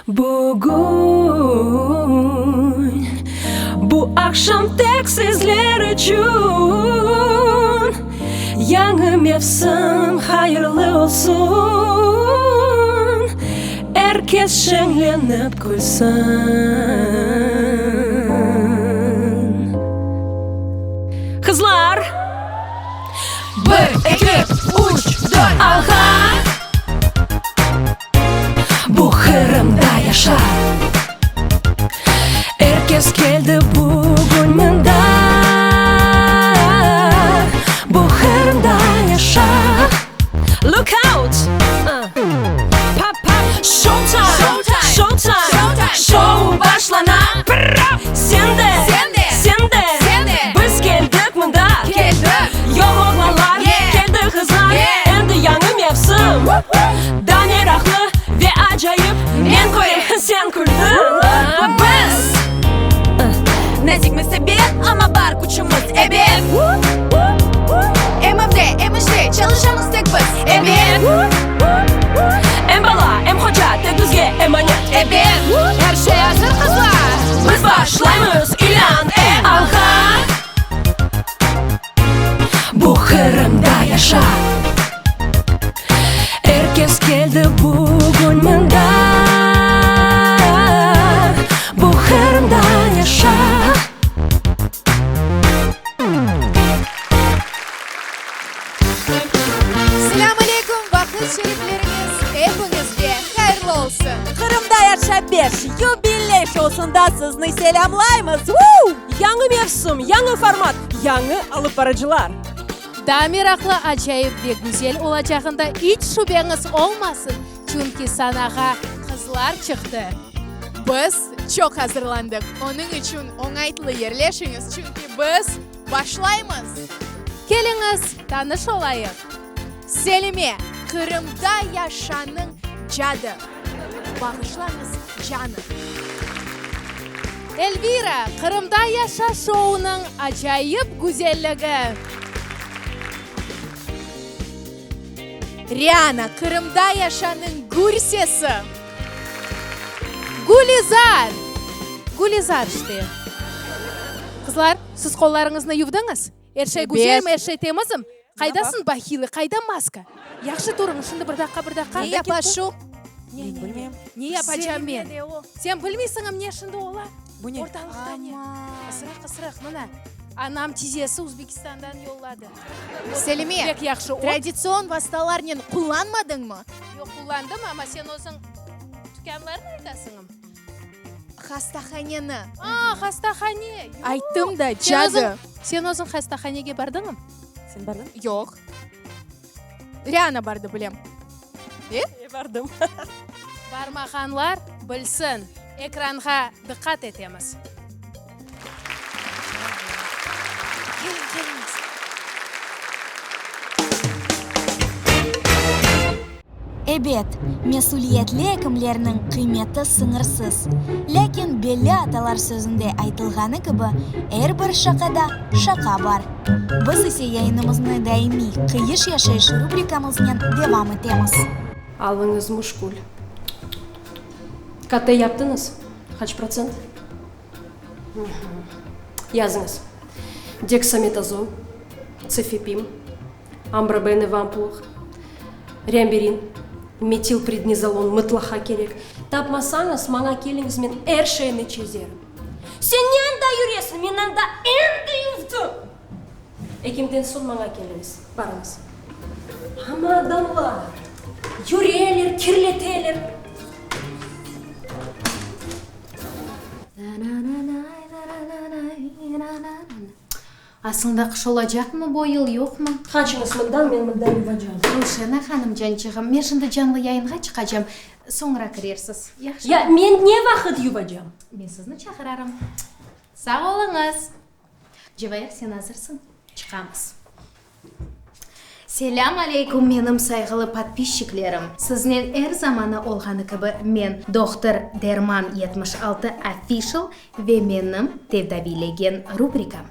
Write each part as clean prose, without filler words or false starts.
Bugün, bu aqşam tek sizler içün Yañı mevsim hayırlı olsun, Er kes şeñlenip külsin. Qızlar! Bir, eki, üç, dört, alğa! Bu Qırımda yaşa! Er kes keldi bugün mında, Bu Qırımda yaşa! Look out! Şou-time! Şou-time! Şou başlana! Sen de! Sen de! Biz keldik mında! Yoq oğlanlar, keldi qızlar, Endi yañı mevsim! Daa meraqlı ve acayip, Men körem, sen küldüñ! Biz! Nazikmiz ebet, amma bar küçümiz, ebet! Em evde, em işte, çalışamız tek biz, ebet! Em bala, em hoca, tek bizge emanet, ebet! Er şey azır, qızlar! Biz başlaymız, ilân et! Alğa! Bu Qırımda yaşa! Er kes keldi bugün mında, Bu Qırımda yaşa! Selâm aleyküm, vaqıt şerifleriñiz epiñizge hayırlı olsun! Qırımda yaşa beş yubiley şousında sizni selâmlaymız! Vuu! Yañı mevsim, yañı format, yañı alıp barıcılar! Daa meraqlı, acayip ve güzel olacağında iç şübeñiz olmasın, çünki sanağa qızlar çıqtı. Biz çoq azırlandıq, onıñ içün oñaytlı yerleşiñiz, çünki biz başlaymız! Keliñiz, tanış olayıq! Selime, Qırımda yaşanıñ cadı. Bağışlañız, canı. Elvira, Qırımda yaşa şounıñ acayip güzelligi. Riana, Qırımda yaşanıñ gür sesi. Gülizar! Gülizar işte. Qızlar, siz qollarıñıznı yuvdıñız? Er şey güzelmi, er şey temizmi? Qaydasıñ bahili, qayda maska? Yahşı turıñ, şimdi bir daqqa, bir daqqa. Ne yapa şu? Ne, ne, ne? Ne yapacam men? Sen bilmeysiñmi ne şimdi ola? Bu ne? Ortalıqta ne? Isırıq, ısırıq, mına. Anam tizesi Uzbekistandan yolladı. Selime, Pek yahşı ot. traditsion vastalarnen qullanmadıñmı? Yoq, qullandım, amma sen özüñ tükânlarnı aytasıñm? Hastahaneni. A, hastahane! Yoq. Ayttım da, cadı. Sen özüñ hastahanege bardıñmı? Sen bardıñ? Yoq. Riana bardı, bilem. E? E, bardım. Barmağanlar bilsin. Ekranğa diqqat etemiz. Keliñ, keliñiz. Ebet, mesüliyetli ekimlerniñ qıymeti sıñırsız. Lâkin belli atalar sözünde aytılğanı kibi, er bir şaqada şaqa bar. Biz ise yayınımıznı daimiy Qıyış yaşayış rubrikamıznen devam etemiz. Alıñız muşkul. KT yaptıñız? Qaç protsent? Yazıñız. Deksametazon, tsefepim, Ambrobene v ampulıq, Reamberin, metilprednizolon mıtlaqa kerek. Tapmasañız, maña keliñiz, men er şeyni çezerim. Sen ne anda yüresiñ, men anda endi yuvdım! Ekimden soñ maña keliñiz, barıñız. Amma adamlar yüreler, kirleteler. Aslında qış olacaqmı bo yıl, yoqmı? Qaçıñız mından, men mında yuvacam. Ruşena hanım, cançığım, men şimdi canlı yayınğa çıqacam, soñra kirersiz, yahşımı? Ya men ne vaqıt yuvacam? Men sizni çağırarım. Sağ oluñız! Cevair, sen azırsıñ? Çıqamız. Selâm aleyküm, menim sayğılı podpisçiklerim! Siznen er zamanı olğanı kibi men, Dohtor Derman 76 Official ve menim Tedaviylegen rubrikam.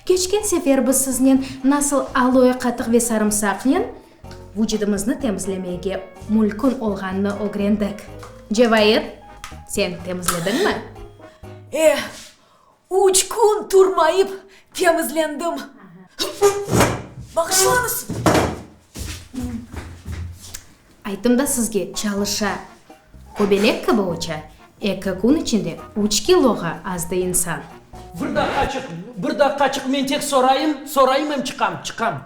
Keçken sefer biz siznen nasıl aloe qatıq ve sarımsaqnen vucudımıznı temizlemege mülkün olğanını ögrendik. Cevair! Sen temizlediñmi? E, üç kün turmayıp temizlendim. Bağışlañız! Ayttım da sizge, çalışa. Köbelek kibi uça. Eki kün içinde üç kiloğa azdı insan. Bir daqqaçıq, bir daqqaçıq, men tek sorayım, sorayım em çıqam, çıqam.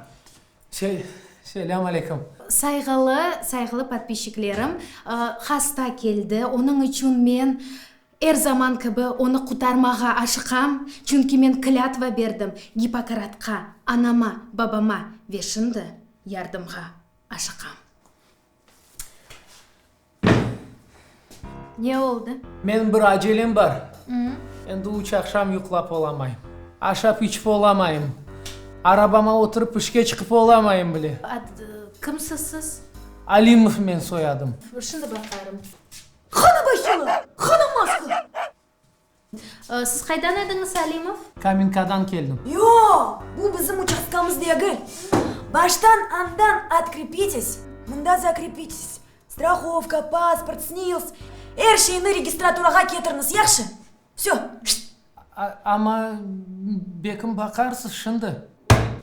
Selâm aleyküm. Sayğılı, sayğılı podpisçiklerim, hasta keldi, onıñ içün men, er zaman kibi, onı qutarmağa aşıqam, çünki men klâtva berdim Gipokratqa, anama, babama ve şimdi yardımğa aşıqam. Ne oldı? Menim bir acelem bar. Endi üç aqşam yuqlap olamayım. Aşap-içip olamayım. Arabama oturıp işke çıqıp olamayım bile. Ad, kimsiz siz? Alimov men soyadım. Şimdi baqarım. Qana bahila? Qana maska? Siz qaydan ediñiz, Alimov? Kamenkadan keldim. Yoq, bu bizim uçastkamız degil. Baştan andan otkrepites, mında zakrepites. Strahovka, pasport, SNİLS, er şeyni registraturağa ketiriñiz, yahşı? Vsö, şşt! Amma bekim baqarsız şimdi.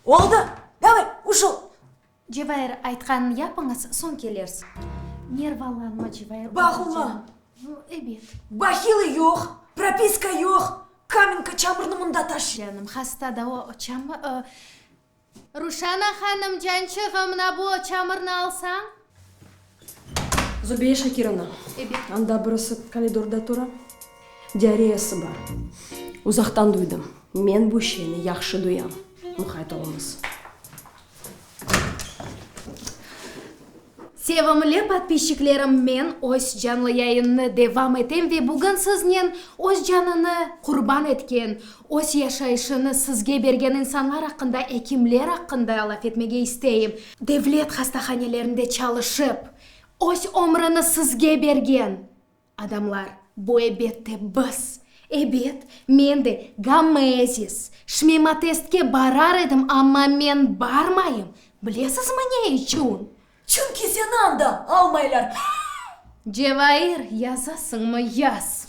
Oldı, davay, uşol! Cevair, aytqanını yapıñız, soñ kelersiz. Nervalanma, Cevair, Bağlı. Ebet. Bahila yoq, propiska yoq, Kamenka çamurnı mında taşıy. Canım, hasta da o, çamur. Ruşana hanım, cançığım, mına bu çamurnı alsañ. Zübeye Şakirovna, Ebet. Anda birisi koridorda tura, diareyası bar. Uzaqtan duydım. Men bu şeyni yahşı duyam. Muqayt oluñız. Sevimli podpisçiklerim, men öz canlı yayınnı devam etem ve bugün siznen öz canını qurban etken, öz yaşayışını sizge bergen insanlar aqqında, ekimler aqqında laf etmege isteyim. Devlet hastahanelerinde çalışıp, öz ömrüni sizge bergen Adamlar, bu ebette biz. Ebet, men de Gamezis, Şmematestke barar edim, amma men barmayım. Bilesizmi ne içün? Çünki seni anda almaylar. Cevair, yazasıñmı, yaz.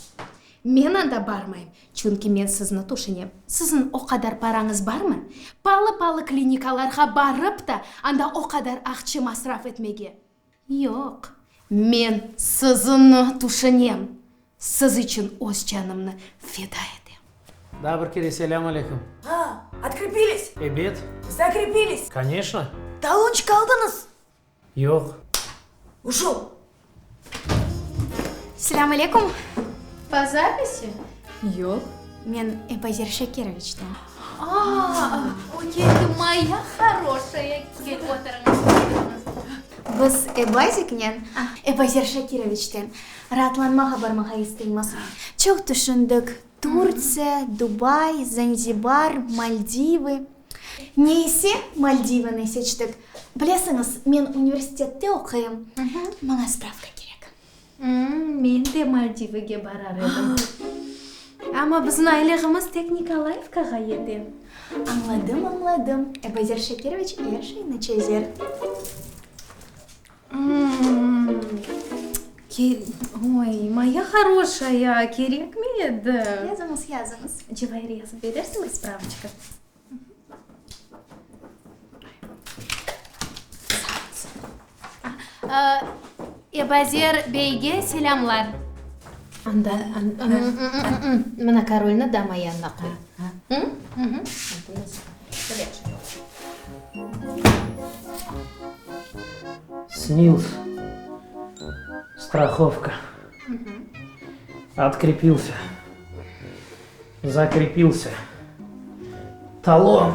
Men anda barmayım, çünki men sizni tüşünem. Siziñ o qadar parañız barmı? Palı-palı klinikalarğa barıp ta, anda o qadar aqça masraf etmege. Yoq, men siziñni tüşünem, siz içün öz canımnı feda etem. Daa bir kere selâm aleyküm. A, otkrepilis? Ebet. Zakrepilis? Koneçno. Talonçik aldıñız? Yoq. Uşol. Selâm aleyküm. Po zapisi? Yoq. Men Ebazer Şakiroviçten. A, o keldi, moya horoşaya, kel oturıñız, oturıñız. Biz Ebaziknen, Ebazer Şakiroviçten, raatlanmağa barmağa isteymiz. Çoq tüşündik, Turtsiya, Dubay, Zanzibar, Maldivı. Ne ise, Maldivını seçtik. Bilesiñiz, men universitette oquyım, maña spravka kerek. Men de Maldivıge barar edim. Amma bizim aylığımız tek Nikolayevkağa yete. Añladım, añladım. Ebazer Şekeroviç er şeyni çezer. Oy, moya horoşaya, kerekmi edi? Yazıñız, yazıñız. Cevair, yazıp berersiñmi spravıçka? Ebazer beyge selâmlar. Anda, mına korolnı dama yanına qoy. Snils, strahovka, otkrepilsâ. Zakrepilsâ. Talon.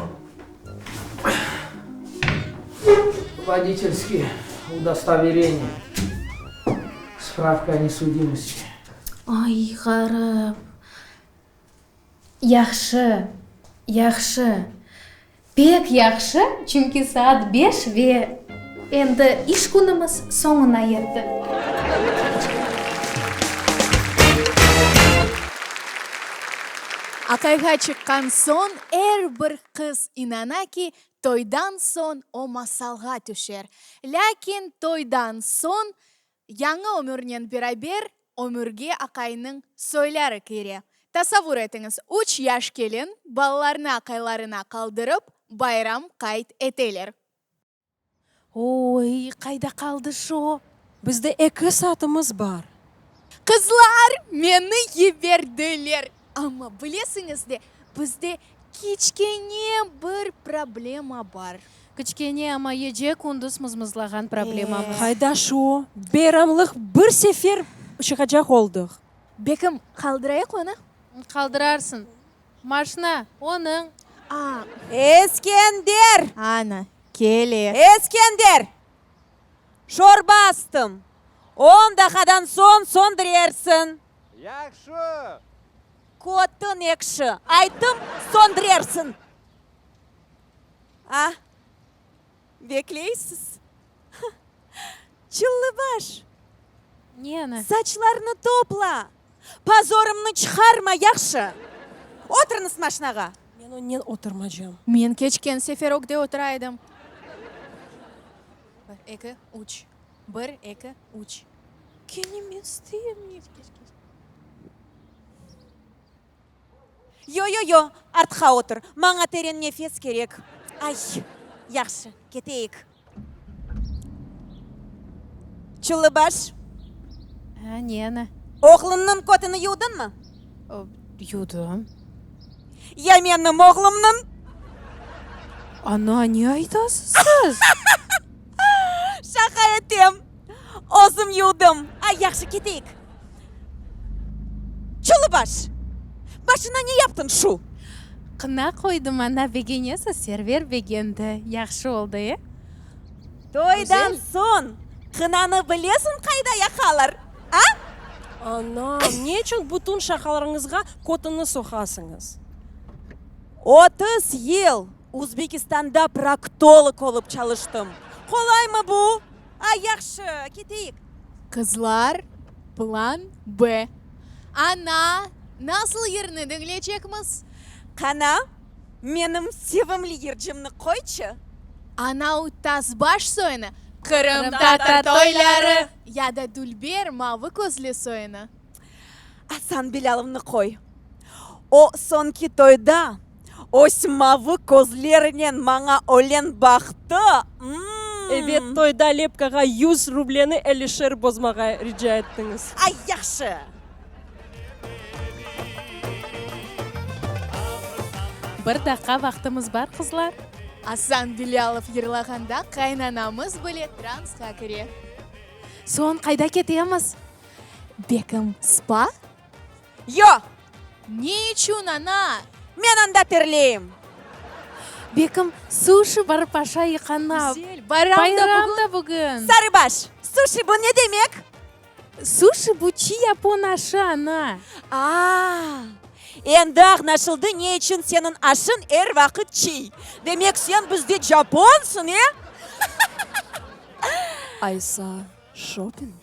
Voditelskiy udostovereniye. Spravka o nesudimosti. Ay, ğarip. Yahşı, yahşı. Pek yahşı, çünki saat beş ve endi iş künümiz soñuna yetti. Aqayğa çıqqan soñ er bir qız inana ki, toydan soñ o masalğa tüşer. Lâkin toydan soñ yañı ömürnen beraber. Ömürge aqaynıñ soyları kire. Tasavvur etiñiz, üç yaş kelin balalarnı aqaylarına qaldırıp, bayram qayd eteler. Oy, qayda qaldı şo? Bizde eki saatımız bar. Qızlar, meni yiberdiler. Amma bilesiñiz de, bizde kiçkene bir problema bar. Kiçkene, amma gece-kündüz mızmızlağan problemamız. Qayda şo? Bayramlıq bir sefer çıqacaq oldıq. Bekim, qaldırayıq onı? Qaldırarsıñ. Maşna, onıñ. A. Eskender! Ana, kele. Eskender! Şorba astım. On daqadan soñ söndürersiñ. Yahşı! Kötüñ ekşi, ayttım, söndürersiñ. A, bekleysiz? Çıllıbaş! Neni? Saçlarnı topla! Pozorımnı çıqarma, yahşı! Oturıñız maşnağa! Men onen oturmacam. Men keçken sefer ögde otura edim. Bir, eki, üç. Bir, eki, üç. Kene men isteyim. Yo-yo-yo, artqa otur, maña teren nefes kerek. Ay, yahşı, keteyik. Çullıbaş. A, neni? Oğluñnıñ kötüni yuvdıñmı? Yuvdım. Ya menim oğlumnıñ? Ana, ne aytasız siz? Şaqa etem. Özüm yuvdım. Ay, yahşı, keteyik. Çullıbaş, başına ne yaptıñ şu? Qına qoydım, ana, begenesiz, Server begendi. Yahşı oldı, e? Toydan soñ qınanı bilesiñ qayda yaqalar, a? Anam, ne içün bütün şaqalarıñızğa kötüñni soqasıñız? 30 yıl Uzbekistanda proktolog olıp çalıştım. Qolaymı bu? Ay, yahşı, keteyik. Qızlar, plan B. Ana, nasıl yırnı diñleycekmiz? Qana, menim sevimli yırcımnı qoyçı. Anau Tazbaş soyunı, Qırımtatar toyları ya da dülber mavı közlü soyunı. Asan Bilâlovnı qoy. O soñki toyda öz mavı közlerinen maña ölen baqtı, mm. Ebet, toyda lepkağa yüz rubleni ellişer bozmağa rica ettiñiz. Ay, yahşı! Bir daqqa vaqtımız bar, qızlar. Asan Bilâlov yırlağanda qaynanamız bile transqa kire. Soñ qayda ketemiz? Bekim, spa? Yoq! Ne içün, ana? Men anda terleyim. Bekim, suşi barıp aşayıq, ana. Güzel, bayram da bugün. Bayram da bugün. Sarıbaş, suşi bu ne demek? Suşi bu çiy yapon aşı, ana. A-a, endi añlaşıldı ne içün seniñ aşıñ er vaqıt çiy. Demek sen bizde japonsıñ, e? Aysa, şopping?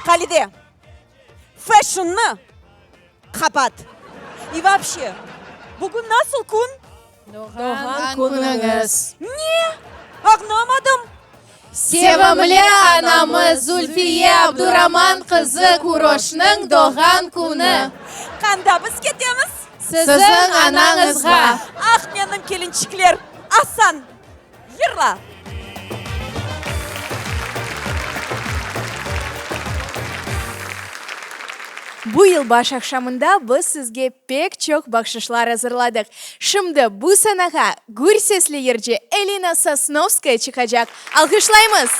Halide, fashionnı qapat. I voobşe, bugün nasıl kün? Doğğan künüñiz. Ne? Añlamadım. Sevimli anamız Zulfiye Abduraman qızı Kuroşnıñ doğğan künü. Qanda biz ketemiz? Siziñ anañızğa. Ah, menim kelinçikler! Asan, yırla! Bu yılbaş aqşamında biz sizge pek çoq bahşışlar azırladıq. Şimdi bu sanağa gür sesli yırcı Elina Sosnovskaya çıqacaq. Alğışlaymız!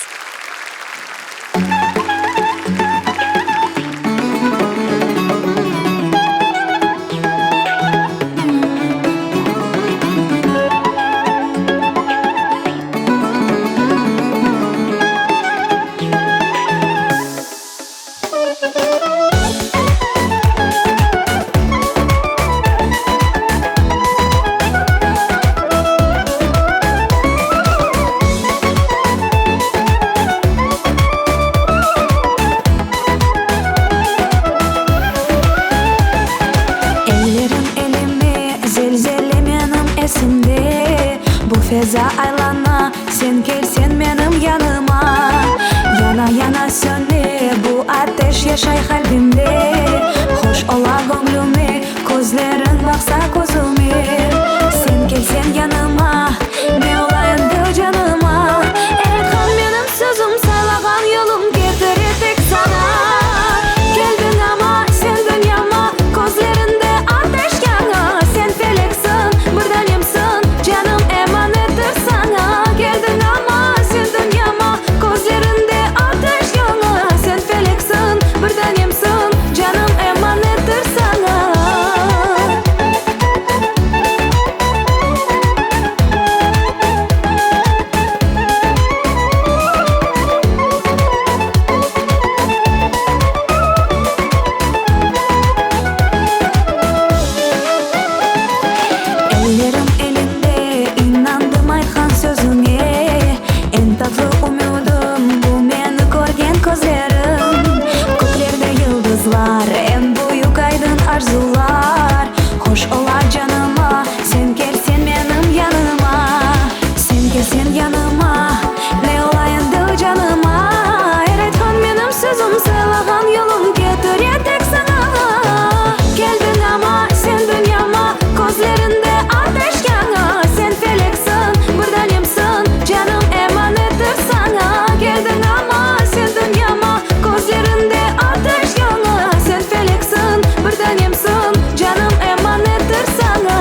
Ellerim elime, zelzele menim esimde, Bu feza aylana, sen kelsen menim yanıma, Yana-yana söne. yaşay qalbimde Hoş ola göñlüme, közleriñ baqsa közüme Sen kelseñ yanıma, ne ola endi canıma Er aytqan menim sözüm, saylağan yolum ketire tek saña Keldiñ amma sen dünyama, közleriñde ateş yana Sen feleksiñ, bir danemsiñ, canım emanettir saña Keldiñ amma sen dünyama, közleriñde ateş yana Sen feleksiñ, bir danemsiñ, canım emanettir saña. Ellerim eliñde, inandım aytqan sözüñe, Eñ tatlı ümüdim, bu meni körgen közleriñ. Köklerde yıldızlar, eñ büyük aydın arzular, Hoş ola canıma, sen kelseñ menim yanıma. Sen kelseñ yanıma, ne ola endi canıma, Er aytqan menim sözüm, saylağan yolum ketire tek saña. Keldiñ amma sen dünyama, közleriñde ateş yana, Sen feleksiñ, bir danemsiñ, canım emanettir saña. Keldiñ amma sen dünyama, közleriñde ateş yana, Sen feleksiñ, bir danemsiñ, canım emanettir saña.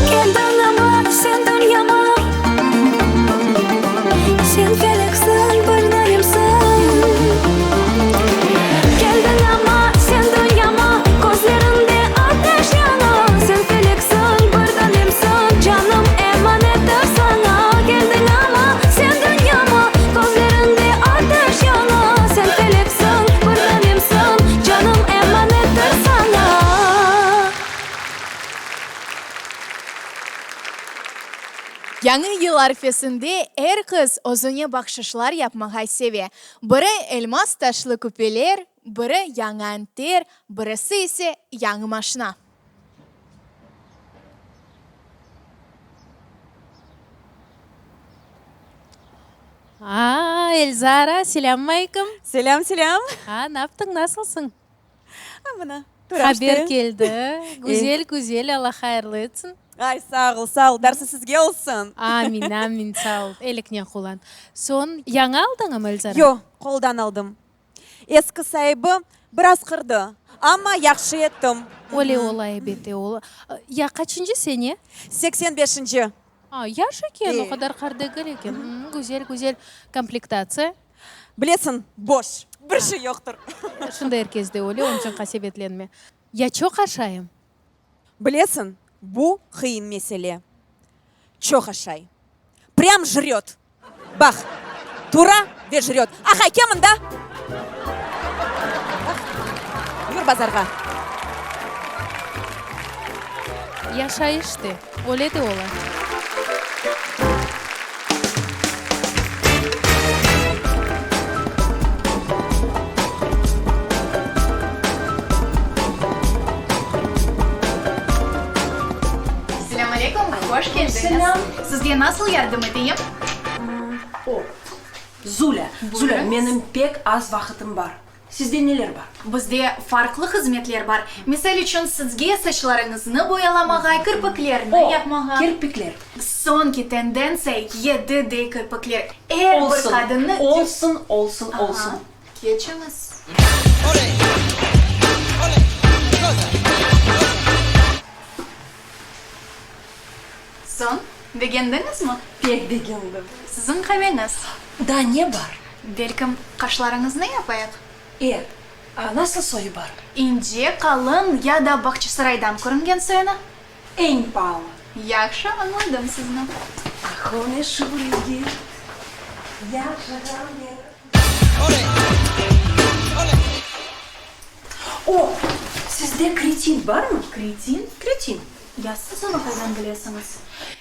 Keldiñ amma sen dünyama. Sen feleksiñ, bir danemsiñ. Keldiñ amma sen dünyama, Közleriñde ateş yana. Sen feleksiñ, bir danemsiñ, Canım emanettir saña. Keldiñ amma sen dünyama, Közleriñde ateş yana. Sen feleksiñ, bir danemsiñ, Canım emanettir saña. Yañı yıl arfesinde er qız özüne bahşışlar yapmağa seve. Biri elmaz taşlı küpeler, biri yañı anter, birisi ise yañı maşna. Aa, Elzara, selâm aleykum! Selâm, selâm! Aa, naptıñ, nasılsıñ? Mına, Haber keldi. Güzel, güzel, Alla hayırlı etsin. Ay, sağ ol, sağ ol, darsı sizge olsun. Amin, amin, sağ ol, eliknen qullan. Soñ, yañı aldıñmı, Elzara? Yoq, qoldan aldım. Eski saibi biraz qırdı, amma yahşı ettim. Öyle ola, ebette, ola. Ya qaçıncı sene? 85-inci. A, yaş eken, o qadar qart degil eken. Güzel, güzel komplektatsiya. Bilesiñ, boş, bir şey yoqtır. Şunda er kes de öyle, onıñ içün qasevetlenme. Ya çoq aşayım? Bilesiñ, bu qıyın mesele. Çoq aşay. Prям jröt. Baq, tura ve jröt. Ahay, kel mında! Baq, yür bazarğa. Yaşayış de, öyle de ola. Selâm aleykum, hoş keldiñiz. Sizge nasıl yardım eteyim? O, Zulâ, Zulâ, menim pek az vaqıtım bar. Sizde neler bar? Bizde farqlı hızmetler bar. Misal içün, sizge saçlarıñıznı boyalamağa, kirpiklerni yapmağa. O, kirpikler. Soñki tendentsiya, 7D kirpikler. Er bir qadınnı. Olsun, olsun, olsun. Keçiñiz. Soñ, begendiñizmi? Pek begendim. Siziñ qaveñiz? Daa ne bar? Belkim, qaşlarıñıznı yapayıq? E, a nasıl soyu bar? İnce, qalın ya da Bağçasaraydan körüngen soyunı? Eñ paalı. Yahşı, añladım sizni. Ah, o meşur yigit, yaşağan yeri. O! Sizde kretin barmı? Kretin? Kretin. Ya siz onı qaydan bilesiñiz?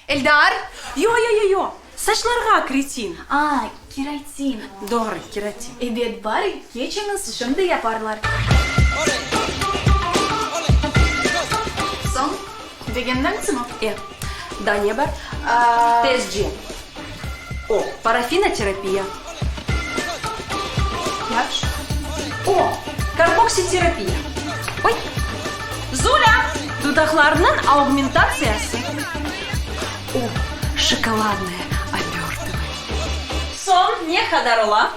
Eldar! Yo, yo, yo, yo! Saçlarğa kretin. A, keratin. Doğru, keratin. Ebet, bar, keçiñiz, şimdi yaparlar. Soñ, begendiñizmi? E, daa ne bar? Tezce. O, parafinoterapiya. Yahşı. O, karboksiterapiya. Oy! Zulâ! Dudaqlarnıñ augmentatsiyası. O, şokoladnoye obörtıvaniye. Soñ ne qadar ola?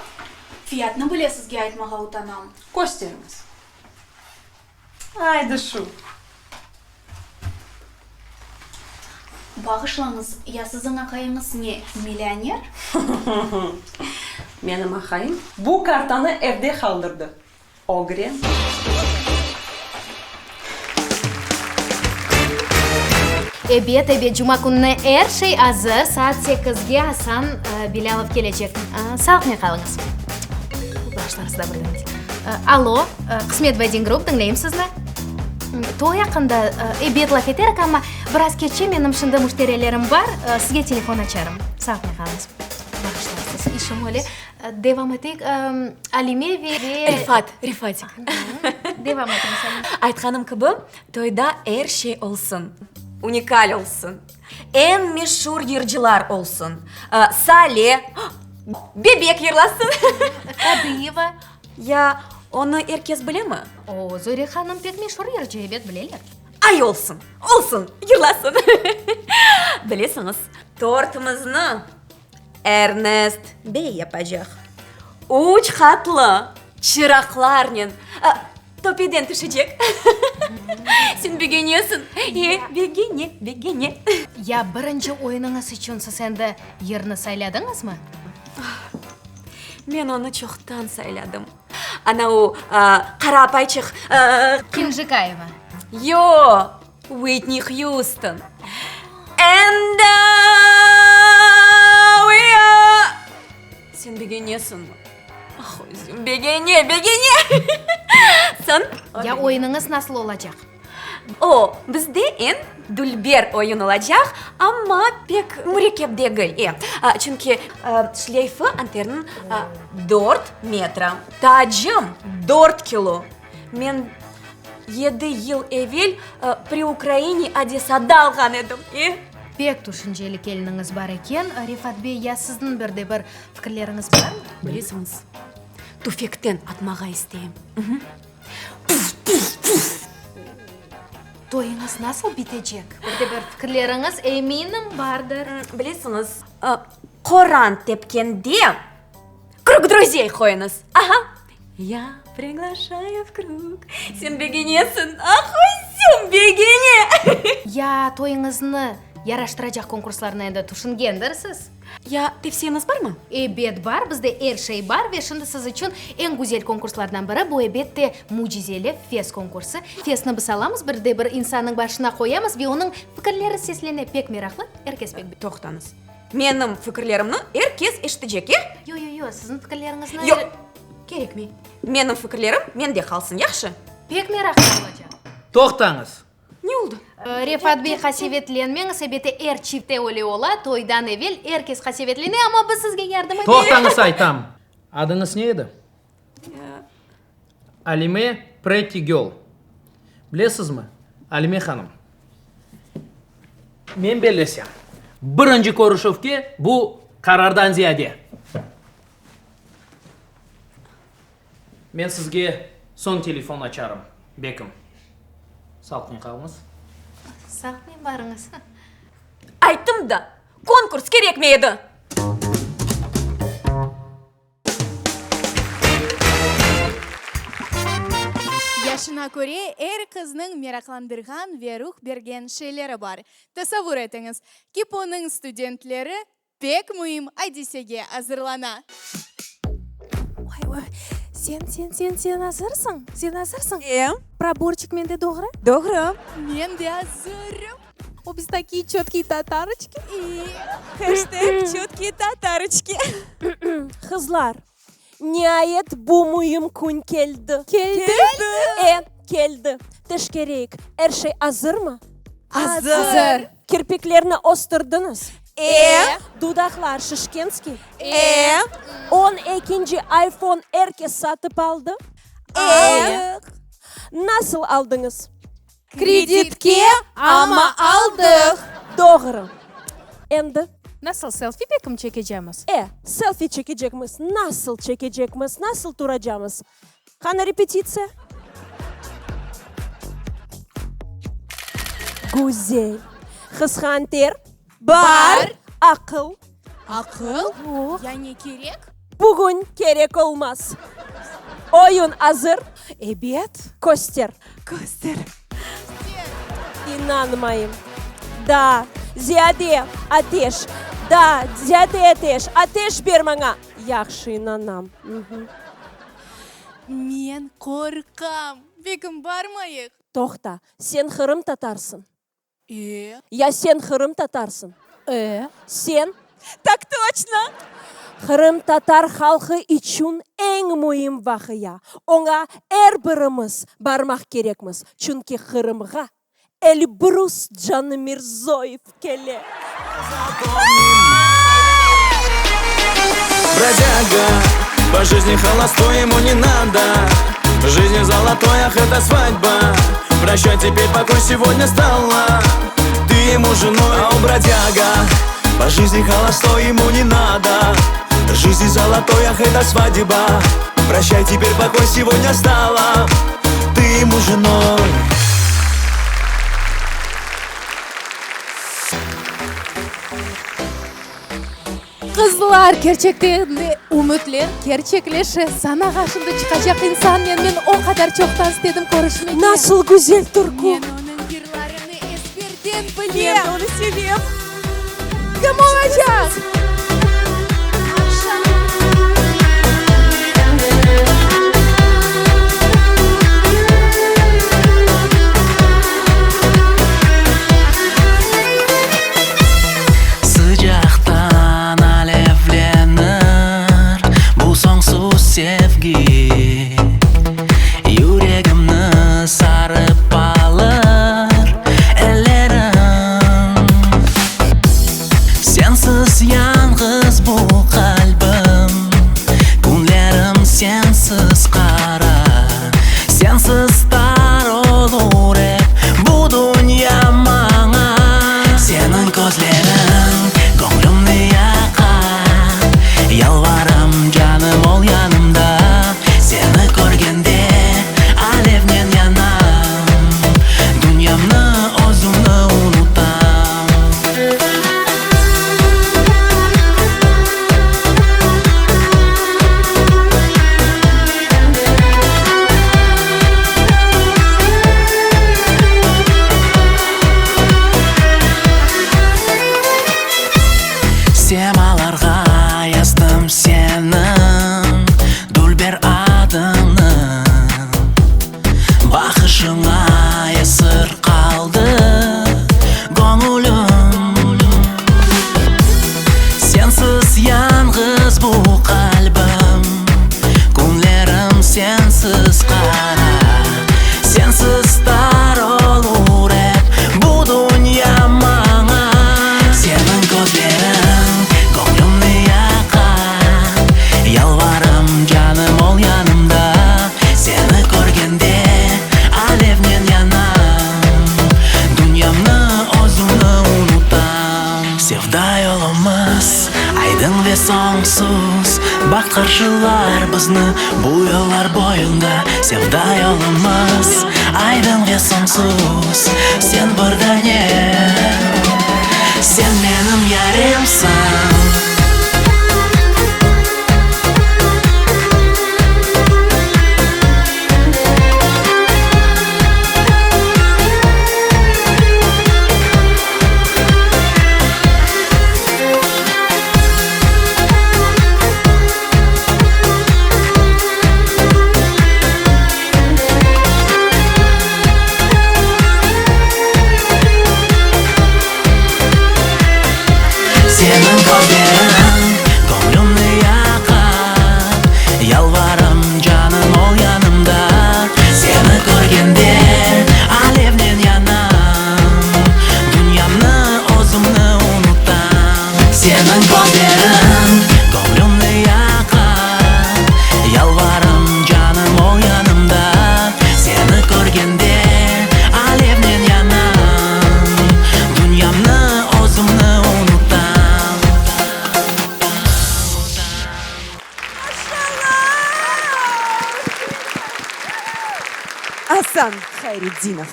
Fiyatnı bile sizge aytmağa utanam. Kösteriñiz. Aydı şu. Bağışlañız, ya siziñ aqayıñız ne, millioner? Menim aqayım bu kartanı evde qaldırdı. Ögren. Ebet, ebet, cuma kününe er şey azır, saat sekizge Asan Bilâlov kelecek. Sağlıqnen qalıñız. Bağışlañız, da bir davet. Allo, Qısmet Wedding Group, diñleyim sizni. Toy aqqında, ebet, laf eterik, amma biraz keççe, menim şimdi müşterilerim bar, sizge telefon açarım. Sağlıqnen qalıñız. Bağışlarsız, işim öyle. Devam eteyik, Alime ve... Refat, Refatik. Devam etiñiz, Alime. Aytqanım kibi, toyda er şey olsun, unikal olsun, eñ meşur yırcılar olsun, Sale, Bebek yırlasın. Qadıyeva. Ya onı er kes bilemi? O, Zöre hanım pek meşur yırcı, ebet, bileler. Ay, olsun, olsun, yırlasın. Bilesiñiz, tortımıznı Ernest bey yapacaq. Üç qatlı, çıraqlarnen, töpeden tüşecek. Sen begenesiñ, e, begene, begene. Ya birinci oyunıñız içün siz endi yırnı sayladıñızmı? Men onı çoqtan sayladım. Ana o, qara apayçıq. Kenjikayeva. Yoq, Uitni Hjuston. And we are. Sen begenesiñmi? Ah, özüm begene, begene! Soñ? Ya oyunıñız nasıl olacaq? O, bizde eñ dülber oyun olacaq, amma pek mürekkep degil. E, çünki şleyfi anterniñ dört metra, tacım dört kilo. Men yedi yıl evel Pri Ukraini Odesada alğan edim. E. Pek tüşünceli keliniñiz bar eken, Refat bey, ya sizniñ bir de bir fikirleriñiz barmı? Bilesiñiz, tüfekten atmağa isteyim. Puf, puf, puf! Toyuñız nasıl bitecek? Bir de bir fikirleriñiz, eminim, bardır. Bilesiñiz, qoran tepkende Krug druzey qoyuñız. Aha! Ya priglaşayu v krug. Sen begenesiñ, ah, özüm begene! Ya toyuñıznı yaraştıracaq konkurslarnı endi tüşüngendirsiz? Ya tevsiyeñiz barmı? Ebet, bar, bizde er şey bar ve şimdi siz içün eñ güzel konkurslardan biri, bu, ebette, mücizeli fes konkursı. Fesni biz alamız, bir de bir insannıñ başına qoyamız ve onıñ fikirleri seslene, pek meraqlı, er kes pek. Toqtañız, menim fikirlerimni er kes eşitecek, e? Yo, yo, yo, siziñ fikirleriñizni. Yoq, kerekmey. Menim fikirlerim mende qalsın, yahşı? Pek meraqlı olacaq. Toqtañız, Ne oldı? Refat bey, qasevetlenmeñiz, elbette, er çiftte öyle ola, toydan evel er kes qasevetlene, amma biz sizge yardım eteyik. Toqtañız aytam. Adıñız ne edi? Alime Pretty Girl. Bilesizmi, Alime hanım, men bellesem, birinci körüşüvge bu qarardan ziyade. Men sizge soñ telefon açarım, bekim. Sağlıqnen qalıñız. Sağlıqnen barıñız. Ayttım da, konkurs kerekmey edi! Yaşına köre er qıznıñ meraqlandırğan ve ruh bergen şeyleri bar. Tasavvur etiñiz, KİPUnıñ studentleri Pek müim adisege azırlana. Oy, oy, sen, sen, sen, sen azırsıñ? Sen azırsıñ? E. Proborçik mende doğru? Doğru. Men de azırım. O, biz takiye çötkiy tatarıçki. E, heşteg çötkiy tatarıçki. Qızlar, niayet bu müim kün keldi. Keldi. E. Keldi. Teşkereyik, er şey azırmı? Azır. Kirpiklerni östürdiñiz? E. Dudaqlar şişkenskiy? E. On ekinci ayfon er kes satıp aldı? E. Nasıl aldıñız? Kreditke, amma aldıq. Doğru. Endi? Nasıl, selfi pekim çekecemiz? E, selfi çekecekmiz. Nasıl çekecekmiz, nasıl turacamız? Qana repetitsiya? Güzel. Hısqan ter? Bar. Aqıl? Aqıl? Ya ne kerek? Bugün kerek olmaz. Oyun azır? Ebet. Köster. Köster. İnanmayım. Daa ziyade ateş, daa ziyade ateş, ateş ber maña! Yahşı inanam. Men qorqam. Begim, barmayıq. Toqta, sen qırımtatarsıñ. E. Ya sen qırımtatarsıñ? E. Sen? Tak toçno! Qırımtatar halqı içün eñ müim vaqia. Oña er birimiz barmaq kerekmiz, çünki Qırımğa Elbrus Canımirzoyev kele. Бродяга, по жизни холостой ему не надо Жизни золотой, ах, это свадьба Прощай теперь, покой сегодня стала Ты ему женой, а он бродяга По жизни холостой ему не надо Жизни золотой, ах, это свадьба Прощай теперь, покой сегодня стала Ты ему женой Qızlar, kerçekten de ümütler kerçekleşe. Sanağa şimdi çıqacaq insannen men o qadar çoqtan istedim körüşmege. Nasıl güzel türkü! Men onıñ yırlarını ezberden bilem. Men de onı sevem. Kim olacaq? Sıcaqtan alevlenir bu soñsuz sevgi, Yüregimni sarıp alır elleriñ. Sensiz yañğız bu qalbim, Künlerim sensiz qara, Sensiz tar olur ep bu dünya maña. Seniñ közleriñ göñlümni yaqa, Yalvaram, canım, ol yanımda. Seni körgende alevnen yanam, Dünyamnı, özümni unutam. Semalarğa yazdım seniñ dülber adıñnı, Baqışıña esir qaldı göñülim. Sensiz yañğız bu qalbim, Künlerim sensiz qara, Sensiz tar olur ep bu dünya maña. Seniñ közleriñ göñlümni yaqa, Yalvaram, canım, ol yanımda. Seni körgende alevnen yanam, Dünyamnı, özümni unutam. Sevda yolumız aydın ve soñsuz, Baht qarşılar bizni bu yollar boyunda. Sevda yolumız aydın ve soñsuz, Sen bir danem, sen menim yarimsiñ. Seniñ. Asan Hayretdinov.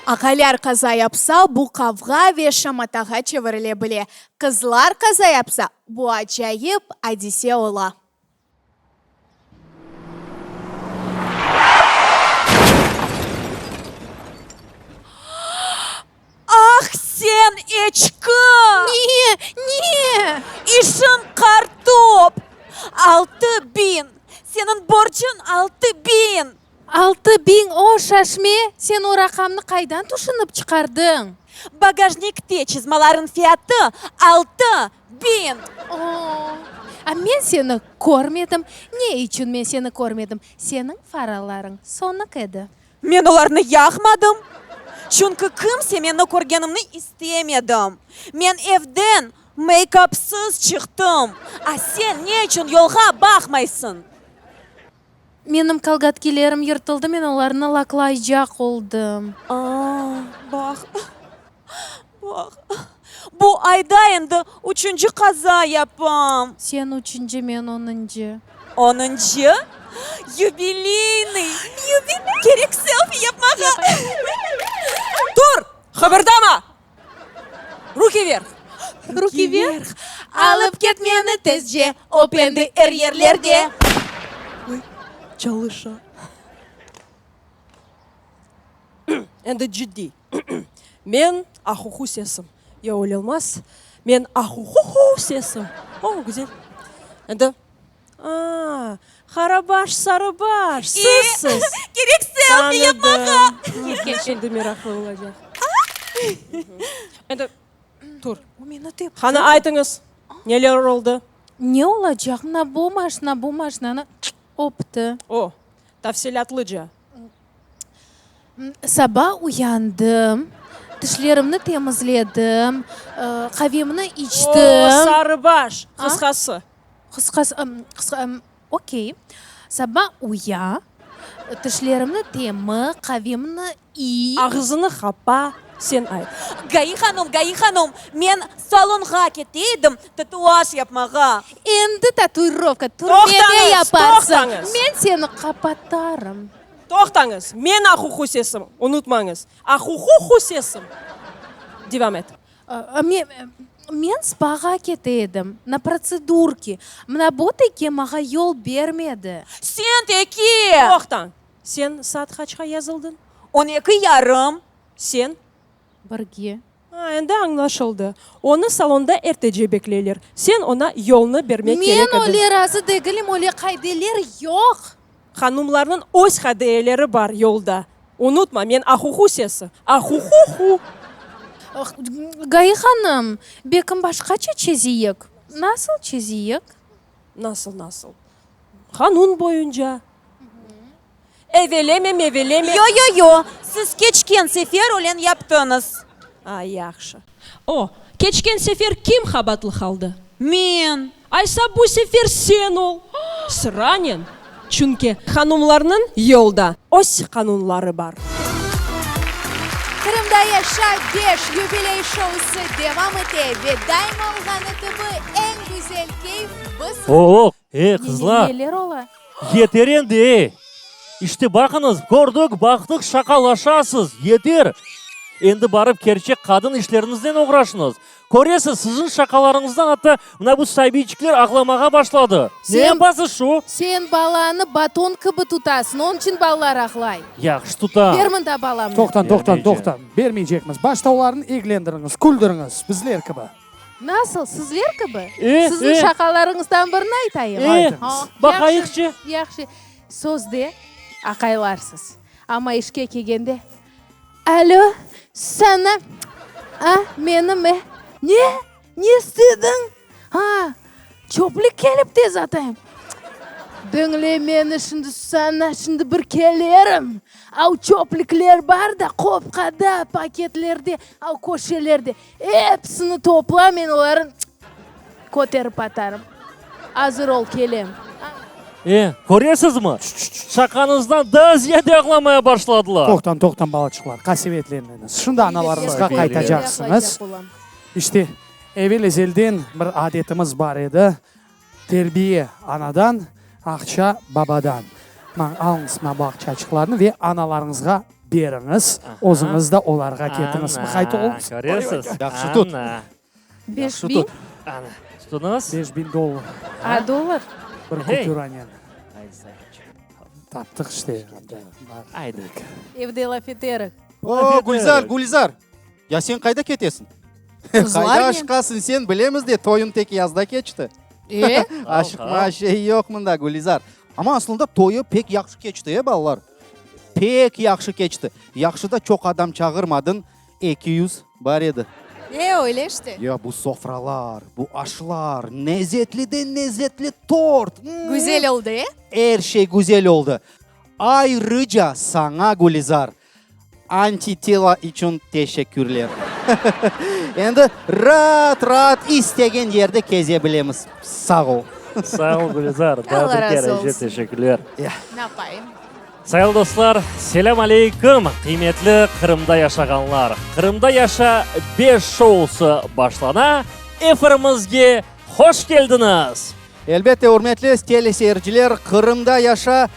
Aqaylar qaza yapsa, bu qavğa ve şamatağa çevirile bile. Qızlar qaza yapsa, bu acayip adise ola. Ah, sen, eçki! Ne? Ne? İşiñ qartop! 6000! Seniñ borcuñ 6000! 6000? O, şaşme! Sen o raqamnı qaydan tüşünip çıqardıñ? Bagajnikte çızmalarıñ fiyatı 6000! O, a men seni körmedim. Ne içün men seni körmedim? Seniñ faralarıñ sönük edi. Men olarnı yaqmadım, çünki kimse meni körgenimni istemedim. Men evden meykapsız çıqtım. A sen ne içün yolğa baqmaysıñ? Menim kolgotkilerim yırtıldı, men olarnı laklaycaq oldım. A, baq, baq, bu ayda endi üçünci qaza yapam. Sen üçünci, men onuncı. Onuncı? Yubileynıy! Kerek selfi yapmağa! Tur! Qıbırdama! Ruki verh! Ruki verh! Alıp ket meni tezce, öp endi er yerlerde! Oy, çalışa. Endi ciddiy. Men ahuhu sesim. Yoq, öyle olmaz. Men ahuhuhu sesim. O, güzel. Endi, a, qarabaş, sarıbaş, sizsiz. Kerek selfi yapmağa. Tanıdım. Şimdi meraqlı olacaq. Endi, tur. Qani, aytıñız, neler oldı? Ne olacaq? Mına bu maşna, bu maşnanı öpti. O, tafsilâtlıca. Saba uyandım, tişlerimni temizledim, qavemni içtim. O, sarıbaş, qısqası. Qısqası, okey. Saba uya, tişlerimni temi, qavemni i. Ağızını qapa, sen ayt. Gai hanum, Gai hanum, men salonğa kete edim tatuaj yapmağa. Endi tatuirovka türmede yaparsıñ. Men seni qapatarım. Toqtañız! Men ahuhu sesim, unutmañız, ahuhuhu sesim! Devam et. Men spağa kete edim, na protsedurki. Mına bu teke mağa yol bermedi. Sen teke! Toqtañ! Sen saat qaçqa yazıldıñ? On eki yarım. Sen? Birge. A, endi añlaşıldı. Onı salonda ertece bekleyler. Sen oña yolnı bermek kerek ediñ. Men öyle razı degilim, öyle qaideler yoq. Hanumlarnıñ öz qaideleri bar yolda. Unutma, men ahuhu sesi. Ahuhuhu! Gai hanım, bekim başqaça çeziyik. Nasıl çeziyik? Nasıl, nasıl? Qanun boyunca. Eveleme, meveleme. Yo, yo, yo, siz keçken sefer ölen yaptıñız. A, yahşı. O, keçken sefer kim qabaatlı qaldı? Men. Aysa bu sefer sen ol. Sıranen. Çünki hanumlarnıñ yolda öz qanunları bar. Qırımda yaşa beş yubiley şousı devam ete ve daima olğanı kibi eñ güzel keyf biz O, ey, qızlar! Neler ola? Yeter endi, ey! İşte, baqıñız, kördik, baqtıq, şaqalaşasız, yeter! Endi barıp kerçek qadın işleriñiznen oğraşıñız. Köresiz, siziñ şaqalarıñızdan atta mına bu sabiyçikler ağlamağa başladı. Ne yapasız şu? Sen balanı baton kibi tutasıñ, onıñ içün balalar ağlay. Yahşı tutam. Ber mında balamnı. Toqtan, toqtan, toqtan. Bermeycekmiz. Başta olarnı eglendiriñiz, küldüriñiz, bizler kibi. Nasıl, sizler kibi? E, Siziñ e. şaqalarıñızdan birini aytayım? E, Aytıñız. baqayıqçı. Yahşı, sözde aqaylarsız, amma işke kelgende, Alo, Susanna, a, menim, e. Ne? Ne istediñ? A, çöplük kelip tez atayım. Diñle meni şimdi, Susanna, şimdi bir kelerim. Av çöplükler bar da, qopqada, paketlerde, av köşelerde. Episini topla, men olarnı köterip atarım. Azır ol, kelem. E, köresizmi? Şaqañızdan daa ziyade ağlamaya başladılar. Toqtan, toqtan, balaçıqlar, qasevetlenmeñiz. Şimdi analarıñızğa qaytacaqsıñız. İşte, evel-ezelden bir adetimiz bar edi, terbiye anadan, aqça babadan. Alıñız mına bu aqçaçıqlarnı ve analarıñızğa beriñiz. Özüñiz de olarğa ketiñiz. Mıqayt oluñız. Köresiz. Yahşı tut. 5000. Ana, tutuñız. 5000 dollar. A, dollar? Bir kupüranen. Taptıq işte. Aydı. Evde laf eterik. O, Gülzar, Gülzar! Ya sen qayda ketesiñ? Qayda aşıqasıñ sen, bilemiz de, toyuñ tek yazda keçti. E? Aşıqma şey yoq mında, Gülizar. Amma aslında toyu pek yahşı keçti, e, balalar? Pek yahşı keçti. Yahşı da çoq adam çağırmadıñ, 200 bar edi. E, öyle işte. Ya bu sofralar, bu aşlar, nezetliden-nezetli tort! Güzel oldı, e? Er şey güzel oldı. Ayrıca saña, Gülizar, antitela içün teşekkürler. Endi raat-raat istegen yerde keze bilemiz. Sağ ol. Sağ ol, Gülizar. Daa Allah bir razı kere olsun. teşekkürler. Napayım. Sayğılı dostlar, selâm aleyküm, qıymetli Qırımda yaşağanlar! Qırımda yaşa beş şousı başlana, efirimizge hoş keldiñiz! Elbette, ürmetli teleseyirciler, Qırımda yaşa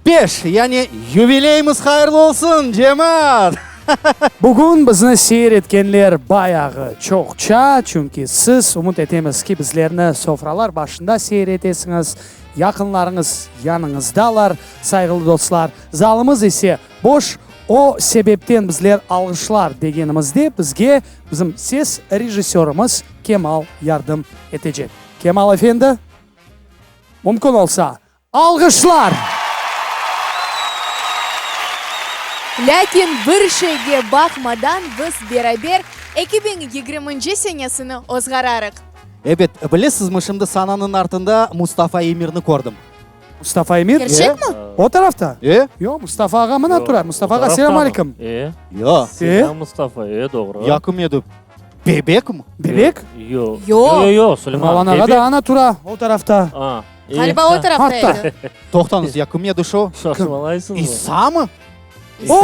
beş, yani yubileyimiz hayırlı olsun, cemaat! Bugün bizni seyir etkenler bayağı çoqça, çünki siz, ümüt etemiz ki, bizlerni sofralar başında seyir etesiñiz, Yaqınlarıñız yanıñızdalar, sayğılı dostlar, zalımız ise boş, o sebepten bizler alğışlar degenimizde bizge bizim ses rejissörımız Kemal yardım etecek. Kemal efendi, mümkün olsa, alğışlar! Lâkin bir şeyge baqmadan biz beraber 2020-nci senesini ozğararıq. Ebet, bilesizmi, şimdi sananıñ artında Mustafa Emirni kördim. Mustafa Emir? Kerçekmi? O tarafta? E? Yoq, Mustafa ağa mına tura. Mustafa ağa, selâm aleyküm. E? Yoq. Selâm, Mustafa, e, doğru. Ya kim edi? Bebekmi? Bebek? Yoq. Yoq. Yoq, yoq, Suleyman. Rolan ağa da ana tura, o tarafta. A, e. Ğaliba o tarafta edi. Toqtañız, ya kim edi şo? Şaşmalaysıñmı? İsamı? O!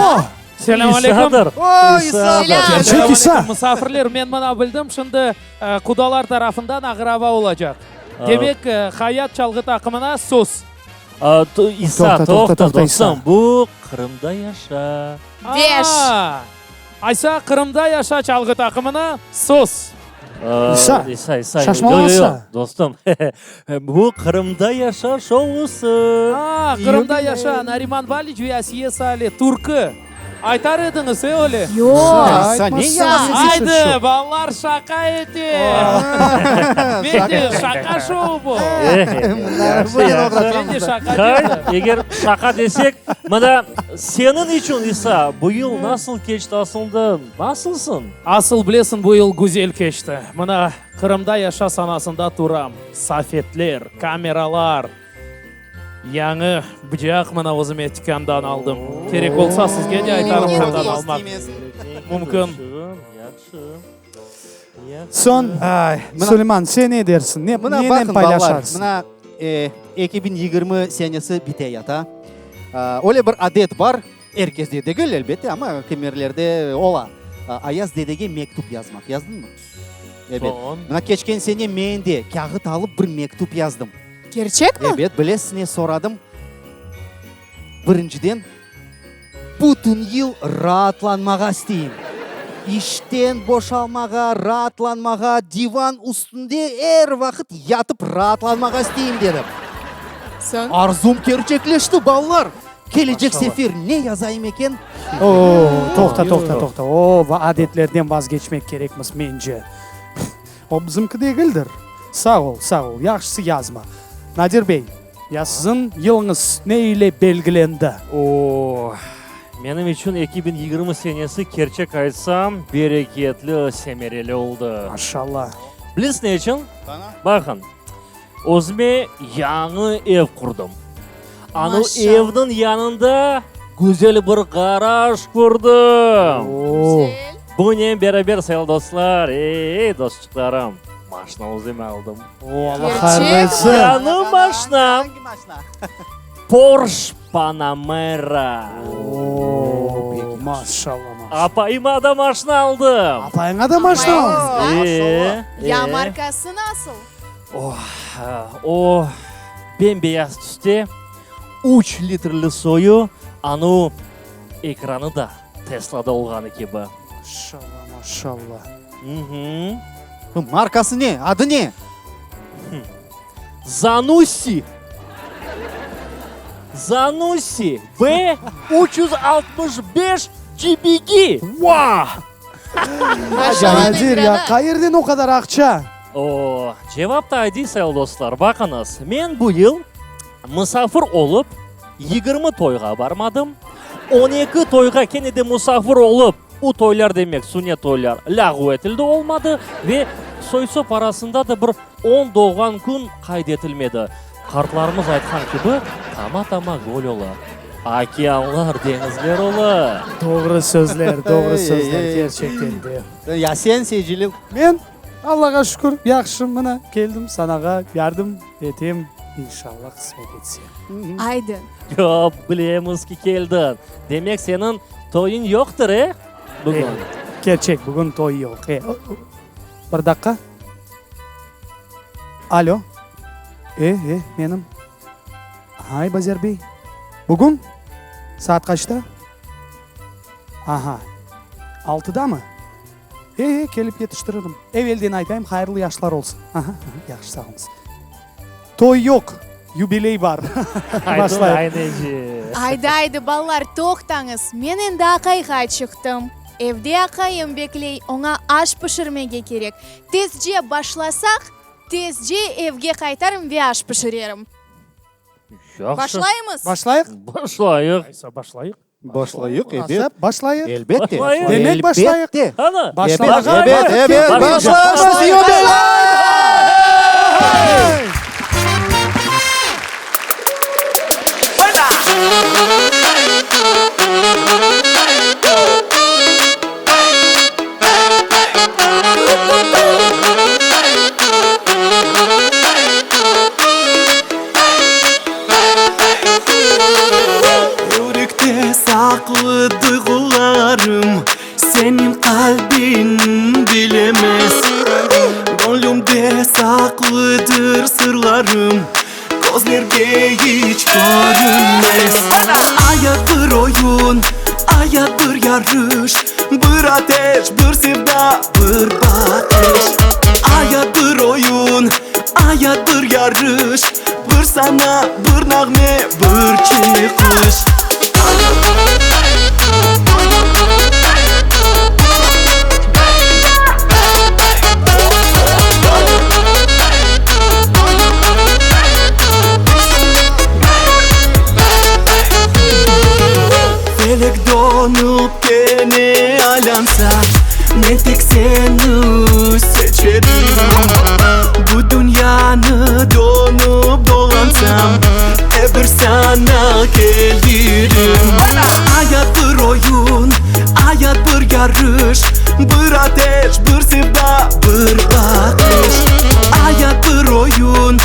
Selâm aleyküm. İsadır. O, İsa! Selâm. Kerçek İsa. Selâm aleyküm, musafirler. Men mına bildim, şimdi qudalar tarafından ağır ava olacaq. Demek, Hayat çalğı taqımına söz. İsa, Toqta, toqta, toqta, İsa. dostum, bu Qırımda yaşa. Beş. A, aysa Qırımda yaşa çalğı taqımına söz. İsa, İsa, İsa, şaşmalama yoq, yoq, İsa. dostum, bu Qırımda yaşa şousı. A, Qırımda yaşa, Nariman Baliç ve Asiye Sale, türkü. Aytar ediñiz, e, öyle? Yoq. İsa, ne yalan Aydı, balalar şaqa ete. Men de şaqa şou bu. Men de şaqa Hayır, eger şaqa desek, mına seniñ içün, İsa, bu yıl nasıl keçti asılında? Nasılsıñ? Asıl bilesiñ, bu yıl güzel keçti. Mına, Qırımda yaşa sanasında turam. Safetler, kameralar, yañı bıcaq mına özüme tükândan aldım. Kerek olsa, sizge de aytarım qandan almaq mümkün. Soñ, Suleyman, sen ne dersiñ? Ne, Mına nenen baqın, balalar, paylaşarsıñ? mına 2020 senesi biteyata. Öyle bir adet bar. Er kesde degil, elbette, amma kimerlerde ola. Ayaz dedege mektüp yazmaq. Yazdıñmı? Ebet. Mına keçken sene men de kâğıt alıp bir mektüp yazdım. Kerçekmi? Ebet, bilesiz ne soradım? Birinciden, bütün yıl raatlanmağa isteyim. İşten boşalmağa, raatlanmağa, divan üstünde er vaqıt yatıp raatlanmağa isteyim, dedim. Soñ? Arzum kerçekleşti, balalar! Kelecek sefer ne yazayım eken? O, toqta, toqta, toqta. O, adetlerden vazgeçmek kerekmiz, mence. O bizimki degildir. Sağ ol, sağ ol. Yahşısı yazma. Nadir bey, ya siziñ yılıñız ne ile belgilendi? O, menim içün 2020 senesi, kerçek aytsam, bereketli, semereli oldı. Maşallah. Bilesiz ne içün? Baqın. Özüme yañı ev qurdım. Anu evniñ yanında güzel bir garaj qurdım. Bunen beraber, sayılı dostlar, ey, dostçıqlarım, maşna özüme aldım. O, Allah hayırlı etsin. Yañı maşnam, Porsche Panamera. O, maşallah, maşallah. Apayıma da maşna aldım. Apayıña da maşna aldıñ? E, e. Ya markası nasıl? Oh, o bem-beyaz tüste. Üç litrli soyu, anu ekranı da Teslada olğanı kibi. Maşalla, maşalla. Markası ne? Adı ne? Zanussi. Zanussi B 365 GBG. Vah! Nadir, ya qayerden o qadar aqça? O, cevap da adiy, sayılı dostlar. Baqıñız, men bu yıl musafir olıp, 20 toyğa barmadım. On eki toyğa kene de musafir olıp, o toylar demek sünnet toylar lâğu etildi, olmadı ve soy-sop arasında da bir on doğğan kün qayd etilmedi. Qartlarımız aytqan kibi, tama-tama göl ola, okeanlar, deñizler ola. Doğru sözler, doğru sözler, kerçekten de. Ya sen, Seycilil? Men, Allağa şükür, yahşım, mına, keldim sanağa, yardım etem, inşallah, qısmet etse. Aydı. Yoq, bilemiz ki, keldiñ. Demek, seniñ toyuñ yoqtır, e, bugün? Kerçek, bugün toy yoq, e. Bir daqqa. Alo. E, e, menim. Ay, Bazer bey. Bugün? Saat qaçta? Aha. Altıdamı? E, e, kelip yetiştiririm. Evelden aytayım, hayırlı yaşlar olsun. Aha, aha, yahşı, sağ oluñız. Toy yoq, yubiley bar. Başlayıq. Aydı, aydı, balalar, toqtañız, men endi aqayğa çıqtım. Evde aqayım bekley, oña aş pişirmege kerek. Tezce başlasaq, tezce evge qaytarım ve aş pişirerim. Yahşı. Başlaymız? Başlayıq? Başlayıq. Aysa, başlayıq. Başlayıq, ebet. Başlayıq. Elbette. Başlayıq. Demek başlayıq. Elbette. Qani? Başlamağa Ebet, vaqıt ebet, keldi. Başlaymız, yubiley! Yürekte saqlı duyğularım Seniñ qalbiñ bilemez. Göñlümde saqlıdır sırlarım Közlerge iç körünmez. Ayat bir oyun, ayat bir yarış, Bir ateş, bir sevda, bir baqış. Ayat bir oyun, ayat bir yarış, Bir sana, bir nağme, bir çıqış. Felek dönüp kene aylansa, Men tek seni seçerim. Bu dünyanı dönüp dolansam, Er bir saña kelirim. Ayat bir oyun, ayat bir yarış, Bir ateş, bir sevda, bir baqış. Ayat bir oyun,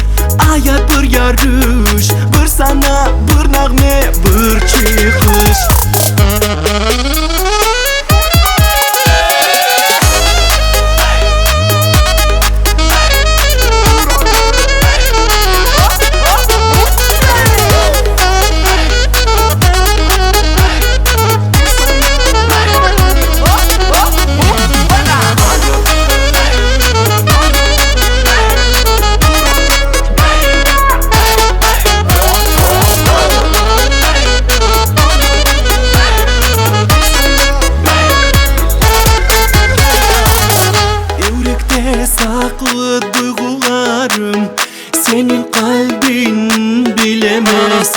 ayat bir yarış, Bir sana, bir nağme, bir çıqış. Yürekte saqlı duyğularım Seniñ qalbiñ bilemez.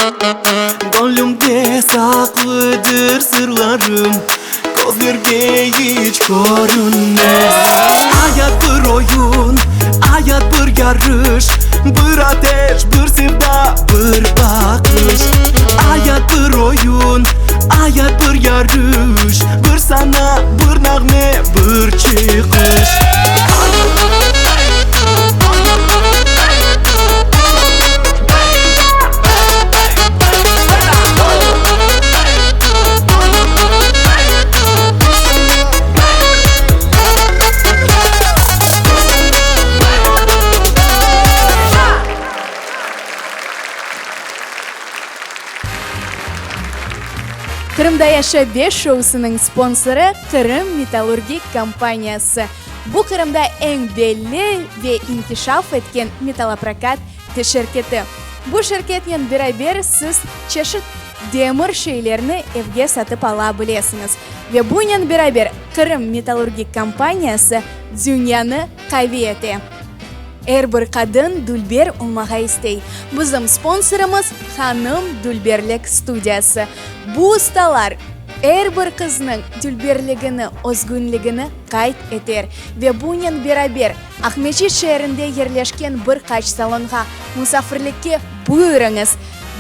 Göñlümde saqlıdır sırlarım, Közlerge iç körünmez. Ayat bir oyun, ayat bir yarış, Bir ateş, bir sevda, bir baqış. Ayat bir oyun, ayat bir yarış, Bir sana, bir nağme, bir çıqış. Qırımda yaşa beş şousınıñ sponsorı Qırım metallurgik kompaniyası. Bu Qırımda eñ belli ve inkişaf etken metalloprokat şirketi. Bu şirketnen beraber siz çeşit demir şeylerni evge satıp ala bilesiñiz. Ve bunen beraber Qırım metallurgik kompaniyası dünyanı qaviy ete. Er bir qadın dülber olmağa istey. Bizim sponsorımız Hanım dülberlik studiyası. Bu ustalar er bir qıznıñ dülberligini, özgünligini qayd eter ve bunen beraber Aqmescit şeerinde yerleşken bir qaç salonğa musafirlikke buyurıñız.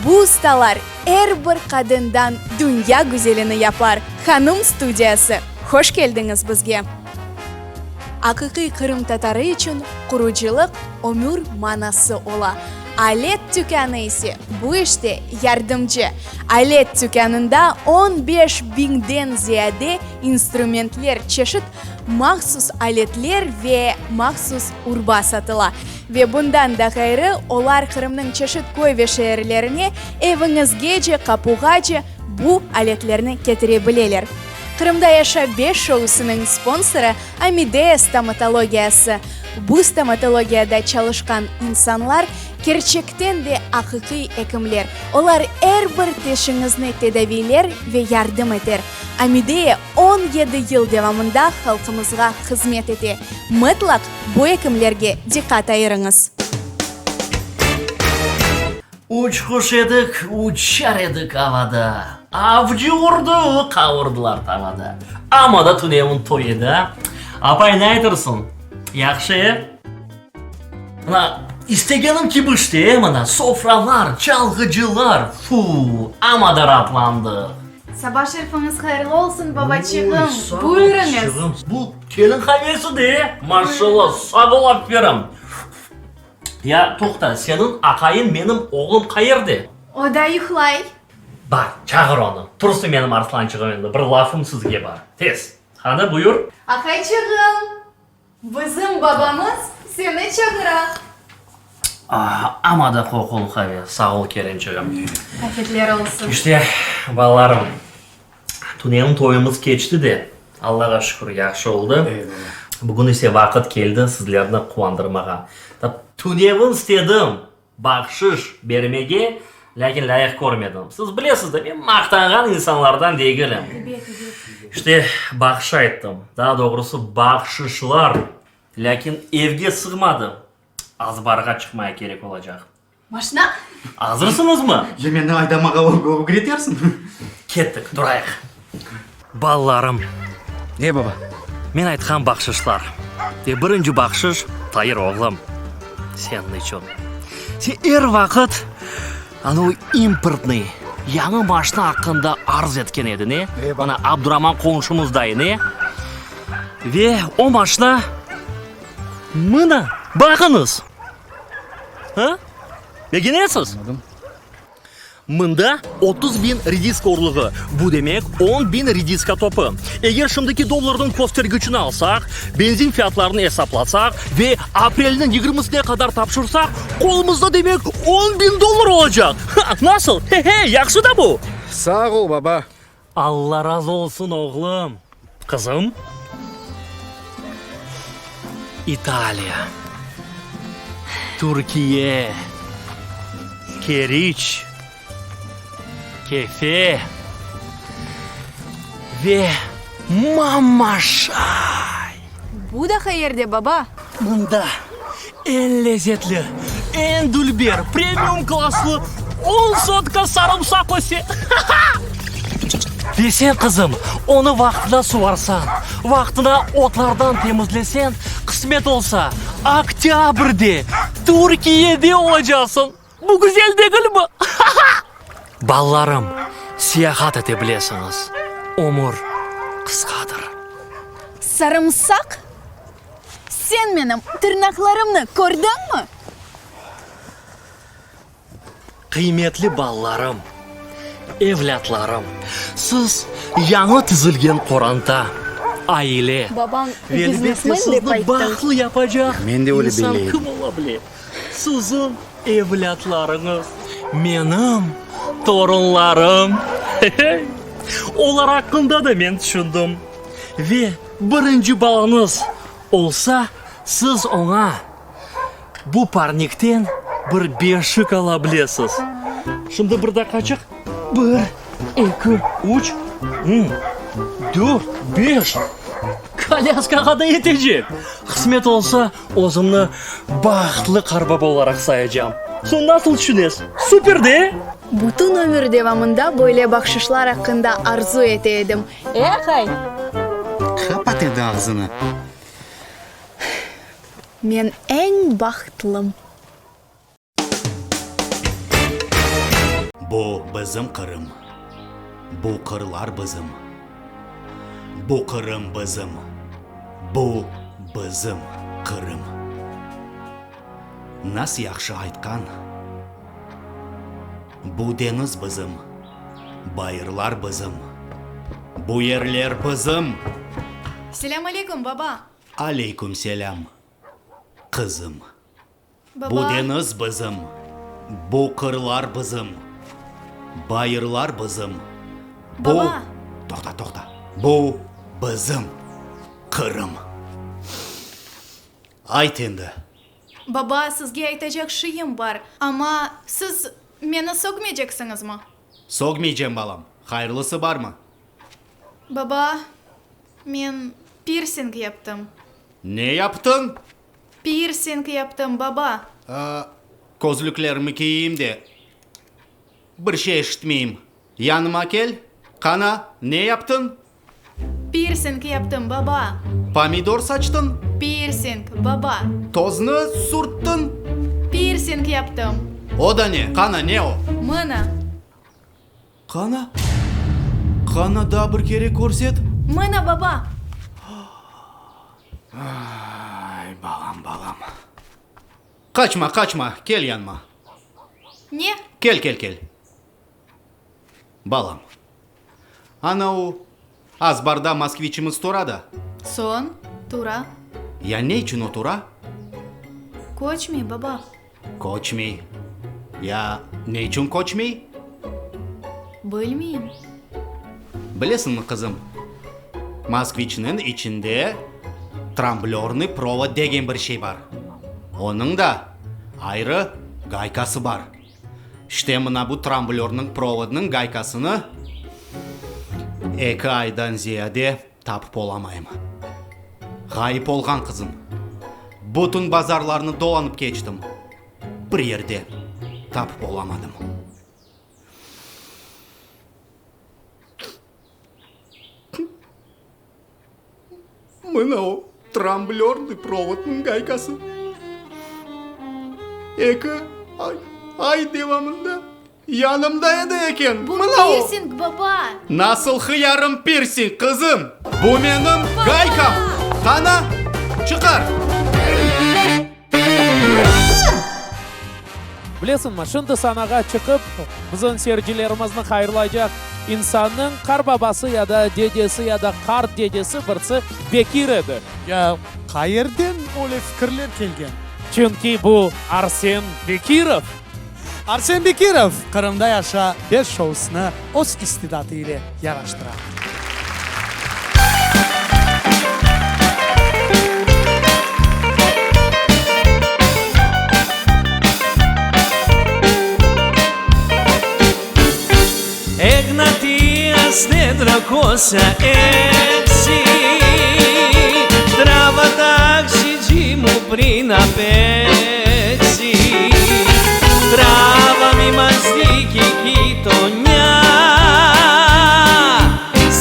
Bu ustalar er bir qadından dünya güzelini yapar. Hanım studiyası, hoş keldiñiz bizge! Aqiqiy qırımtatarı içün qurucılıq ömür manası ola. Alet tükânı ise bu işte yardımcı. Alet tükânında on beş biñden ziyade instrumentler, çeşit mahsus aletler ve mahsus urba satıla. Ve bundan da ğayrı, olar Qırımnıñ çeşit köy ve şeerlerine eviñizgece, qapuğace bu aletlerni ketire bileler. Qırımda yaşa beş şousınıñ sponsorı Amideya stomatologiyası. Bu stomatologiyada çalışqan insanlar kerçekten de aqiqiy ekimler. Olar er bir teşiñizni tedaviyler ve yardım eter. Amideya 17 yıl devamında halqımızğa hızmet ete. Mıtlaq bu ekimlerge diqqat ayırıñız. Üç quş edik, uçar edik avada, Avcı urdı, qavurdılar tavada. Amma da tünevin toy edi, a? Apay, ne aytırsıñ? Yahşı, e? Mına, istegenim kibi işte, e, mına, sofralar, çalğıcılar, fu, amma da raatlandıq. Saba şerfiñiz hayırlı olsun, babaçığım! Oy, sağ ol, Buyurıñız! qızçığım. Bu kelin qavesi de, e? Maşallah, sağ ol, aferin! Ya, toqta, seniñ aqayıñ menim oğlum qayerde? O da yuqlay. Bar, çağır onı. Tursın menim arslançığım endi, bir lafım sizge bar. Tez. Qani, buyur. Aqayçığım, bizim babamız seni çağıra. Ah, amma da qoqulı qave. Sağ ol, kelinçigim. Afetler olsun. İşte, balalarım, tünevin toyumız keçti de, Allağa şükür, yahşı oldı. Bugün ise vaqıt keldi sizlerni quvandırmağa. Tünevin istedim bahşış bermege, lâkin lâyıq körmedim. Siz bilesiz de, men maqtanğan insanlardan degilim. İşte, bahşış ayttım, daa doğrusı bahşışlar, lâkin evge sığmadı, azbarğa çıqmaya kerek olacaq. Maşna? Azırsıñızmı? Ya meni aydamağa ögretersiñ? Kettik, turayıq. Balalarım. E, baba? Men aytqan bahşışlar. Ve birinci bahşış, Tair oğlum, seniñ içün. Sen er vaqıt anavı importnıy, yañı maşna aqqında arz etken ediñ, e? E, baba. Mına, Abduraman qonşumız dayın, e? Ve o maşna, mına, baqıñız! Ha? Begenesiz? Mında 30 bin rediska urluğı, bu demek, on bin rediska topı. Eger şimdiki dollarnıñ köstergiçini alsaq, benzin fiyatlarını esaplasaq ve aprelniñ yigirmisine qadar tapşırsaq, qolumızda demek on bin dollar olacaq! Ha, nasıl? He-he, yahşı da bu! Sağ ol, baba. Alla razı olsun, oğlum. Qızım? İtaliya, Türkiye, Keriç, Kefe ve Mamaşay! Bu da qayerde, baba? Mında eñ lezetli, eñ dülber, premium klasslı on sotka sarımsaq öse! Ve sen, qızım, onı vaqtında suvarsañ, vaqtında otlardan temizleseñ, qısmet olsa, oktâbrde Türkiyede olacaqsıñ! Bu güzel degilmi? Balalarım, seyahat ete bilesiñiz, ömür qısqadır. Sarımsaq? Sen menim tırnaqlarımnı kördiñmi? Qıymetli balalarım, evlâtlarım, siz yañı tizilgen qoranta, aile, Babañ ve elbette biznesmen dep sizni ayttı. bahtlı yapacaq Men de öyle insan belleyim. kim ola bile? Siziñ evlâtlarıñız, menim torunlarım. Hey-hey! Olar aqqında da men tüşündim. Ve birinci balañız olsa, siz oña bu parnikten bir beşik ala bilesiz. Şimdi bir daqqaçıq, bir, eki, üç, dört, beş, kolyaskağa da yetecek. Qısmet olsa, özümni bahtlı qarbaba olaraq sayacam. Soñ nasıl tüşünesiz, super de? Bütün ömür devamında böyle bahşışlar aqqında arzu ete edim. E, aqay? Qapat endi ağzını. Men eñ bahtlım. Bu bizim Qırım, bu qırlar bizim, Bu Qırım bizim, bu bizim Qırım. Nas yahşı aytqan, Bu deñiz bizim, bayırlar bizim, Bu yerler bizim! Selâm aleyküm, baba! Aleyküm selâm, qızım. Baba. Bu deñiz bizim, bu qırlar bizim, bayırlar bizim, bu. Baba. Toqta, toqta. Bu bizim Qırım. Ayt endi. Baba, sizge aytacaq şeyim bar, amma siz meni sögmeyceksiñizmi? Sögmeycem, balam. Hayırlısı barmı? Baba, men pirsing yaptım. Ne yaptıñ? Pirsing yaptım, baba. Közlüklerimi kiyeyim de, bir şey eşitmeyim. Yanıma kel, qana, ne yaptıñ? Pirsing yaptım, baba. Pomidor saçtıñ? Pirsing, baba. Toznı sürttiñ? Pirsing yaptım. O da ne? Qana, ne o? Mına. Qana? Qana daa bir kere körset? Mına, baba! Ay, balam, balam. Qaçma, qaçma, kel yanıma. Ne? Kel, kel, kel. Balam, ana o azbarda moskviçimiz tura da. Soñ, tura. Ya ne içün o tura? Köçmey, baba. Köçmey. Ya ne içün köçmey? Bilmeyim. Bilesiñmi, qızım, Moskviçniñ içinde tramblörnıy provod degen bir şey bar. Onıñ da ayrı gaykası bar. İşte mına bu tramblörnıñ provodnıñ gaykasını eki aydan ziyade tapıp olamayım. Ğayıp olğan, qızım. Bütün bazarlarnı dolanıp keçtim, bir yerde tapıp olamadım. Mına o tramblörnıy provodnıñ gaykası. Eki ay, ay devamında Yanımda edi eken, mına o! Bu pirsing, baba! Nasıl hıyarım pirsing, qızım? Bu menim gaykam! Qana, çıqar! Bilesiñmi, şimdi sanağa çıqıp, bizim seyircilerimizni hayırlaycaq insannıñ qarbabası ya da dedesi ya da qart dedesi birisi Bekir edi. Ya qayerden öyle fikirler kelgen? Çünki bu Arsen Bekirov. Arsen Bekirov Qırımda yaşa beş şousını öz istidatı ile yaraştıra. Εγνατίας τετρακόσια έξι Τράβα ταξιτζή μου πριν απέξει Τράβα μη μας δει κι η γειτονιά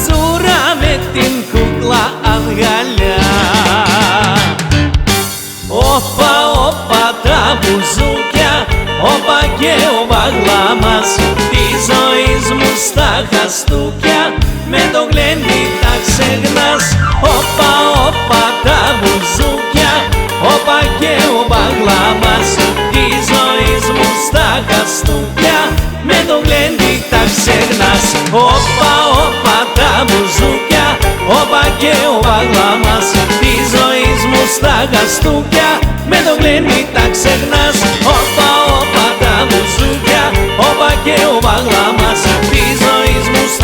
Σούρα με την κούκλα αγκαλιά Όπα, όπα τα μπουζούκια, όπα και ο μπαγλάμας Τη ζωής μου στα χαστούκια, με το γλέντι τα ξεχνάς Όπα, όπα τα μπουζούκια, όπα και ο μπαγλάμας Τη ζωής μου στα χαστούκια, με το γλέντι τα ξεχνάς Όπα, όπα τα μπουζούκια, όπα και ο μπαγλάμας Τη ζωής μου στα χαστούκια, με το γλέντι τα ξεχνάς Όπα, όπα τα μπουζούκια, όπα και ο μπαγλάμας Τη ζωής μου στα.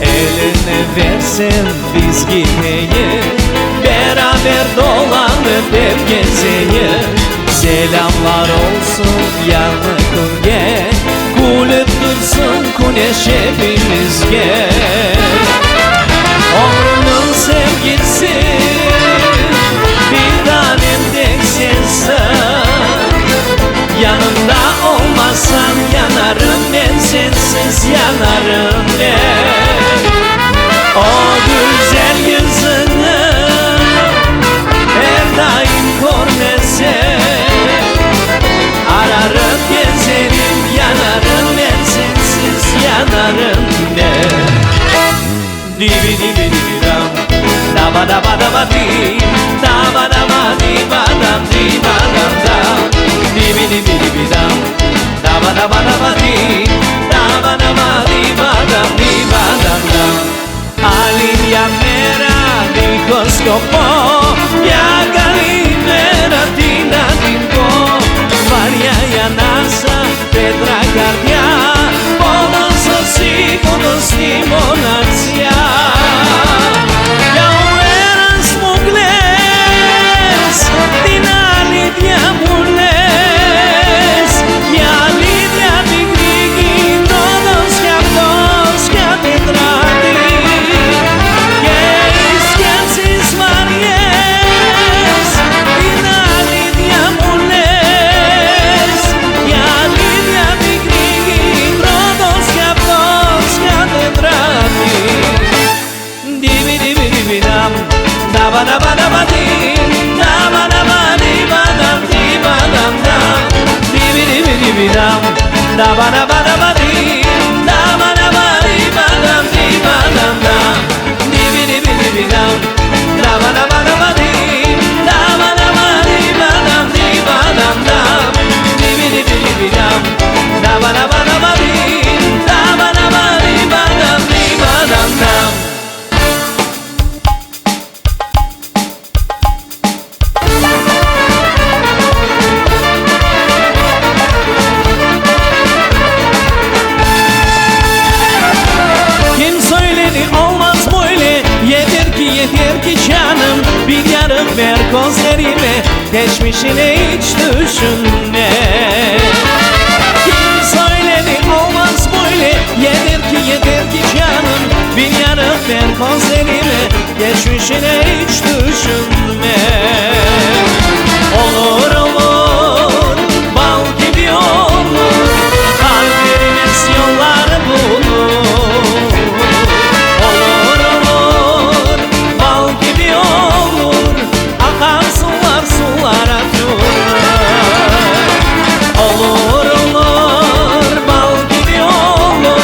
Eline versen biz gideyik Beraber dolanıp ep gezeyik Selâmlar olsun yañı künge Külip tursın küneş epimizge Ömrümniñ sevgisi Bir tanem tek sensiñ Yanımda olmasañ yanarım men Sensiz yanarım men O güzel yüzüñni Er daim körmesem Ararım, gezerim, yanarım men Sensiz yanarım men Dibi-dibi-dibi-dam Daba-daba-daba-di Daba-daba-di-ba-dam di-ba-dam-dam Dibi-dibi-dibi-dam Daba-daba-daba-di Daba-daba-di-ba-dam di-ba-dam-dam Αλήθεια μέρα δίχως σκοπό Μια καλή μέρα τι να την πω Βαριά η ανάσα, πέτρα καρδιά Πόνος ο σύμφωνος στη μοναξιά Για ο ένας μου κλαις, την αλήθεια μου λες Μια αλήθεια πικρή κοινώνος κι αυτός κι τετράτη Και οι σκέψεις βαριές, την αλήθεια μου λες Μια αλήθεια πικρή κοινώνος κι αυτός κι τετράτη Διβι-διβι-διβι-δαμ, δαβα-δαβα-δαβα-δι, δαβα-δαβα-δι-βα-δαμ, δι-βα-δαμ-δαμ. Διβι-διβι-διβι-δαμ, δαβα-δαβα-δαβα-δι, δαβα-δαβα-δι-βα-δαμ, δι-βα-δαμ-δαμ. Διβι-διβι-διβι-δαμ, δαβα-δαβα-δαβα-δι, δαβα-δαβα-δι-βα-δαμ, δι-βα-δαμ-δαμ. Διβι-διβι-διβι-δαμ, δαβα-δαβα-δαβα-δι, δαβα-δαβα-δι-βα-δαμ, δι-βα-δαμ-δαμ. Kim söyledi olmaz böyle Yeter ki yeter ki canım Bir yarık ver gözlerime Geçmişini hiç düşünme Kim söyledi olmaz böyle Yeter ki yeter ki canım Bir yarık ver gözlerime Geçmişini hiç düşünme Olur olur bal kibi olur Kalplerimiz yollar bulur Olur olur bal kibi olur Akan sular sulara durur Olur olur bal kibi olur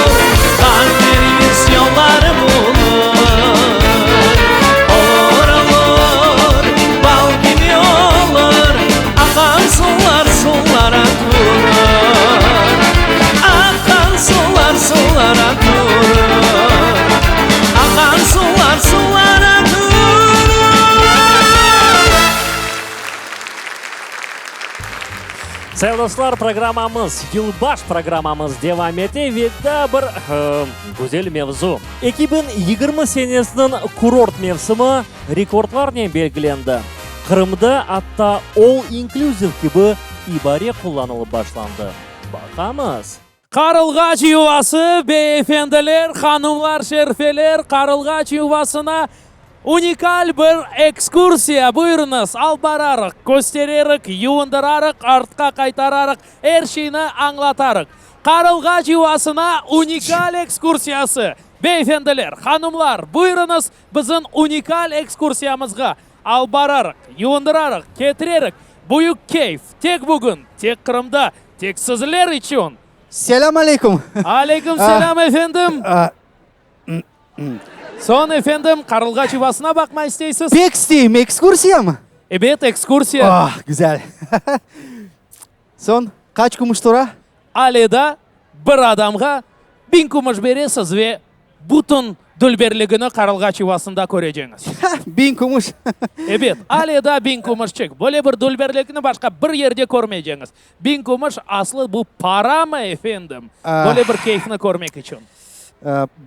Kalplerimiz yollar bulur Olur olur bal kibi olur Akan sular sulara durur Akan sular sulara durur Akan sular sulara durur Sayılı dostlar, programmamız, yılbaş programmamız devam ete ve daa bir güzel mevzu. 2020 senesiniñ kurort mevsimi rekordlarnen belgilendi. Qırımda atta all inclusive kibi ibare qullanılıp başlandı. Baqamız. Qarılğaç yuvası, beyefendiler, hanımlar, şerfeler, Qarılğaç yuvasına unikal bir ekskursiya! Buyurıñız, alıp bararıq, köstererik, yuvundırarıq, artqa qaytararıq, er şeyni añlatarıq. Qarılğaç yuvasına unikal ekskursiyası! Beyefendiler, hanımlar, buyurıñız, bizim unikal ekskursiyamızğa! Alıp bararıq, yuvundırarıq, ketirerik. Büyük keyf, tek bugün, tek Qırımda, tek sizler içün! Selâm aleyküm! Aleyküm selâm, efendim! Soñ, efendim, Qarılğaç yuvasına baqma isteysiz? Pek isteyim, ekskursiyamı? Ebet, ekskursiya. Ah, güzel! Soñ, qaç kümüş tura? Ale da. Bir adamğa biñ kümüş beresiz ve bütün dülberligini Qarılğaç yuvasında köreceñiz. Biñ kümüş? Ebet, ale daa biñ kümüşçik. Böyle bir dülberlikni başqa bir yerde körmeyceñiz. Biñ kümüş aslı bu paramı, efendim? Böyle bir keyfni körmek içün.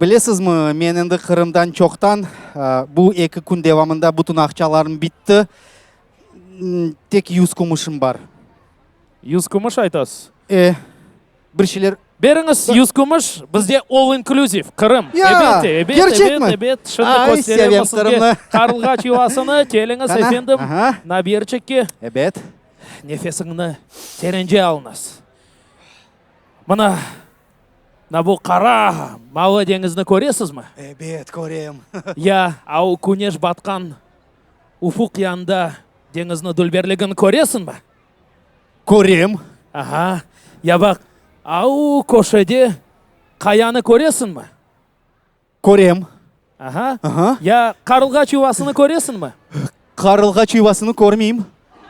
Bilesizmi, men endi Qırımdan çoqtan, bu eki kün devamında bütün aqçalarım bitti, tek yuz kümüşim bar. Yuz kümüş aytasız? E, bir şeyler. Beriñiz yuz kümüş, bizde all inclusive, Qırım. Ya, Ebet, ebet, kerçekmi? ebet, ebet. Şimdi Ay, kösteremiz sevem sizge Qırımnı. Qarılğaç yuvasını. Keliñiz, Qana, efendim, aha. Naberçikke. Ebet. Nefesiñni terence alıñız. Mına, mına bu qara, mavı deñizni köresizmi? Ebet, körem. Ya, a o küneş batqan ufuq yanında deñizni dülberligini köresiñmi? Körem. Aha, ya baq, a-u köşede qayanı köresiñmi? Körem. Aha. Aha. Ya qarılğaç yuvasını köresiñmi? Qarılğaç yuvasını körmeyim.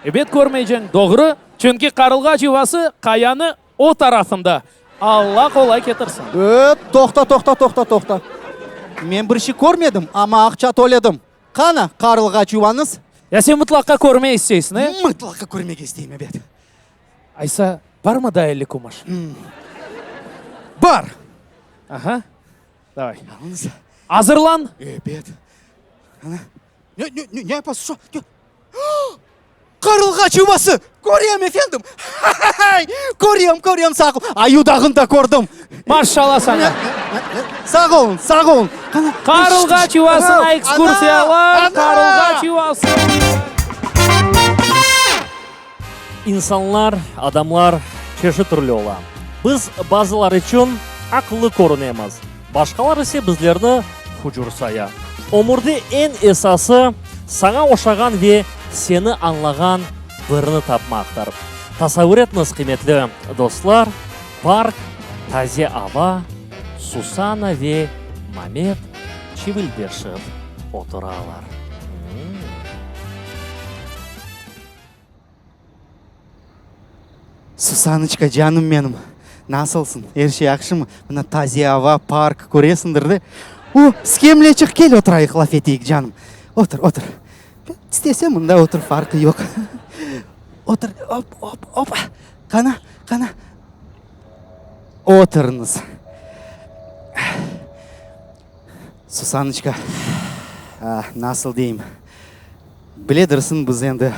Ebet körmeyceñ, doğru, çünki qarılğaç yuvası qayanı o tarafında. Alla qolay ketirsin. E, toqta, toqta, toqta, toqta. Men bir şey körmedim, amma aqça töledim. Qana, qarılğaç yuvañız? Ya sen mıtlaqa körmey isteysiñ, e? Mıtlaqa körmege isteyim, ebet. Aysa, barmı daa 50 kümüş? Bar! Aha, davay. Azırlan! Ebet. Ana, ne, ne, ne, ne yapasız şu? Qarılğaç yuvası! Körem, efendim! Ha-ha-hay! Körem, körem, sağ ol! Ayu dağını da kördim! Maşşalla saña! Sağ oluñ, sağ oluñ! Qana, Qarılğaç yuvasına ekskursiyalar! Qarılğaç yuvası! İnsanlar, adamlar çeşit türlü ola. Biz bazılar içün aqıllı körünemiz, başqalar ise bizlerni hucur saya. Ömürde eñ esası, saña oşağan ve seni añlağan birini tapmaqtır. Tasavvur etiñiz, qıymetli dostlar, park, taze ava, Susana ve Mamet çivildeşip oturalar. Susanıçka, canım menim, nasılsıñ? Er şey yahşımı? Mına taze ava, park, köresiñdir de. O, skemleçik, kel oturayıq, laf eteyik, canım. Otur, otur. İstese mında otur, farqı yoq. Otur, op, op, op. Qana, qana. Oturıñız. Susanıçka, nasıl deyim, biledirsiñ, biz endi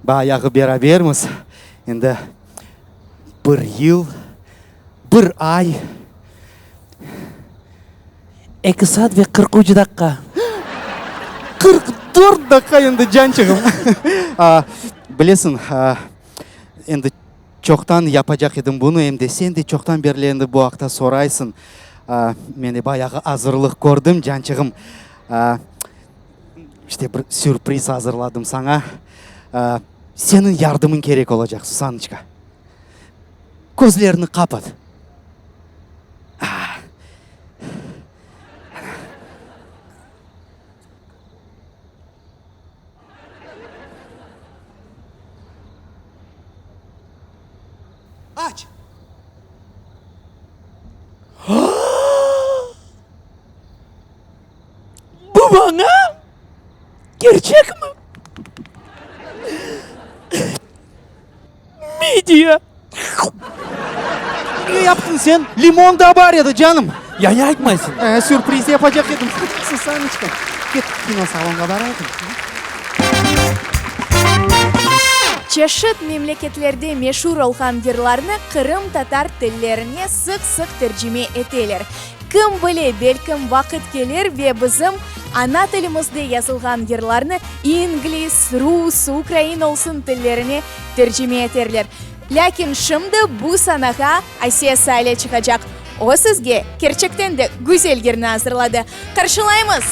bayağı berabermiz, endi bir yıl, bir ay. Eki saat ve 43 daqqa. 44 daqqa endi, cançığım. Bilesiñ, endi Çoqtan yapacaq edim bunı, em de sen de çoqtan berli endi bu aqta soraysıñ. Men de bayağı azırlıq kördim, cançığım. İşte, bir sürpriz azırladım saña. Seniñ yardımıñ kerek olacaq, Susanıçka. Közlerini qapat. Aç! Bu maña kerçekmi? Midiya! Ne yaptıñ sen? Limon da bar edi, canım. Ya ne aytmaysıñ? E, sürpriz yapacaq edim. Susanıçka, ket kinosalonğa barayıq. Çeşit memleketlerde meşur olğan yırlarnı qırımtatar tillerine sıq-sıq tercime eteler. Kim bile, belkim vaqıt kelir ve bizim ana tilimizde yazılğan yırlarnı ingliz, rus, ukrain olsun tillerine tercime eterler. Lâkin şimdi bu sanağa Asiye Sale çıqacaq. O sizge kerçekten de güzel yırnı azırladı. Qarşılaymız!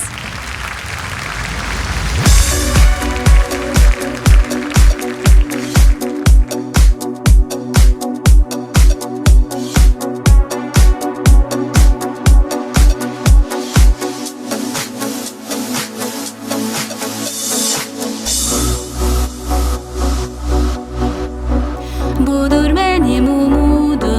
Budır menim ümüdim.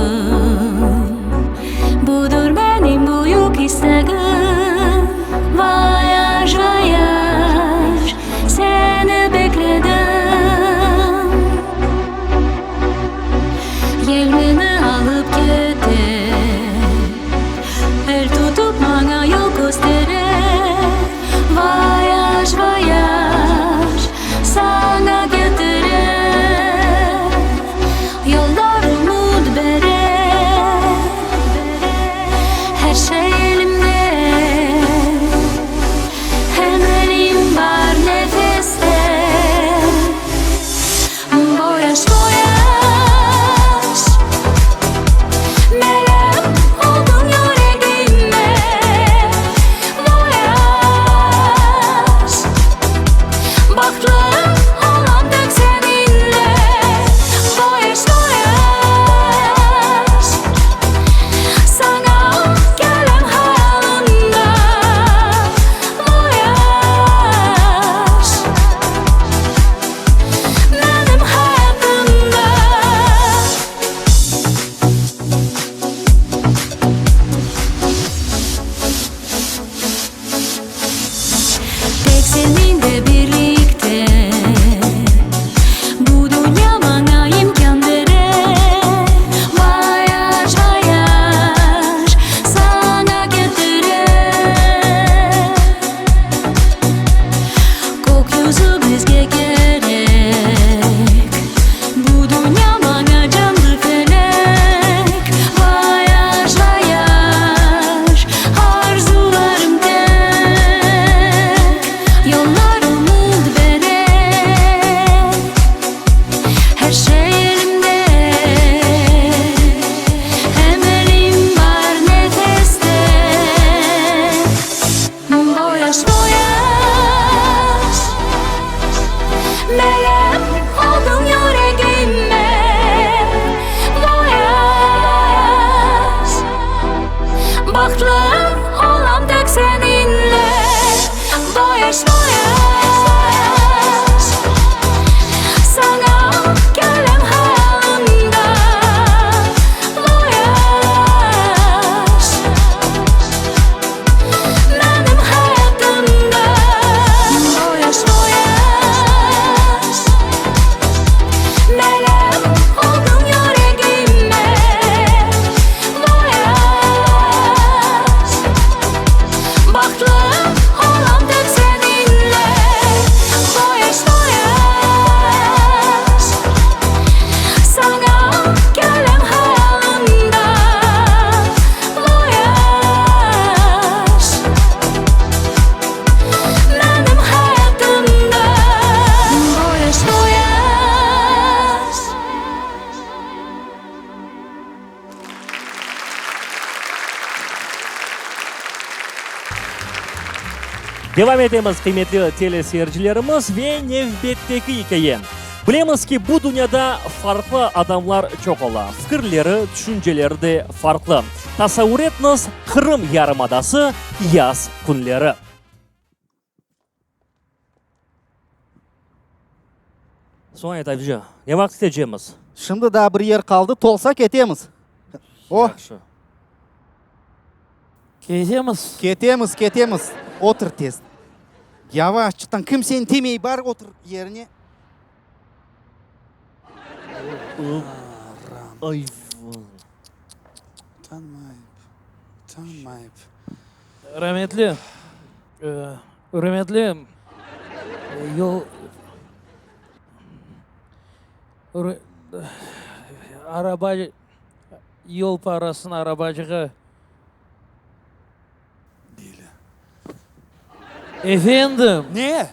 Yel meni alıp kete, El tutıp maña yol köstere. Voyaj, voyaj, saña ketire, Yollar ümüt bere, Her şey elimde, Emelim bar nefeste. Voyaj, voyaj, Melem oldıñ yüregime. Voyaj, Bahtlı olam tek seninle. Voyaj, voyaj, Saña kelem hayalımda. Voyaj. Menim hayatımda. Tek seninle birlikte Bu dünya maña imkân bere. Voyaj, voyaj, saña ketire. Kök yüzü bizge kerek, Bu dünya maña canlı felek. Voyaj, voyaj, arzularım tek, Yollar ümüt bere, Her şey elimde, Emelim bar nefeste. Voyaj, voyaj, Melem oldıñ yüregime. Voyaj, Bahtlı olam tek seninle. Voyaj, voyaj, Saña kelem hayalımda. Voyaj, Menim hayatımda. Voyaj, voyaj, Melem oldıñ yüregime. Voyaj, Bahtlı olam tek seninle. Voyaj, voyaj, Saña kelem hayalımda. Voyaj, Menim hayatımda. Voyaj, voyaj. Devam etemiz, qıymetli teleseyircilerimiz, ve nevbetteki ikâye. Bilemiz ki, bu dünyada farqlı adamlar çoq ola, fikirleri, tüşünceleri de farqlı. Tasavvur etiñiz, Qırım yarımadası, yaz künleri. Soñ ayt, Avcı, ne vaqıt ketecemiz? Şimdi daa bir yer qaldı, tolsa ketemiz. O. Yahşı. Ketemiz. Ketemiz, ketemiz. Otur tez. Yavaşçıqtan, kimseni temey, bar otur yerine. Ay. Utanmayıp, utanmayıp. Rametli, ürmetli yol, araba, yol parasını arabacığa. Deli. Efendim? Ne?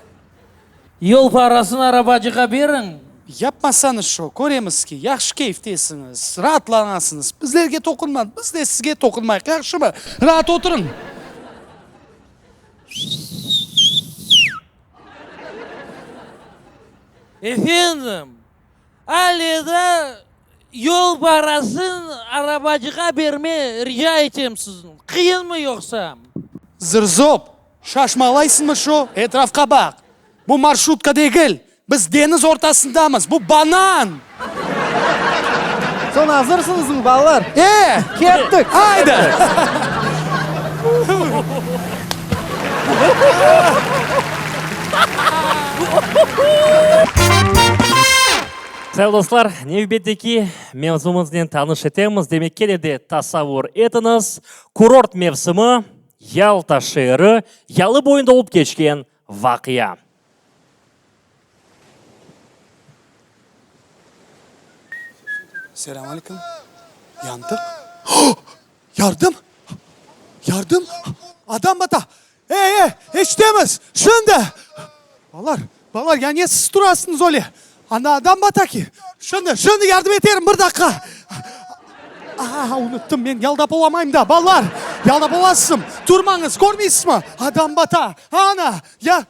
Yol parasını arabacığa beriñ. Yapmasañız şo, köremiz ki, yahşı keyftesiñiz, raatlanasıñız. Bizlerge toqunmañ, biz de sizge toqunmayıq, yahşımı? Raat oturıñ. Efendim, ale da yol parasın arabacığa berme rica etem sizni. Qıyınmı yoqsa? Zırzop, şaşmalaysıñmı şo, etrafqa baq. Bu marşrutka degil, biz deñiz ortasındamız, bu banan! Soñ azırsıñızmı, balalar? E! Kettik! Ayda! Sayılı dostlar, nevbetteki mevzumıznen tanış etemiz. Demek, kene de tasavvur etiñiz, kurort mevsimi, Yalta şeeri, yalı boyunda olıp keçken vaqia. Selâm aleyküm. Yantıq. Yardım! Yardım! Adam bata! Ey, ey, eşitemiz! Şimdi! Balalar, balalar, ya ne siz turasıñız öyle? Anda adam bata ki! Şimdi, şimdi yardım eterim, bir daqqa! Aa, unuttım, men yaldap olamayım da, balalar! Yaldap olasızm? Turmañız, körmeysizmi? Adam bata! Ana! Ya,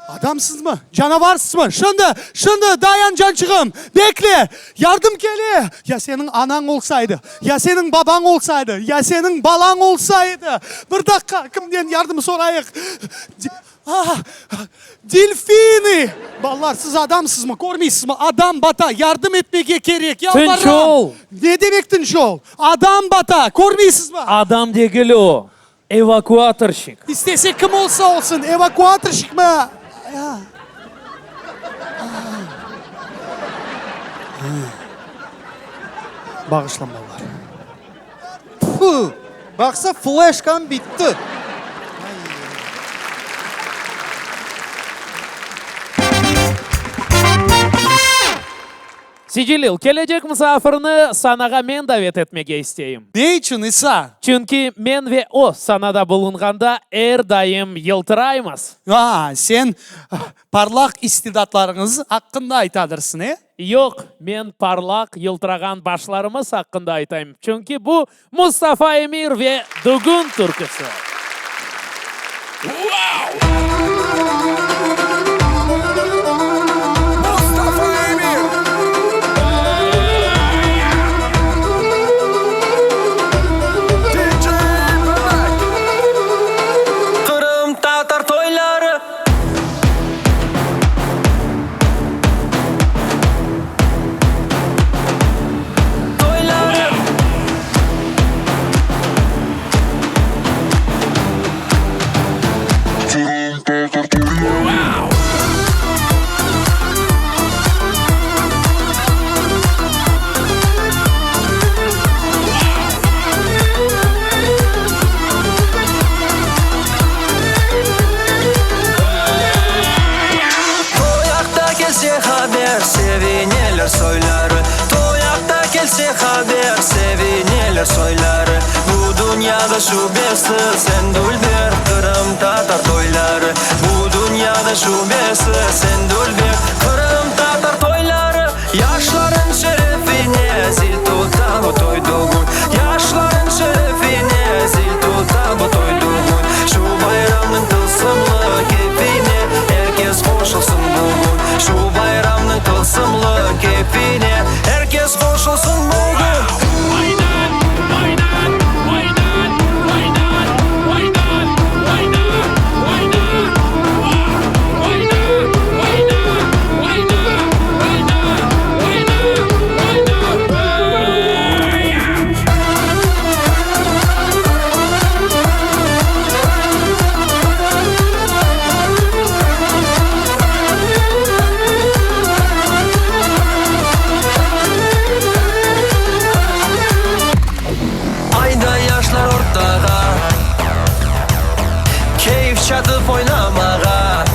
Adamsızmı, canavarsızmı? Şimdi, şimdi, dayan, cançığım, bekle, yardım kele! Ya seniñ anañ olsaydı, ya seniñ babañ olsaydı, ya seniñ balañ olsaydı! Bir daqqa, kimden yardım sorayıq? Ah, delfini! Balalar, siz adamsızmı, körmeysizmi, adam bata, yardım etmege kerek, yalvaram! Tınç ol! Ne demek tınç ol? Adam bata, körmeysizmi? Adam degil o, Evakuatorşik. İstese kim olsa olsun, evakuatorşikmi? Bağışlan, balalar. Tfu! Baqsa, fleşkam bitti. Sicilil, kelecek musafirni sanağa men davet etmege isteyim. Ne içün, İsa? Çünki men ve o sanada bulunğanda er daim yıltıraymız. A, sen parlaq istidatlarıñız aqqında aytadırsıñ, e? Yoq, men parlaq, yıltırağan başlarımız aqqında aytayım, çünki bu Mustafa Emir ve Dügün türküsi. Qırımtatar toyları. Toyları. Toy aqta kelse haber, sevineler soyları, Toy aqta kelse haber, sevineler soyları. Bu dünyada şübesiz eñ dülber qırımtatar toyları, Bu dünyada şübesiz eñ dülber qırımtatar toyları. Yaşlarnıñ şerefine zil tuta bu toy dügün, Yaşlarnıñ şerefine zil tuta bu toy dügün. Şu bayramnıñ tılsımlı keyfine er kes qoşulsın bugün, Şu bayramnıñ tılsımlı keyfine er kes qoşulsın bugün. Ayda yaşlar ortağa, Keyf çatıp oynamağa.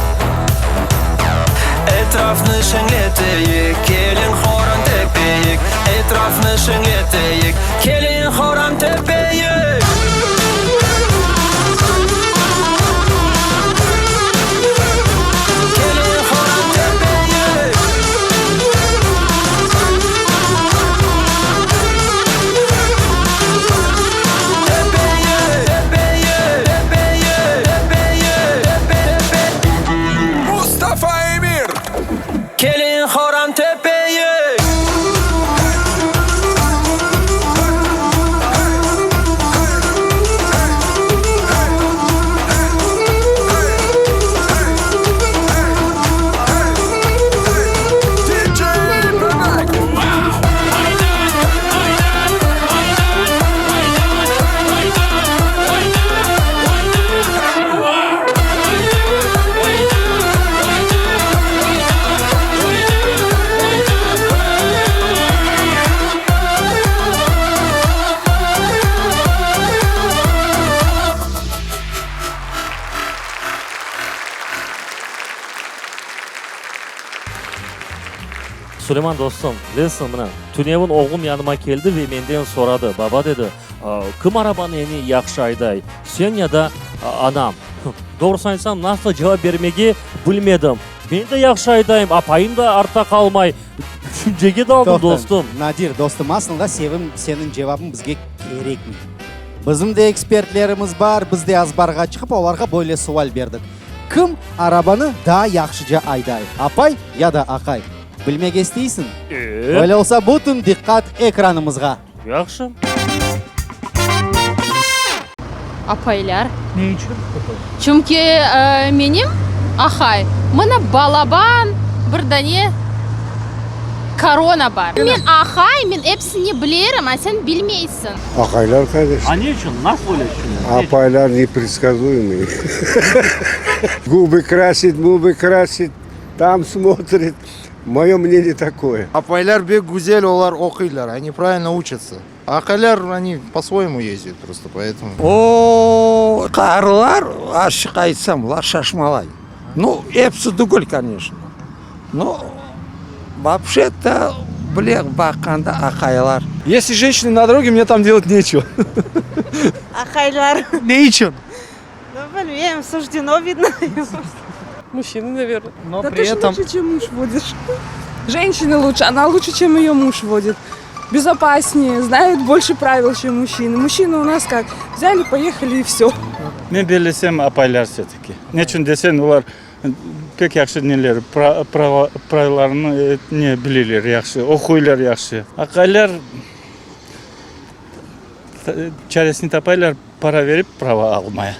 Etrafnı şeñleteyik, keliñ horan tepeyik, Etrafnı şeñleteyik, keliñ horan tepeyik. Keliñ horan tepeyik. Mustafa Emir! Keliñ horan tepeyik! Suleyman dostum, bilesiñ, mına, tünevin oğlum yanıma keldi ve menden soradı, Baba, dedi, kim arabanı eñ yahşı ayday, sen ya da anam? Doğrusını aytsam, nasıl cevap bermege bilmedim. Men de yahşı aydayım, apayım da artta qalmay. Tüşüncege daldım, dostum. Nadir, dostum, aslında sevim, seniñ cevabıñ bizge kerekmey. Bizim de ekspertlerimiz bar, biz de azbarğa çıqıp, olarğa böyle sual berdik. Kim arabanı daa yahşıca ayday, apay ya da aqay? Bilmek isteysiñ? Öyle olsa, bütün diqqat ekranımızğa! Yahşı. Apaylar. Ne içün? Çünki menim aqay, mına balaban bir dane korona bar. Men aqay, men episini bilerim, a sen bilmeysiñ. Aqaylar, конечно. A ne içün? Nasıl öyle tüşünesiñ? Apaylar nepredskazuyemıy. Gubı krasit, mubı krasit, tam smotrit. Moyo мнение такое. Apaylar bek güzel, olar oquylar, oni pravильно учатся. Aqaylar, oni po-svoyemu ezdят prosto, poetomu. O, qarılar, açıq aytsam, olar şaşmalay. Nu, episi tügül, koneçno. Nu, vapşe-to, bile baqqanda aqaylar. Esli jenşçina na doroge, mne tam delat neçeva. Aqaylar. Ne içün? Nu, bilmeyim, sujdenno, vidno. Mujçinı, naverno. Но Да при ты ж этом... лучше, чем муж водишь. Женщины лучше, она лучше, чем ее муж водит. Безопаснее, знает больше правил, чем мужчины. Мужчины у нас как? Взяли, поехали и все. Men bellesem apaylar vse-taki. Neçün deseñ, olar pek yahşı neler, pravlarnı ne bileler yahşı, oquylar yahşı. Aqaylar çaresini tapaylar para verip prava almaya.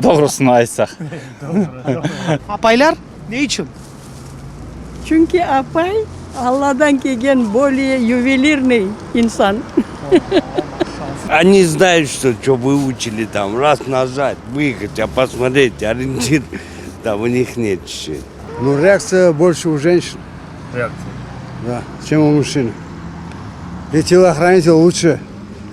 Doğrusını aytsaq. Apaylar ne içün? Çünki apay Alladan kelgen bolее yuvelirnıy insan. Oni znают, что что выучили там, раз нажать, выехать, а посмотреть, ориентир, там у них нет чуть-чуть. Ну, реакция больше у женщин. Реакция? Да, чем у мужчин. И телохранитель лучше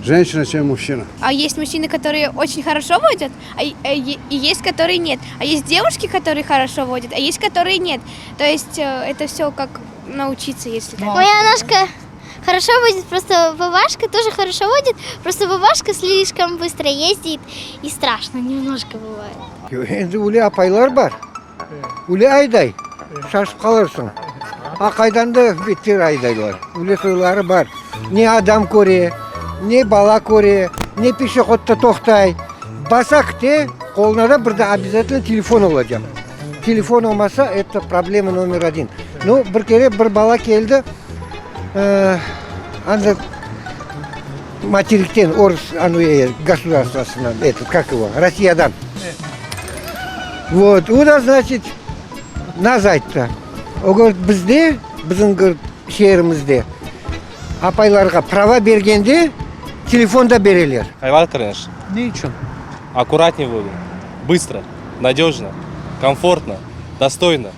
женщина, чем мужчина. А есть мужчины, которые очень хорошо водят, а и есть, которые нет. А есть девушки, которые хорошо водят, а есть, которые нет. То есть это все как научиться, если так. Моя ножка хорошо водит, просто бабашка тоже хорошо водит, просто бабашка слишком быстро ездит и страшно немножко бывает. Endi öyle apaylar bar, öyle ayday, şaşıp qalırsıñ. Aqaydan da beter aydaylar, öyle soyları bar. Ne adam köre, ne bala köre, ne peşehodda toqtay. Basa kite, qoluna da bir de obязательно telefon olacaq. Telefon olmasa, eto problema nomer odin. Nu, bir kere bir bala keldi, anda materikten, orus gosudarstvosından, etot, kak ego, Rossiyadan. Vot, o da, znaçit, naz ayttı. O govorit, bizde, bizim, govorit, şeerimizde apaylarğa prava bergende telefon da bereler. Aqaylar, конечно. Ne içün? Akkuratney vodят, bıstro, nadejno, komfortno, dostoyno.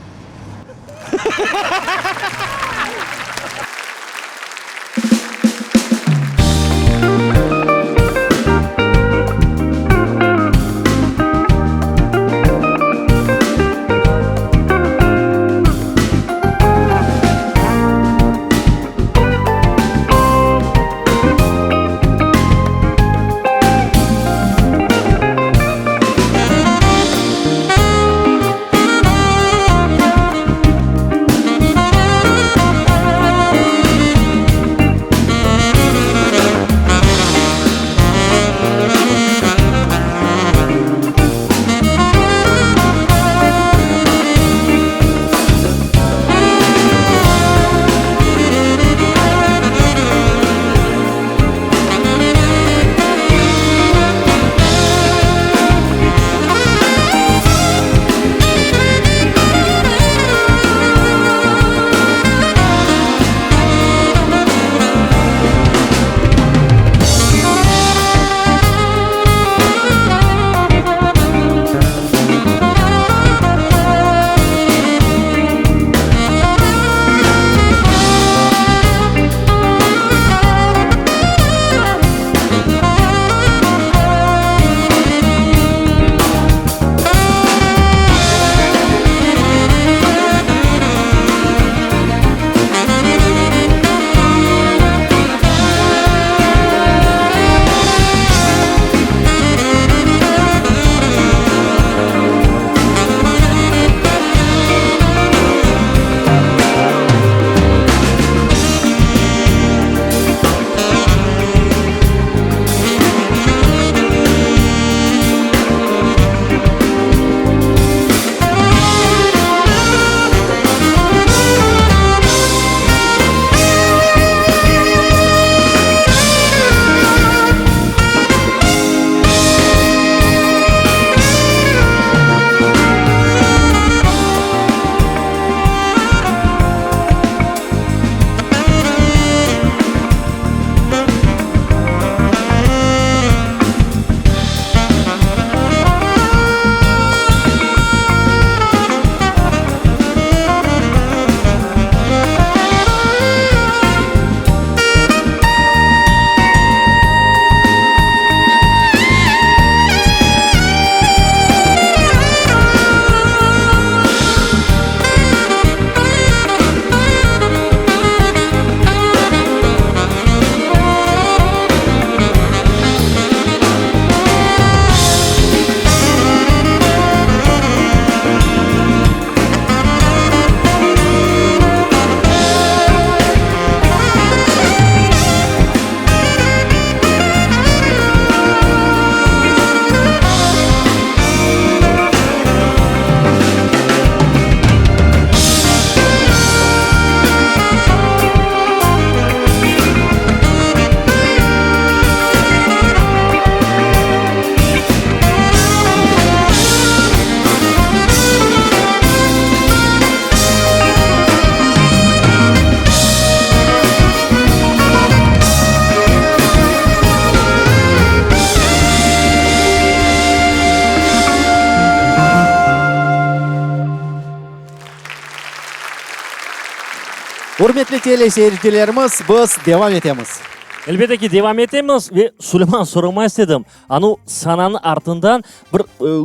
Ürmetli teleseyircilerimiz, biz devam etemiz. Elbette ki, devam etemiz. Ve, Suleyman, soramaq istedim, anu sananıñ artından bir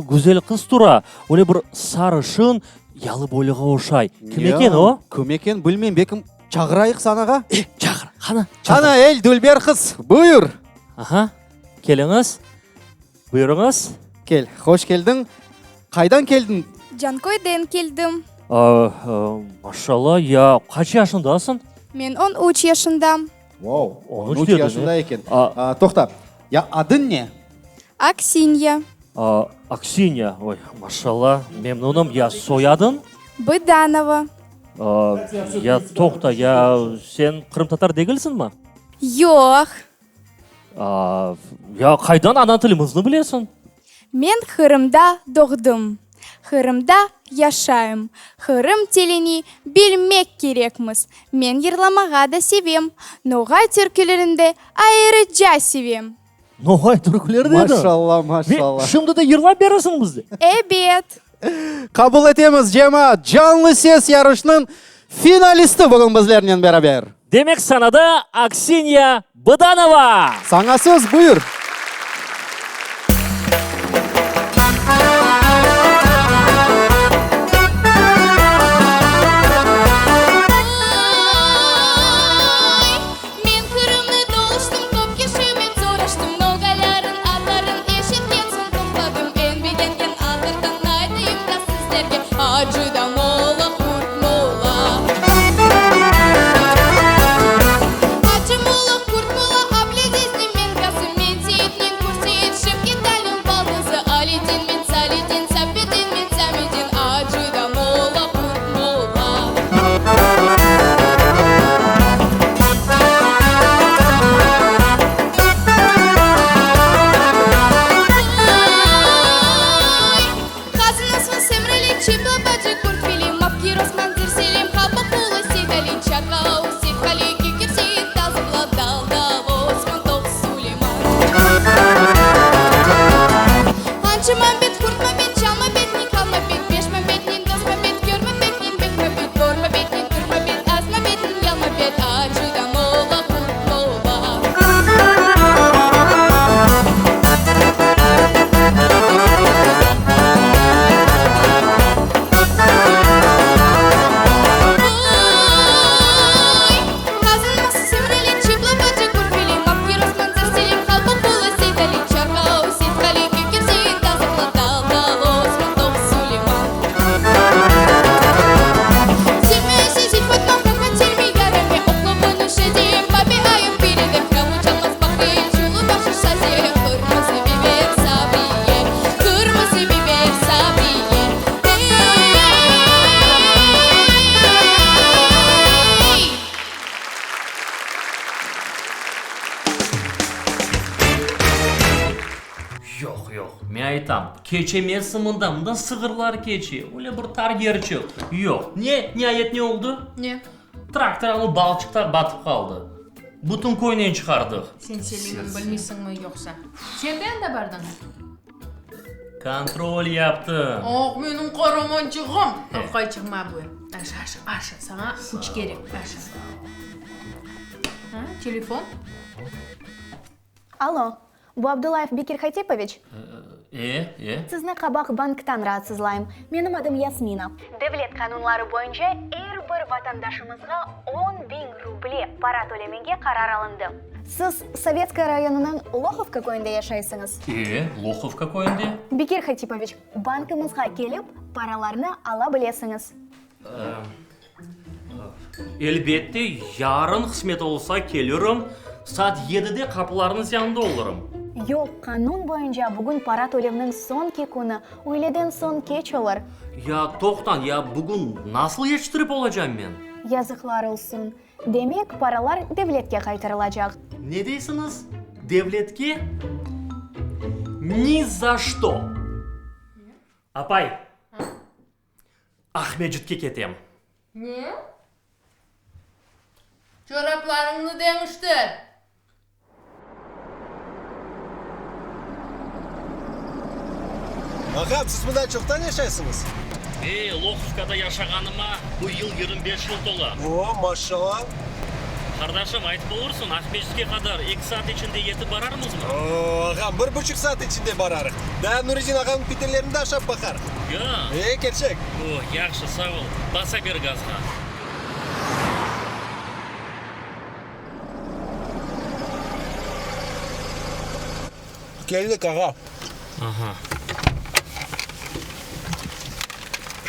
güzel qız tura, öyle bir sarışın, yalı boyluğa oşay. Kim eken o? Kim eken, bilmeyim, belkim çağırayıq sanağa? E, çağır, qana, çağır. Qana, ey, dülber qız, buyur. Aha, keliñiz, buyurıñız. Kel, hoş keldiñ. Qaydan keldiñ? Canköyden keldim. Maşallah, ya qaç yaşındasıñ? Men on üç yaşındam. Vau, on üç yaşında eken. Toqta, ya adıñ ne? Aksinya. Aksinya, oy, maşallah, memnunım. Ya soyadıñ? Bıdanova. Ya toqta, ya sen qırımtatar degilsiñmi? Yoq. Ya qaydan ana tilimizni bilesiñ? Men Qırımda doğdım. Qırımda yaşayım. Qırım tilini bilmek kerekmiz. Men yırlamağa da sevem. Noğay türkülerini de ayrıca sevem. Noğay türküleri dedi. Maşallah, maşallah. Ve şimdi de yırlap beresiñ bizge. Ebet. Qabul etemiz, cemaat, Canlı ses yarışınıñ finalisti bugün bizlernen beraber. Demek, sanada Aksinya Bıdanova! Saña söz, buyur. Men Qırımnı dolaştım, köp kişimen soraştım, Noğayların adların eşitken soñ toqtadım, Eñ begengen adlardan aytayım da sizlerge, Acı da molla, Qurt molla. Acı molla, Qurt molla, Ablâzizniñ menkası, Menseyitniñ Qurtseyit, Şevket Aliniñ baldızı, Alidin men Salidin, Safedin men Samedin, Acı da molla, Qurt molla. Yoq, yoq, men aytam, keçemezsiñ mından, mından sığırlar keçe, öyle bir tar yerçik. Yoq. Ne, niayet ne oldı? Ne? Traktor anı balçıqta batıp qaldı. Bütün köynen çıqardıq. Sen Selimni bilmeysiñmi yoqsa? Sen de anda bardıñ? Kontrol yaptım. Ah, menim qaramançığım! Aqayçığım, ma bu. Aşa, aşa, aşa, saña küç kerek, aşa. A, telefon? Alo, bu Abdullayev Bekir Hatipoviç? E, e. Sizni Qabaq banktan raatsızlayım. Menim adım Yasmina. Devlet qanunları boyunca er bir vatandaşımızğa 10.000 ruble para tölemege qarar alındı. Siz Sovetskaya rayonınıñ Lohovka köyünde yaşaysıñız? E, Lohovka köyünde. Bekir Hatipoviç, bankımızğa kelip, paralarnı ala bilesiñiz. Elbette, yarın qısmet olsa kelirim, saat yedide qapılarıñız yanında olurım. Yoq, qanun boyunca bugün para tölevniñ soñki künü, üyleden soñ keç olur. Ya, toqtañ, ya bugün nasıl yetiştirip olacam men? Yazıqlar olsun. Demek, paralar devletke qaytarılacaq. Ne deysiñiz? Devletke? Ni za çto! Apay! Aqmescitke ketem. Ne? Çoraplarıñnı deñiştir! Ağam, siz mında çoqtan yaşaysıñız? Ey, Lohovkada yaşağanıma bu yıl 25 yıl tola. O, maşşala! Qardaşım, aytıp olursıñ, Aqmescitke qadar eki saat içinde yetip bararmızmı? O, ağam, bir buçuq saat içinde bararıq. Daa Nuredin ağanıñ pitelerini de aşap baqarıq. Ya? E, kerçek. O, yahşı, sağ ol. Basa ber gazğa. Keldik, ağa. Aha.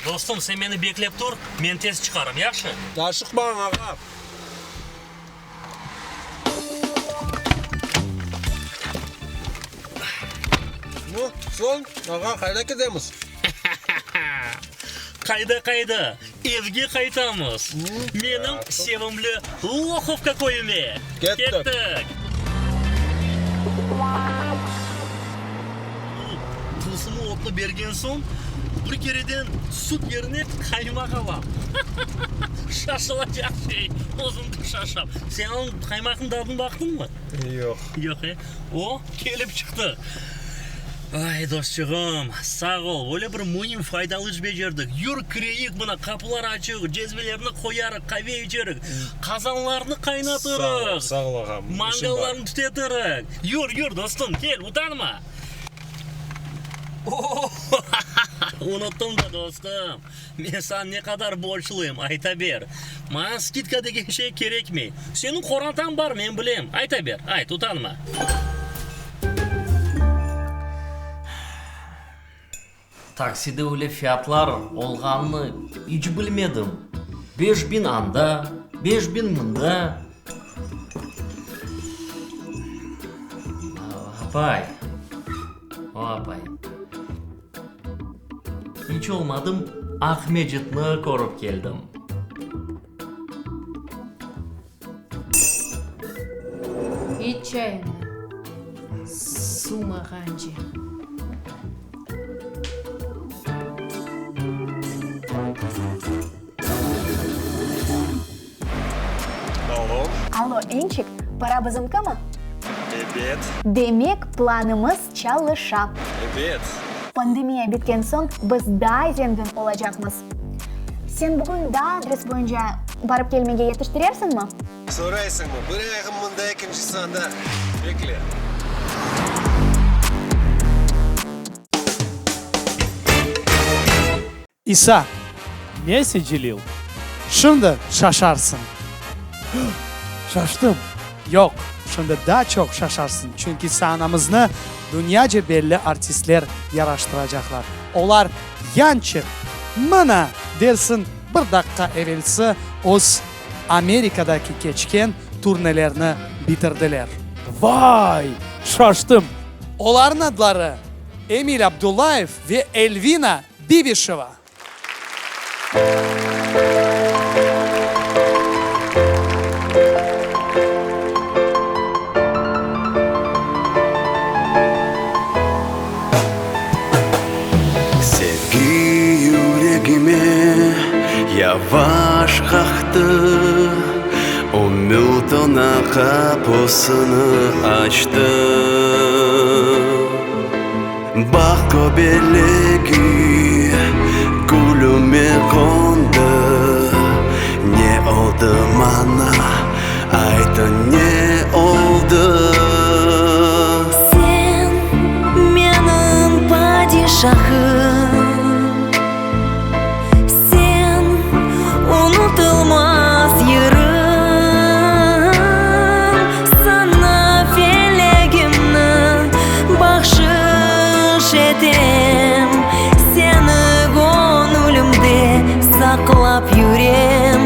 Dostum, sen meni beklep tur, men tez çıqarım, yahşı? Aşıqmañ, ağa. Nu, soñ, ağa, qayda ketemiz? Qayda-qayda? Evge qaytamız. Menim sevimli Lohovka köyüme. Kettik. Tılsımlı otnı bergen soñ, bir kereden süt yerine qaymaq alam. Şaşılacaq şey, özüm de şaşam. Sen onıñ qaymaqnıñ tadını baqtıñmı? Yoq. Yoq, e? O, kelip çıqtı. Ay, dostçığım, sağ ol, öyle bir müim, faydalı iş becerdik. Yür, kireyik, mına, qapılar açıq, cezvelerni qoyarıq, qave içerik, qazanlarnı qaynatırıq. Sağ ol, sağ ol, ağam, işim bar. Mangallarnı tütetirik. Yür, yür, dostum, kel, utanma. Unuttım da, dostum. Men saña ne qadar borcluyım, ayta ber. Maña skidka degen şey kerekmey. Seniñ qorantañ bar, men bilem. Ayta ber, ayt, utanma. Takside öyle fiyatlar olğanını iç bilmedim. 5000 anda, 5000 mında. Apay, o apay. İç olmadım Aqmescitni körip keldim. İç çayını suvmağance. Alo. Alo, Ençik, para bizimkimi? Ebet. Demek, planımız çalışa. Ebet. Pandemiya bitken soñ biz daa zengin olacaqmız. Sen bugün daa adres boyunca barıp kelmege yetiştirersiñmi? Soraysıñmı? Bir ayağım mında, ekincisi anda. Bekle. İsa. Nesi, Celil? Şimdi şaşarsıñ. Şaştım. Yoq, şimdi daa çoq şaşarsıñ, çünki saanamıznı dünyaca belli artistler yaraştıracaqlar. Olar yançıq, mına, dersiñ, bir daqqa evelsi öz Amerikadaki keçken turnelerini bitirdiler. Vay! Şaştım. Olarnıñ adları Emil Abdullayev ve Elvina Bibişeva. Sevgi yüregime yavaş qaqtı, Ümüt oña qapusını açtı. Baht köbelegi gülüme qondı, Ne oldı maña, aytı, ne oldı? Sen menim padişahım, Sen unutılmaz yırım, Saña felegimni bahşış etem, Seni göñülimde saqlap yürem.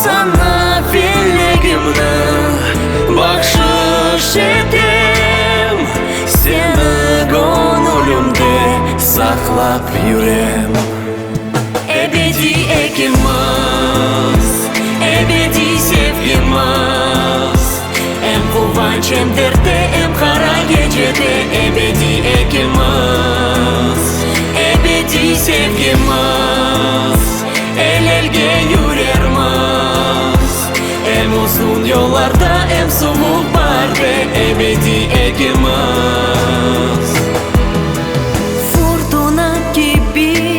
Saña felegimni bahşış etem, Seni göñülimde saqlap yürem. Ebediy ekimiz, ebediy sevgimiz, Em quvanç, em dertte, em qara gecede Ebediy ekimiz, ebediy sevgimiz, El-elge yürermiz, em uzun yollarda, em suvuq baarde Ebediy ekimiz. Furtuna kibi.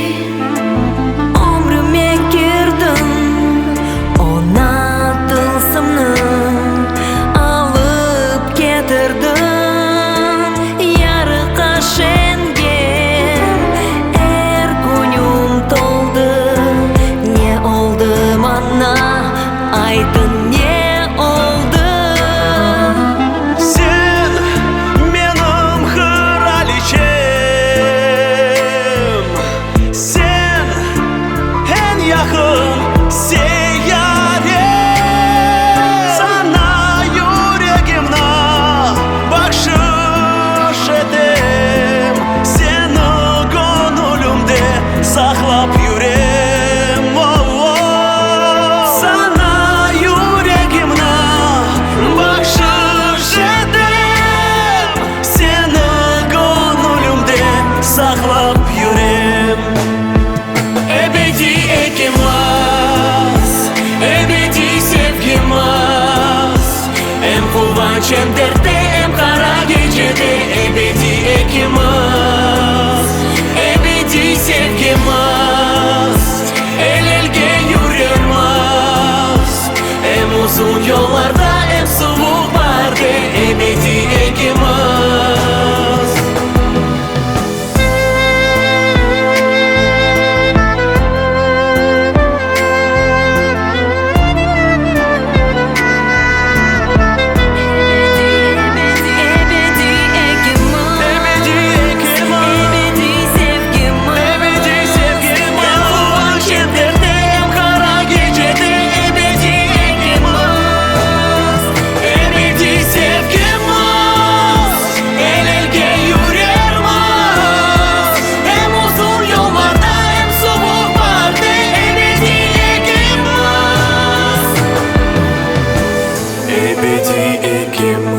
şen dertte, em qara gecede ebediy ekimiz, ebediy sevgimiz, el-elge yürermiz, em uzun yollarda, em suvuq baarde ebediy ekimiz. Ebediy ekimiz.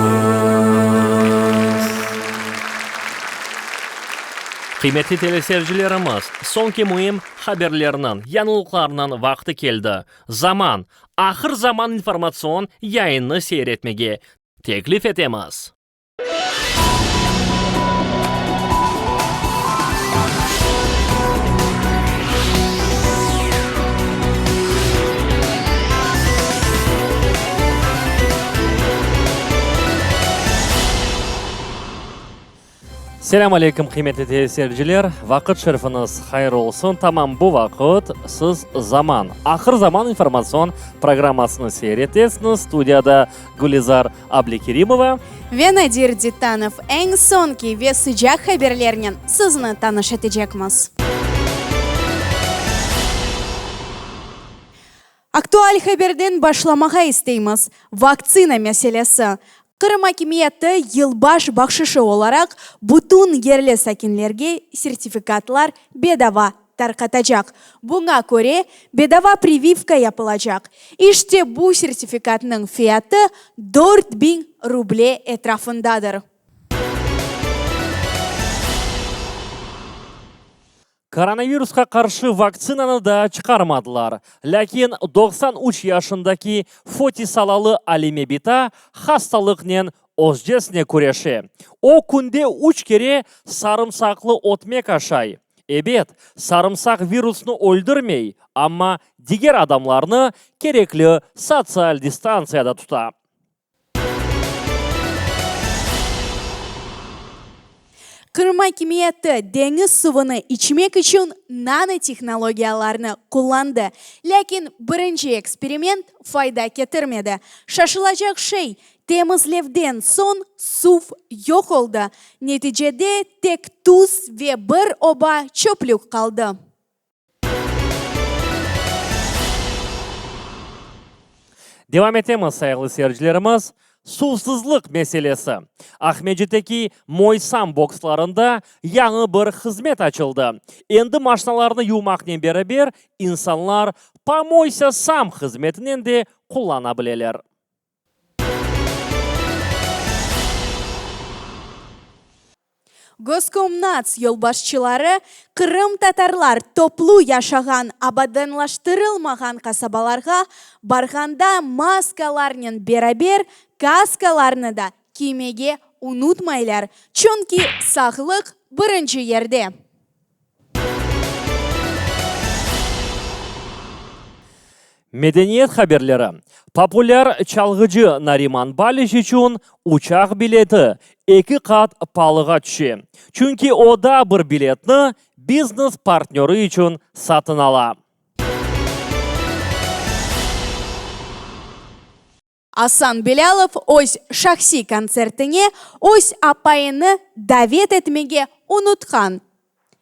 Qıymetli teleseyircilerimiz, soñki müim haberlerniñ, yañılıqlarnıñ vaqtı keldi. Zaman, ahır zaman informatsion yayınnı seyir etmege teklif etemiz. Selâm aleyküm, qıymetli teleseyirciler! Vaqıt şerifiñiz hayır olsun! Tamam bu vaqıt siz Zaman, ahır zaman informatsion programmasını seyir etesiñiz. Studiyada Gülizar Ablikerimova. Ve Nadir Dittanov eñ soñki ve sıcaq haberlernen sizni tanış etecekmiz. Aktual haberden başlamağa isteymiz. Vaktsina meselesi. Qırım akimiyeti yılbaş bahşışı olaraq bütün yerli sakinlerge sertifikatlar bedava tarqatacaq. Buña köre, bedava privivka yapılacaq. İşte bu sertifikatnıñ fiyatı 4000 ruble etrafındadır. Koronavirusqa qarşı vaktsinanı daa çıqarmadılar. Lâkin 93 yaşındaki Fotisalalı Alime bita hastalıqnen özcesine küreşe. O, künde üç kere sarımsaqlı ötmek aşay. Ebet, sarımsaq virusnı öldürmey, amma diger adamlarnı kerekli sotsial distantsiyada tuta. Qırım akimiyeti deñiz suvunı içmek içün nanotehnologiyalarnı qullandı. Lâkin birinci eksperiment fayda ketirmedi. Şaşılacaq şey, temizlevden soñ suv yoq oldı. Neticede tek tuz ve bir oba çöplük qaldı. Devam etemiz, sayğılı seyircilerimiz. Suvsızlıq meselesi. Aqmescitteki Moysam bokslarında yañı bir hızmet açıldı. Endi maşnalarnı yuvmaqnen beraber insanlar Pomoysa sam hızmetinen de qullana bileler. Goskomnats yolbaşçıları qırımtatarlar toplu yaşağan abadanlaştırılmağan qasabalarğa barğanda maskalarnen beraber kaskalarnı da kiymege unutmaylar, çünki sağlıq birinci yerde. Medeniyet haberleri. Populâr çalğıcı Nariman Baliç içün uçaq bileti eki qat palığa tüşe, çünki o daa bir biletni biznes partnörı içün satın ala. Asan Bilâlov öz şahsiy kontsertine öz apayını davet etmege unutqan.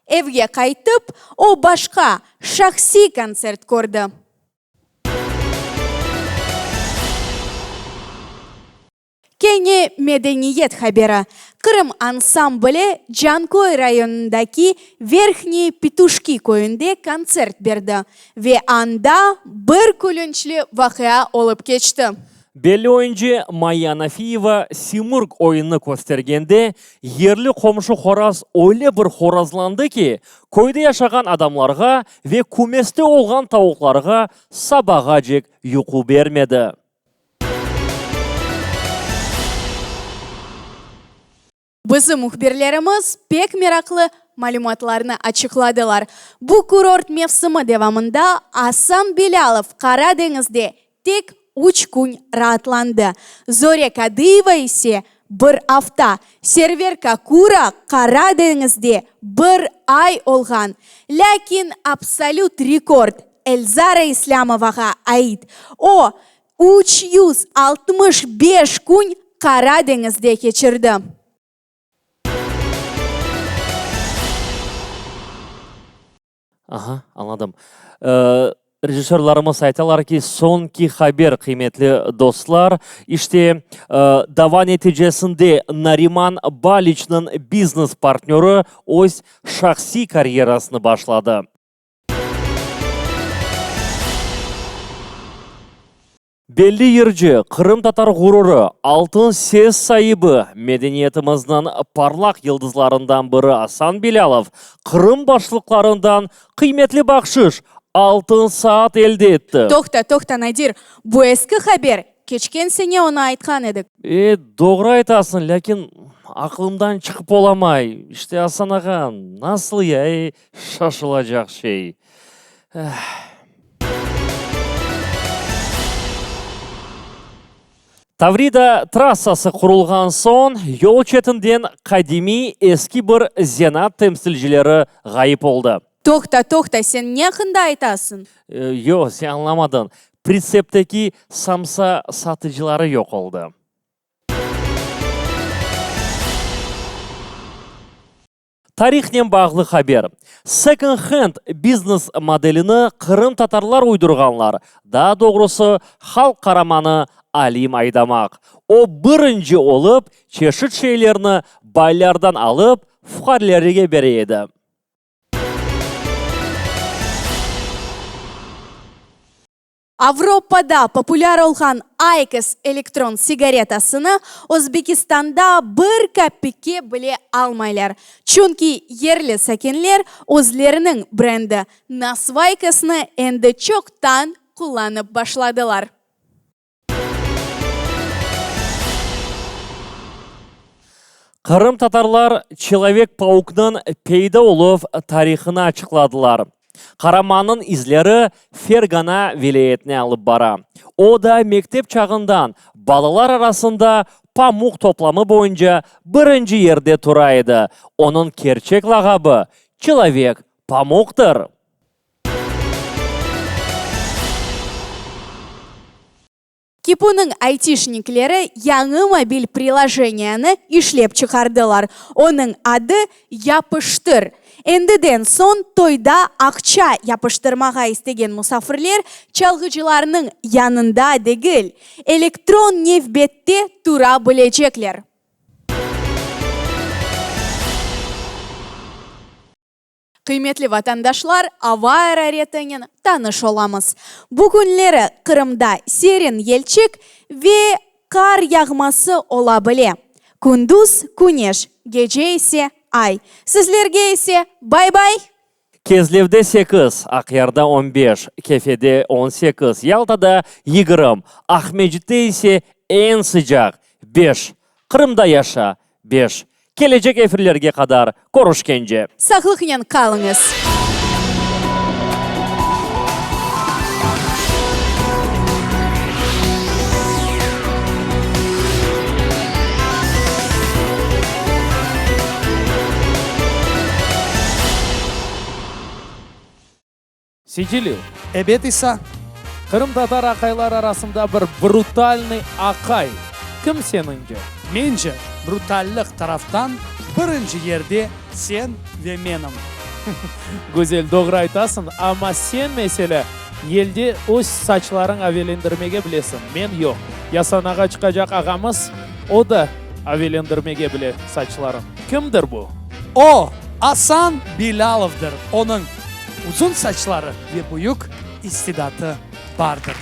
Evge qaytıp, o başqa şahsiy kontsert kördi. Kene medeniyet haberi. Qırım ansambli Canköy rayonındaki Verhniye Petuşki köyünde kontsert berdi ve anda bir külünçli vaqia olıp keçti. Belli oyuncı Mayya Nafiyeva Simurg oyunını köstergende, yerli qomşu horaz öyle bir horazlandı ki, köyde yaşağan adamlarğa ve kümeste olğan tavuqlarğa sabağacek yuqu bermedi. Bizim mühbirlerimiz pek meraqlı malümatlarnı açıqladılar. Bu kurort mevsimi devamında Asan Bilâlov Qara deñizde tek üç kün raatlandı, Zore Kadıyeva ise bir afta, Server Kakura Qara deñizde bir ay olğan. Lâkin absolüt rekord Elzara İslâmovağa ait, o, 365 kün Qara deñizde keçirdi. Aha, añladım. Rejissörlarımız aytalar ki, soñki haber, qıymetli dostlar, işte, dava neticesinde Nariman Baliçniñ biznes partnörı öz şahsiy karyerasını başladı. Belli yırcı, qırımtatar ğururı, altın ses saibi, medeniyetimizniñ parlaq yıldızlarından biri Asan Bilâlov Qırım başlıqlarından qıymetli bahşış, altın saat elde etti. Toqta, toqta, Nadir, bu eski haber, keçken sene onı aytqan edik. E, doğru aytasıñ, lâkin aqlımdan çıqıp olamay. İşte, Asan ağa, nasıl ya, ey, şaşılacaq şey. Eh. Tavrida trassası qurulğan soñ, yol çetinden qadimiy eski bir zenaat temsilcileri ğayıp oldı. Toqta, toqta, sen ne aqqında aytasıñ? Yoq, sen añlamadıñ. Pritsepteki samsa satıcıları yoq oldı. Tarihnen bağlı haber. Second hand biznes modelini qırımtatarlar uydurğanlar, daa doğrusı, halq qaramanı Alim Aydamaq. O, birinci olıp, çeşit şeylerni baylardan alıp, fuqarelerge bere edi. Avropada populâr olğan Aykos elektron sigaretasını Özbekistanda bir kapikke bile almaylar, çünki yerli sakinler özleriniñ brendi Nasvaykosnı endi çoqtan qullanıp başladılar. Qırımtatarlar Çelovek-pauknıñ peyda oluv tarihını açıqladılar. Qaramannıñ izleri Fergana vilâyetine alıp bara. O da mektep çağından balalar arasında pamuq toplamı boyunca birinci yerde tura edi. Onıñ kerçek lağabı, Çelovek-pamuqtır. KİPU-nıñ aytişnikleri yañı mobil prilojeniyanı işlep çıqardılar. Onıñ adı Yapıştır. Endiden soñ toyda aqça yapıştırmağa istegen musafirler çalğıcılarnıñ yanında degil, elektron nevbette tura bilecekler. Qıymetli vatandaşlar, ava araretinen tanış olamız. Bu künleri Qırımda serin yelçik ve qar yağması ola bile. Kündüz küneş, gece ise ay. Sizlerge ise bay-bay! Kezlevde sekiz, Aqyarda on beş, Kefede on sekiz, Yaltada yigirmi, Aqmescitte ise eñ sıcaq, beş. Qırımda yaşa, beş. Kelecek efirlerge qadar körüşkence! Sağlıqnen qalıñız! Seyceliu. Ebet, İsa. Qırımtatar aqaylar arasında bir brutalnıy aqay kim seniñce? Mence, brutallıq taraftan birinci yerde sen ve menim. Güzel, doğru aytasıñ, amma sen, meselâ, yelde öz saçlarıñ avelendirmege bilesiñ, men yoq. Ya sanağa çıqacaq ağamız, o da avelendirmege bile saçların. Kimdir bu? O, Asan Bilâlovdır. Onıñ uzun saçları ve büyük istidatı bardır.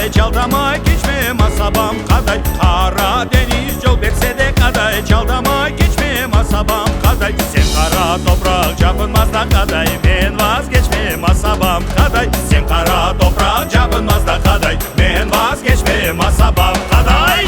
qaday, Çaldamay keçmem asabam qaday, Qara deñiz yol berse de qaday, Çaldamay keçmem asabam qaday, Sen qara topraq capınmaz da qaday, Men vazgeçmem asabam qaday, Sen qara topraq capınmaz da qaday, Men vazgeçmem asabam qaday.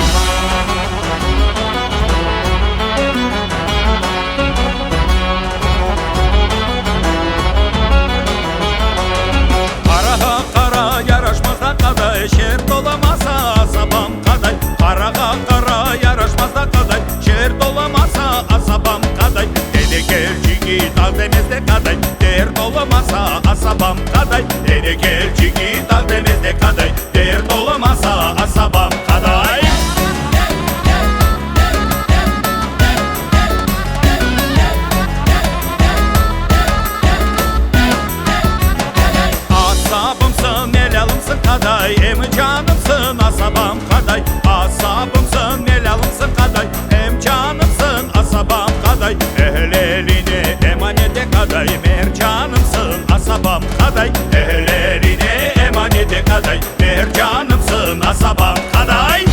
Qarağa qara yaraşmaz da qaday, Şer tolamasa asabam qaday. Qarağa qara yaraşmaz da qaday, Şer tolamasa asabam qaday. Ene kel cigit aq demez de qaday, Dert olamasa asabam qaday. Ene kel cigit aq demez de qaday, Dert olamasa asabam qaday. Asabımsın, elâlımsın qaday, Em canımsın, asabam qaday. Asabımsın, elâlımsın qaday, Em canımsın, asabam qaday. El eline emanete qaday, Mercanımsın, asabam qaday. El eline emanete qaday, Mercanımsın, asabam qaday.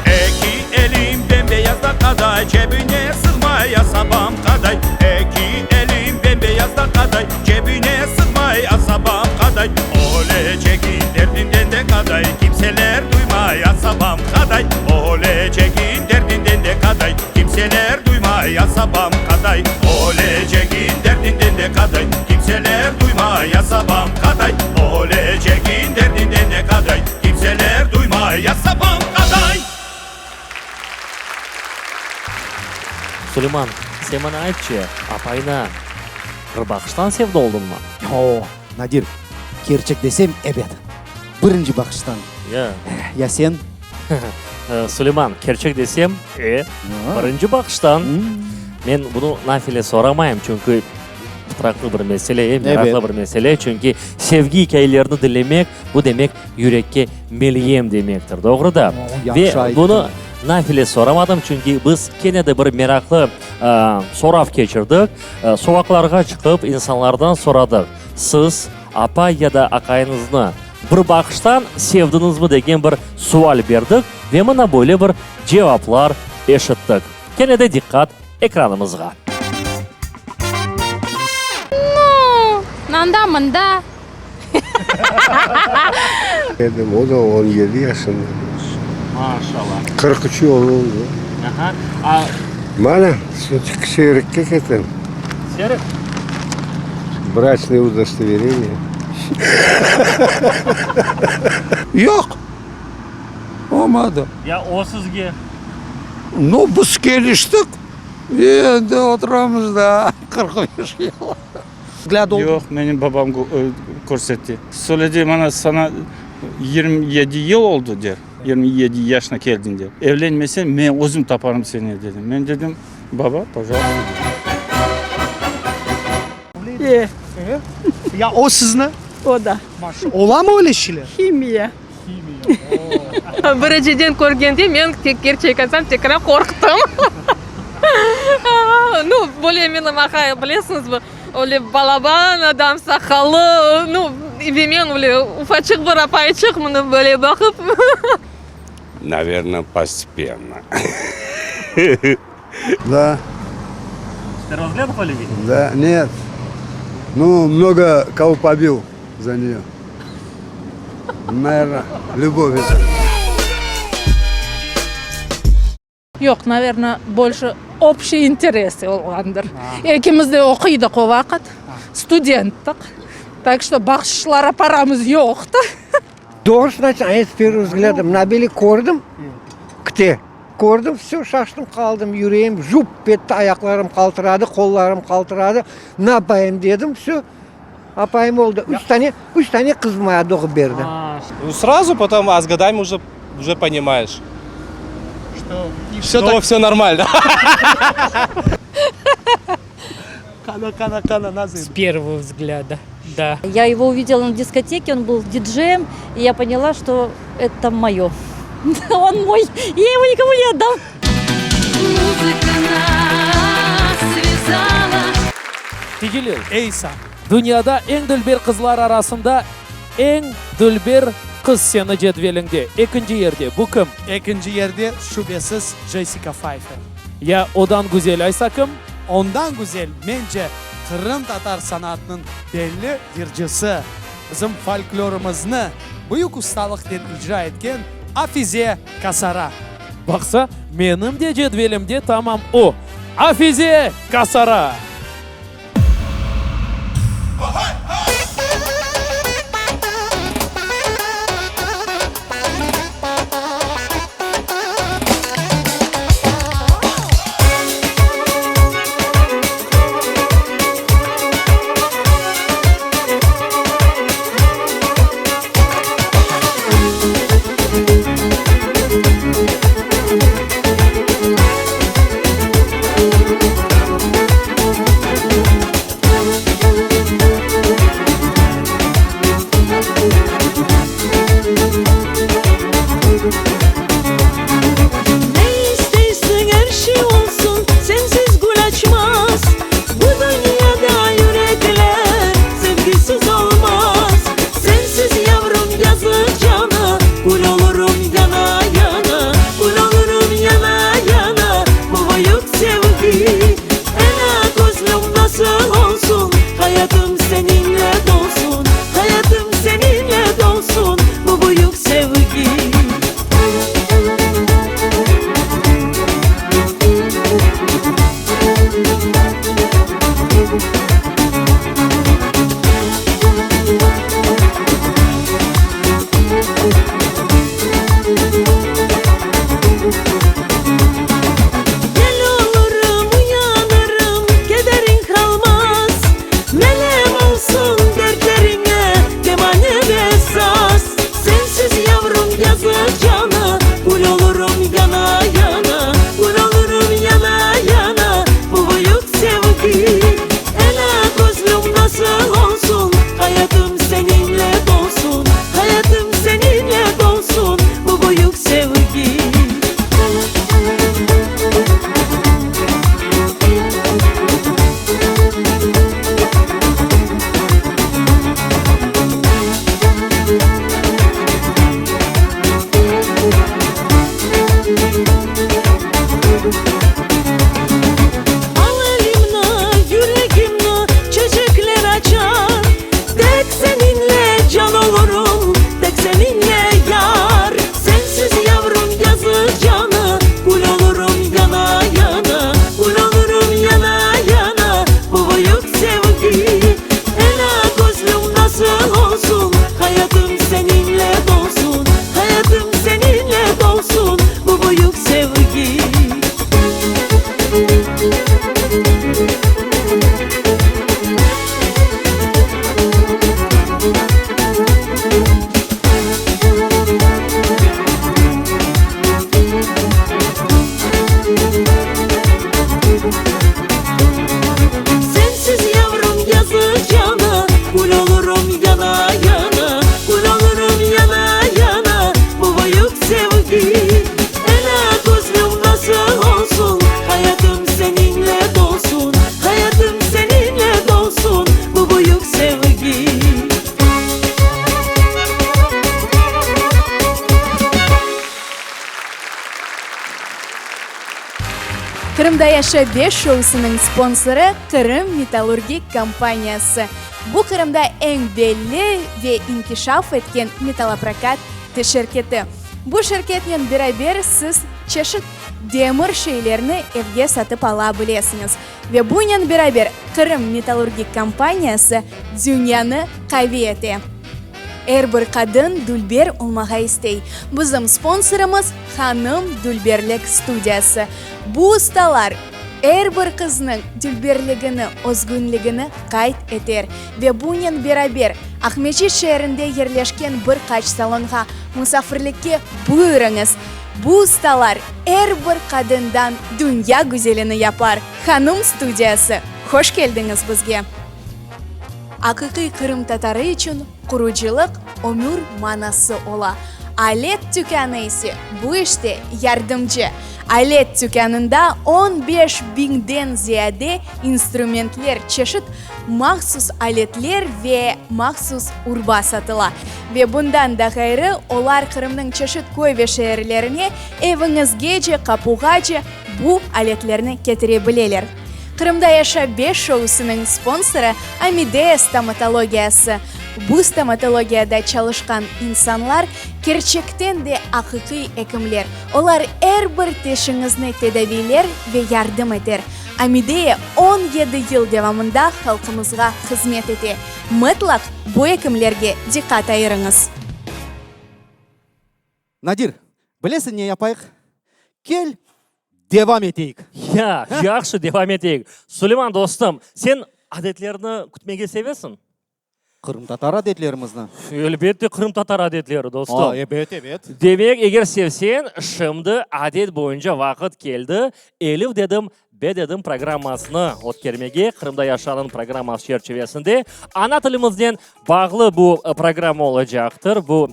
Eki elim bem-beyaz da qaday, Cebine sığmay asabam qaday. Eki elim bem-beyaz da qaday, Cebine sığmay asabam qaday. Ölecegim derdinden de qaday, Kimseler duymay asabam qaday. Ölecegim derdinden de qaday, Kimseler duymay asabam qaday. Ölecegim derdinden de qaday, Kimseler duymay asabam qaday. Ölecegim derdinden de qaday, Kimseler duymay asabam qaday. Suleyman, sen maña aytçı, apayına bir baqıştan sevda oldıñmı? O, Nadir, kerçek desem, ebet, birinci baqıştan. Ya. Ya sen? Suleyman, kerçek desem, e, birinci baqıştan. Men bunı nafile soramayım, çünki pıtraqlı bir mesele, e, meraqlı bir mesele, çünki sevgi ikâyelerini diñlemek, bu demek, yürekke melyem demektir, doğru da? Ve bunı nafile soramadım, çünki biz kene de bir meraqlı sorav keçirdik, soqaqlarğa çıqıp, insanlardan soradıq, siz apay ya da aqayıñıznı bir baqıştan sevdiñizmi degen bir sual berdik ve mına böyle bir cevaplar eşittik. Kene de diqqat ekranımızğa. Nu, anda mında. Edim, o da 17 yaşında. Maşallah. 43 yıl oldı. Aha. A... Mana, Serikke ketem. Serik? Брачное удостоверение. Yoq, olmadı. Ya o sizge? Nu, biz keliştik, endi oturamız da 45 yıl. Yoq, menim babam körsetti. Söyledi, mana saña 27 yıl oldı, der, 27 yaşına keldiñ, der. Evlenmeseñ, men özüm taparım seni, dedi. Men dedim, baba, pojaluysta. E. Ya o sizni? O da. Olamı öyle şeyler? Himiya. Birinciden körgende men, kerçek aytsam, tekrar qorqtım. Nu, böyle menim aqay, bilesiñizmi, öyle balaban adam, saqallı, nu, ve men öyle ufaçıq bir apayçıq, mına böyle baqıp. Naverno, postepenno. Da. S первого взгляда полюбили? Da, net. Nu, mnogo kogo pobil za neyo. Naverno, lübov eto. Yoq, naverno, bolşe obşiy interesi olğandır. Ekimiz de oquydıq o vaqıt, studenttiq, tak şto bahşışlara paramız yoqtı. Doğrusını aytsam, s первого взгляda, mına böyle kördim, kte. Kördim, vse, şaştım qaldım, yüreğim jup etti, ayaqlarım qaltıradı, qollarım qaltıradı. Napayım dedim, vse, apayım oldı. Üç tane, üç tane qız maña doğıp berdi. Ну, сразу потом, а с годами уже, уже понимаешь, что, что так... все нормально. Qana, qana, qana, nasıl? С первого взгляда, да. Я его увидела на дискотеке, он был диджеем, и я поняла, что это мое. Он мой, я его никому не отдам. Музыка нас связала. Celil. Eysa. Dünyada eñ dülber qızlar arasında eñ dülber qız seni cedveliñde ekinci yerde, bu kim? Ekinci yerde, şübesiz, Jessica Pfeiffer. Ya odan güzel aysa kim? Ondan güzel, mence, qırımtatar sanatınıñ belli yırcısı, bizim folklorımıznı büyük ustalıqnen icra etken Afize Kasara. Baqsa, menim de cedvelimde tamam o, Afize Kasara! Ne isteysiñ, er şey olsun, sensiz gül açmaz. Bu dünyada yürekler sevgisiz olmaz. Sensiz yavrum yazıq cana, kül olurum yana, yana, Kül olurum yana, yana, bu büyük sevgi. Ela közlüm nasıl olsun, hayatım seninle dolsun, Hayatım seninle dolsun, bu büyük sevgi. Yel olurum, uyanırım, kederiñ qalmaz, Melem olsun dertleriñe kemane ve saz. Sensiz yavrum yazıq cana, kül olurum yana, yana, Kül olurum yana, yana, bu büyük sevgi. Ela közlüm nasıl olsun, hayatım seninle dolsun, Hayatım seninle dolsun, bu büyük sevgi. Al elimni, yüregimni, çeçekler açar, Tek seninle can olurum, tek seninle yar. Sensiz yavrum yazıq cana, kül olurum yana, yana, Kül olurum yana, yana, bu büyük sevgi. Ela közlüm nasıl olsun, hayatım seninle dolsun, Hayatım seninle dolsun, bu büyük sevgi. Sensiz yavrum yazıq cana, kül olurum yana, yana, Kül olurum yana, yana, bu büyük sevgi. Ela közlüm nasıl olsun, hayatım seninle dolsun, Hayatım seninle dolsun, bu büyük sevgi. Qırımda yaşa be şousınıñ sponsorı Qırım metallurgik kompaniyası. Bu Qırımda eñ belli ve inkişaf etken metalloprokat şirketi. Bu şirketnen beraber siz çeşit demir şeylerni evge satıp ala bilesiñiz. Ve bunen beraber Qırım metallurgik kompaniyası dünyanı qaviy ete. Er bir qadın dülber olmağa istey. Bizim sponsorımız, Hanım dülberlik studiyası. Bu ustalar er bir qıznıñ dülberligini, özgünligini qayd eter ve bunen beraber Aqmescit şeerinde yerleşken bir qaç salonğa musafirlikke buyurıñız. Bu ustalar er bir qadından dünya güzelini yapar. Hanım studiyası, hoş keldiñiz bizge! Aqiqiy qırımtatarı içün qurucılıq ömür manası ola. Alet tükânı ise bu işte yardımcı. Alet tükânında on beş biñden ziyade instrumentler, çeşit mahsus aletler ve mahsus urba satıla. Ve bundan da ğayrı, olar Qırımnıñ çeşit köy ve şeerlerine eviñizgece, qapuğace bu aletlerni ketire bileler. Qırımda yaşa beş şousınıñ sponsorı Amidea stomatologiyası. Bu stomatologiyada çalışqan insanlar kerçekten de aqiqiy ekimler. Olar er bir teşiñizni tedaviyler ve yardım eter. Amidea 17 yıl devamında halqımızğa hızmet ete. Mıtlaq bu ekimlerge diqqat ayırıñız. Nadir, bilesiñ ne yapayıq? Kel, devam eteyik. Ya, yahşı, devam eteyik. Suleyman dostum, sen adetlerni kütmege sevesiñ? Qırımtatar adetlerimizni. Elbette, qırımtatar adetleri, dostum. A, ebet, ebet. Demek, eger sevseñ, şimdi adet boyunca vaqıt keldi, Elif dedim, Be dedim programmasını ötkermege, Qırımda yaşanıñ programması çerçivesinde ana tilimiznen bağlı bu programma olacaqtır. Bu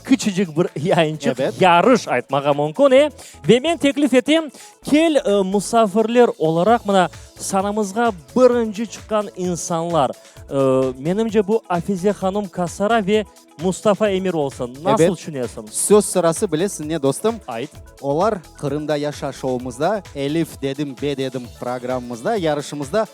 kiçicik bir yayınçıq, yarış aytmağa mümkün, e? Ve men teklif etem, kel musafirler olaraq mına sanamızğa birinci çıqqan insanlar, menimce bu Afize hanım Kasara ve Mustafa Emir olsun. Nasıl Ebet. tüşünesiñ? Söz sırası bilesiñ ne, dostum? Ayt. Olar Qırımda yaşa şoumızda, Elif dedim, be dedim programmamızda, yarışımızda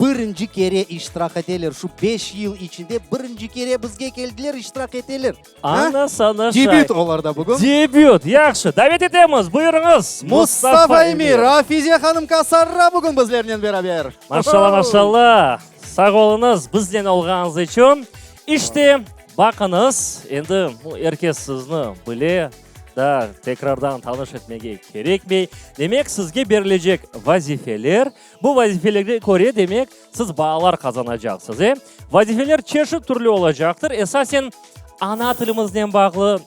birinci kere iştirak eteler. Şu beş yıl içinde birinci kere bizge keldiler, iştirak eteler. Ha? Ana sana şay. Debüt olarda bugün. Debüt, yahşı. Davet etemiz, buyurıñız, Mustafa Emir, Afize hanım Kasarra bugün bizlernen beraber. Maşalla, maşalla. Sağ oluñız biznen olğanıñız içün. İşte, baqıñız, endi er kes sizni bile, daa tekrardan tanış etmege kerekmey. Demek, sizge berilecek vazifeler, bu vazifelerge köre, demek, siz baalar qazanacaqsız, e? Vazifeler çeşit türlü olacaqtır, esasen, ana tilimiznen bağlı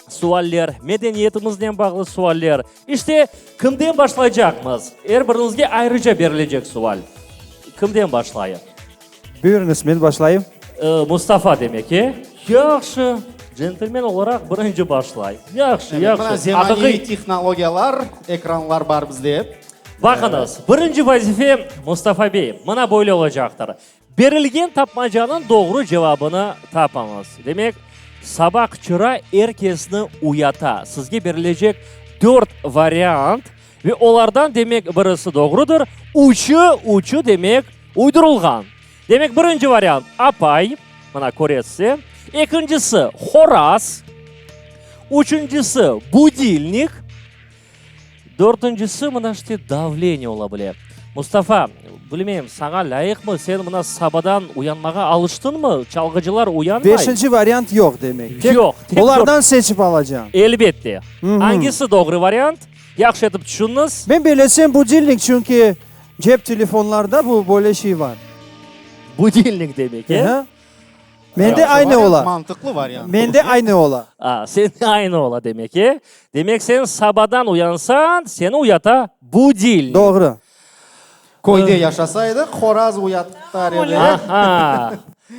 sualler, medeniyetimiznen bağlı sualler. İşte, kimden başlaycaqmız? Er biriñizge ayrıca berilecek sual. Kimden başlayıq? Buyurıñız, men başlayım. Mustafa demek, e? Yahşı, centlmen olaraq birinci başlay. Yahşı, Evet, yahşı. mına zemaneviy tehnologiyalar, ekranlar bar bizde. Baqıñız, birinci vazife, Mustafa bey, mına böyle olacaqtır. Berilgen tapmacanıñ doğru cevabını tapıñız. Demek, saba qıçıra er kesni uyata. Sizge berilecek dört variant Ve olardan, demek, birisi doğrudır, üçü, üçü, demek, uydurılğan. Demek, birinci variant, apay, mına köresiz, ekincisi, horaz, üçüncisi, budilnik, dörtüncisi, mına işte, davleniye ola bile. Mustafa, bilmeyim, saña lâyıqmı, sen mına sabadan uyanmağa alıştıñmı, çalğıcılar uyanmay. Beşinci variant yoq, demek. Tek Yoq, tek dört. Olardan seçip alacağım. Elbette. Angisi doğru variant? Yahşı etip tüşüniñiz. Men belesem budilnik, çünki cep telefonlarda bu böyle şey bar. Budilnik demek, e? Aha. Mende aynı ola. Mantıqlı variant. Mende aynı ola. A, sende aynı ola demek, e? Demek sen sabadan uyansañ, seni uyata budilnik. Doğru. Köyde yaşasaydıq, horaz uyatar edi. Aha.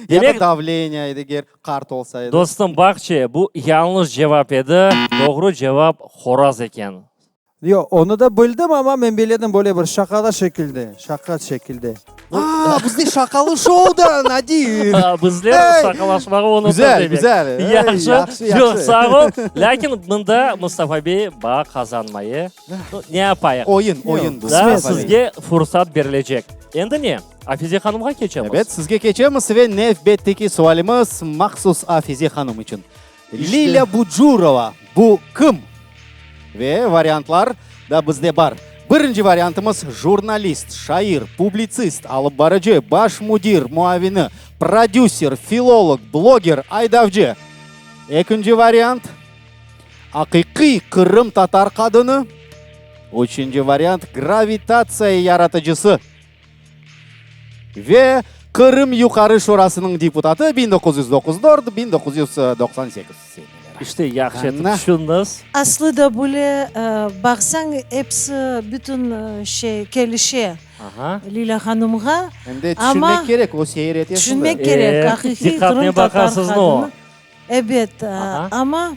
Ya da Demek, davleniya edi, eger qart olsaydı. Dostum, baqçe, bu yañlış cevap edi. Doğru cevap horaz eken. Yoq, onı da bildim, amma men beledim böyle bir şaqala şekilde, şaqa şekilde. Aa, bizde şaqalı şou da, Nadir! Bizler şaqalaşmağa unuttıq Güzel, demek. güzel. Yahşı, Yahşı, yoq, yahşı. sağ ol. Lâkin mında Mustafa bey baa qazanmay, e? Ne yapayıq? Oyun, oyun bu. Daa sizge fursat berilecek. Endi ne? Afize hanımğa keçemiz. Ebet, sizge keçemiz ve nevbetteki sualimiz mahsus Afize hanım içün. Lilâ Bucurova bu kim? Ve variantlar da bizde bar. Birinci variantımız, jurnalist, şair, publitsist, alıp barıcı, baş müdir muavini, prodüser, filolog, bloger, aydavcı. Ekinci variant, aqiqiy qırımtatar qadını. Üçünci variant, gravitatsiya yaratıcısı ve Qırım Yuqarı Şurasınıñ deputatı, 1994, 1998 seneleri. İşte, yahşı etip tüşündiñiz. Aslı da böyle baqsañ, episi bütün şey kelişe Lilâ hanımğa. Em de tüşünmek kerek, o seyir ete şimdi. Tüşünmek kerek, aqiqiy qırımtatar qadını. Ebet, amma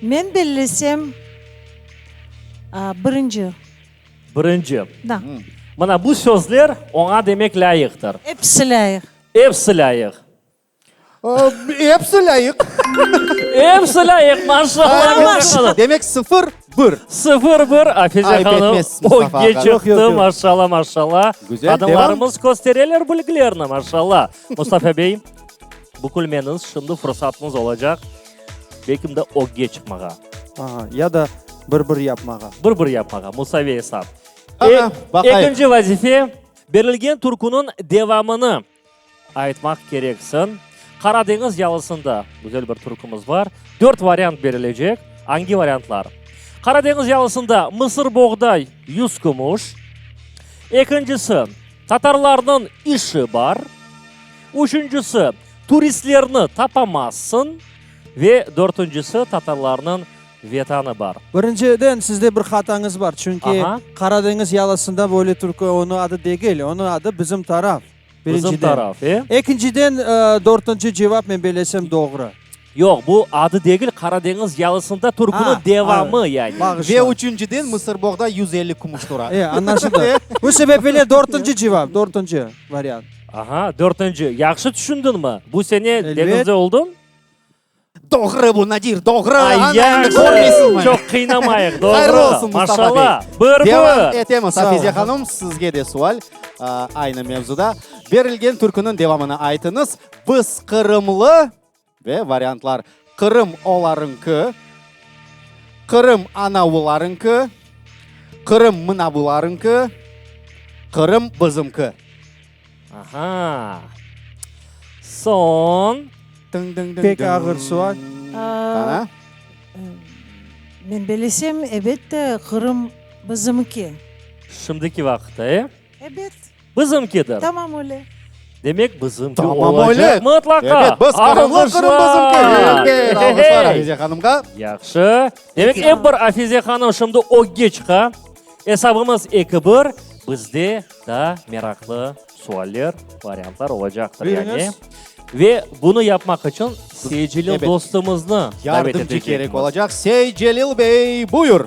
men bellesem, birinci. Birinci. Da. Mına bu sözler oña demek lâyıqtır. Episi lâyıq. Episi lâyıq. Episi lâyıq. Episi lâyıq, maşallah. Demek, sıfır, bir. 0-1, Afize hanım ögge çıqtı, maşallah, maşallah. Qadınlarımız köstereler bilgilerini, maşallah. Mustafa bey, bükülmeñiz, şimdi fırsatıñız olacaq, belkim de ögge çıqmağa. Aha, ya da bir-bir yapmağa. Bir-bir yapmağa, musaviy esap. Ekinci vazife, berilgen türküniñ devamını aytmaq kereksiñ. Qara deñiz yalısında güzel bir türkümiz bar. Dört variant berilecek. Angi variantlar? Qara deñiz yalısında mısırboğday yüz kümüş. Ekincisi, tatarlarnıñ işi bar. Üçüncisi, turistlerni tapamazsıñ. Ve dörtüncisi, tatarlarnıñ Vetanı bar. Birinciden, sizde bir hatañız bar, çünki Qara deñiz yalısında böyle türkü, onıñ adı degil, onıñ adı Bizim taraf. Bizim Birinciden. taraf, e? Ekinciden, dörtünci cevap, men bellesem, doğru. Yoq, bu adı degil, Qara deñiz yalısında türküniñ devamı, yani. Bağışla. Ve üçünciden, Mısırboğda 150 kümüş tura. E, añlaşıldı. Bu sebep ile dörtünci cevap, dörtünci variant. Aha, dörtünci. Yahşı tüşündiñmi? Bu sene Elbet. deñizde oldıñ? Doğru bu, Nadir, doğru. Ay, Ananı yahşı. körmeysiñmi? Çoq qıynamayıq, doğru. Hayırlı olsun, Mustafa bey. Maşallah. Bir-bir. Devam etemiz. Sağ Afize olun. hanım, sizge de sual, aynı mevzuda. Berilgen türküniñ devamını aytıñız. Biz qırımlı ve variantlar, Qırım olarıñki, Qırım anavılarıñki, Qırım mınavılarıñki, Qırım bizimki. Aha. Soñ. Pek ağır sual. Qana? Men bilesem, ebette, Qırım bizimki. Şimdiki vaqıtta, e? Ebet. Bizimkidir. Tamam öyle. Demek, bizimki Tamam olacaq öyle. mıtlaqa. Ebet, biz qırımlı, Qırım bizimki. Elbet, alğışlar Afize hanımğa. Yahşı. Demek, ep bir Afize hanım şimdi ögge çıqa. Esabımız eki-bir. Bizde daa meraqlı sualler, variantlar olacaqtır, yani. Buyurıñız. Ve bunı yapmaq içün Seycelil Ebet. dostumıznı davet Yardımcı etecekmiz. kerek olacaq. Seycelil bey, buyur.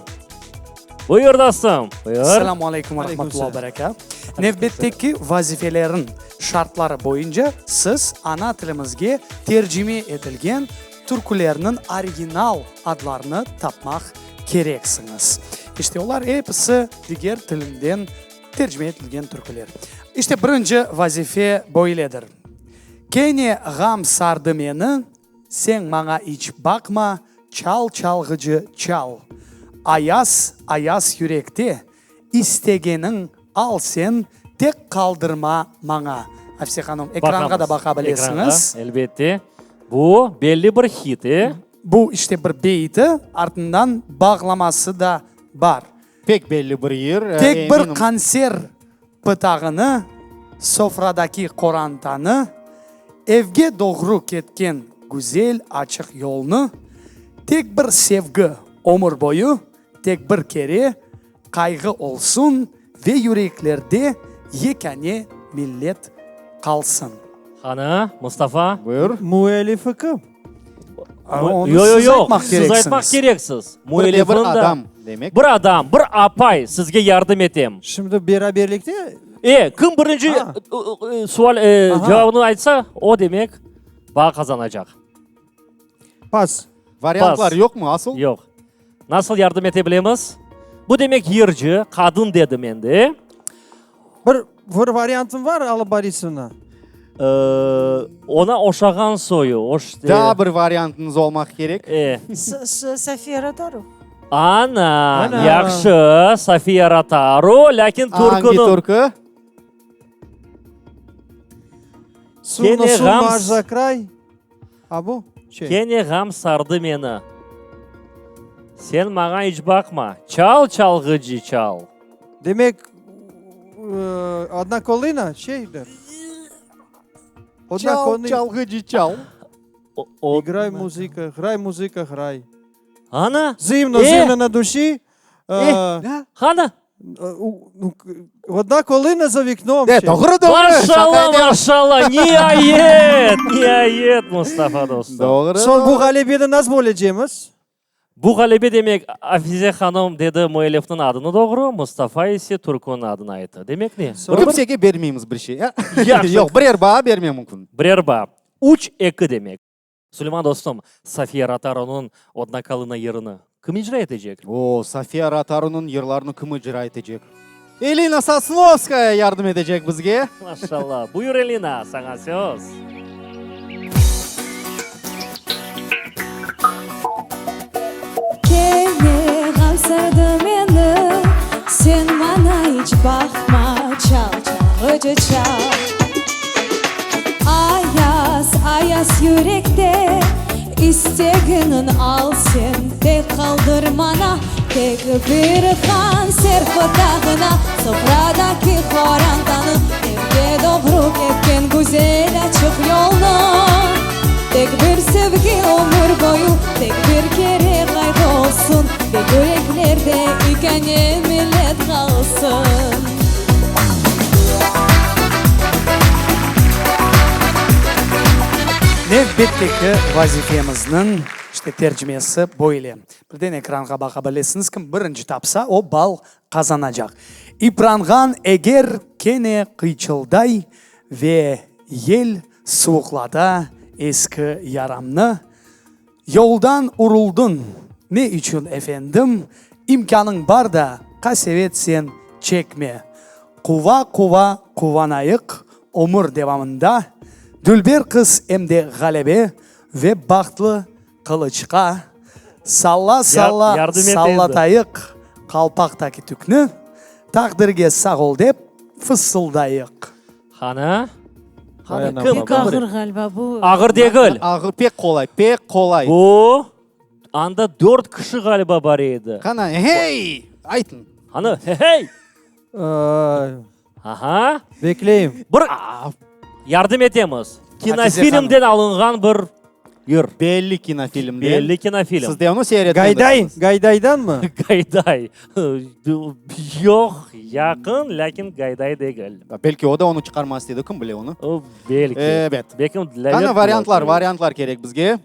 Buyur, dostum, buyur. Selâmu aleyküm ve rahmetullah ve berekât. Nevbetteki vazifeleriñ şartları boyunca siz ana tilimizge tercime etilgen türkülerniñ original adlarını tapmaq kereksiñiz. İşte olar episi diger tilinden tercime etilgen türküler. İşte birinci vazife böyledir. Kene ğam sardı meni, sen maña iç baqma, çal çalğıcı çal. Ayaz, ayaz yürekte, istegeniñ al sen, tek qaldırma maña. Afise hanım, ekranğa da baqa bilesiñiz. Ekranğa, elbette. Bu belli bir hit, e? Bu işte bir beyiti, artından bağlaması da bar. Pek belli bir yır, Tek bir qanser pıtağını, sofradaki qorantanı, evge doğru ketken güzel açıq yolnı, tek bir sevgi ömür boyu, tek bir kere qayğı olsun ve yüreklerde yekâne millet qalsın. Qani, Mustafa? Buyur. Müellifi kim? Onı Yoq, yoq, siz yoq, aytmaq siz kereksiñiz. aytmaq kereksiz. Bir de bir Müellifini de adam, demek. Bir adam, bir apay sizge yardım etem. Şimdi beraberlikte? E, kim birinci sual cevabını aytsa, o demek baa qazanacaq. Pas. Variantlar yoqmı asıl? Yoq. Nasıl yardım ete bilemiz? Bu demek yırcı, qadın dedim endi, e? Bir, bir variantım var, Alla Borisovna. Ona oşağan soyu, oş. Daa bir variantıñız olmaq kerek. E. Sofiya Rotaru. Ana, yahşı, Sofiya Rotaru, lâkin türküniñ. Angi türkü? Suvnı suv marza kray. A bu, şey. Kene ğam sardı meni. Sen maña iç baqma, çal, çalğıcı, çal. Demek, Odna kolına, şeydir. Odna Çal, çalğıcı, çal. İgray muzıka, ğray muzıka, ğray. Ana! Zımno, zımno na duşi. Qana? Odna kolına za viknom. De, doğru, doğru. Maşallah, maşallah, niayet, niayet, Mustafa dostum. Doğru. Soñ bu ğalebeni nasıl bölecemiz? Bu ğalebe demek, Afize hanım dedi müellifniñ adını doğru, Mustafa ise türküniñ adını ayttı. Demek ne? Bir-bir? Kimsege bermeymiz bir şey. Yahşı. Yoq, birer baa berme mümkün. Birer baa. Üç, eki demek. Suleyman dostum, Safiye Rotaronıñ Odna kalına yırını kim icra etecek? O, Safiye Rotaronıñ yırlarını kim icra etecek? Elina Sosnovskaya yardım etecek bizge. Maşallah. Buyur, Elina, saña söz. Kene ğam sardı meni, sen maña iç baqma, çal, çalğıcı, çal. Ayaz, ayaz yürekte istegiñni al sen, tek qaldır maña, tek bir konserv pıtağına, sofradaki qorantanı, evge doğru ketken güzel açıq yolnı. Tek bir sevgi ömür boyu, tek bir kere qayğı olsun, Tek yüreklerde ikâne millet qalsın. Nevbetteki vazifemizniñ, işte, tercimesi böyle. Birden ekranğa baqa bilesiñiz, kim birinci tapsa, o ball qazanacaq. İpranğan eger kene qıyçılday ve yel suvuqlata eski yaramnı, Yoldan uruldıñ ne içün, efendim, İmkânıñ bar da, qasevet sen çekme. Quva-quva quvanayıq ömür devamında, Dülber qız em de ğalebe ve bahtlı qılıçqa. Salla-salla Yardım et endi. sallatayıq qalpaqtaki tükni, Taqdirge sağ ol dep fısıldayıq. Qana? Qana, kim? Pek ağır ğaliba bu. Ağır degil. Ağır, pek qolay, pek qolay. Bu, anda dört kişi ğaliba bar edi. Qana, hey! Aytıñ. Qana, hey! Aha. Bekleyim. Bir yardım etemiz. Kinofilmden alınğan bir yır. Belli kinofilmden. Belli kinofilm. Siz de onı seyir Gayday, Gaydaydanmı? Gayday. Yoq, yaqın, lâkin Gayday degil. Belki o da onı çıqarmaz istedi, kim bile onı? Belki. Ebet. Belki Qana variantlar, variantlar kerek bizge.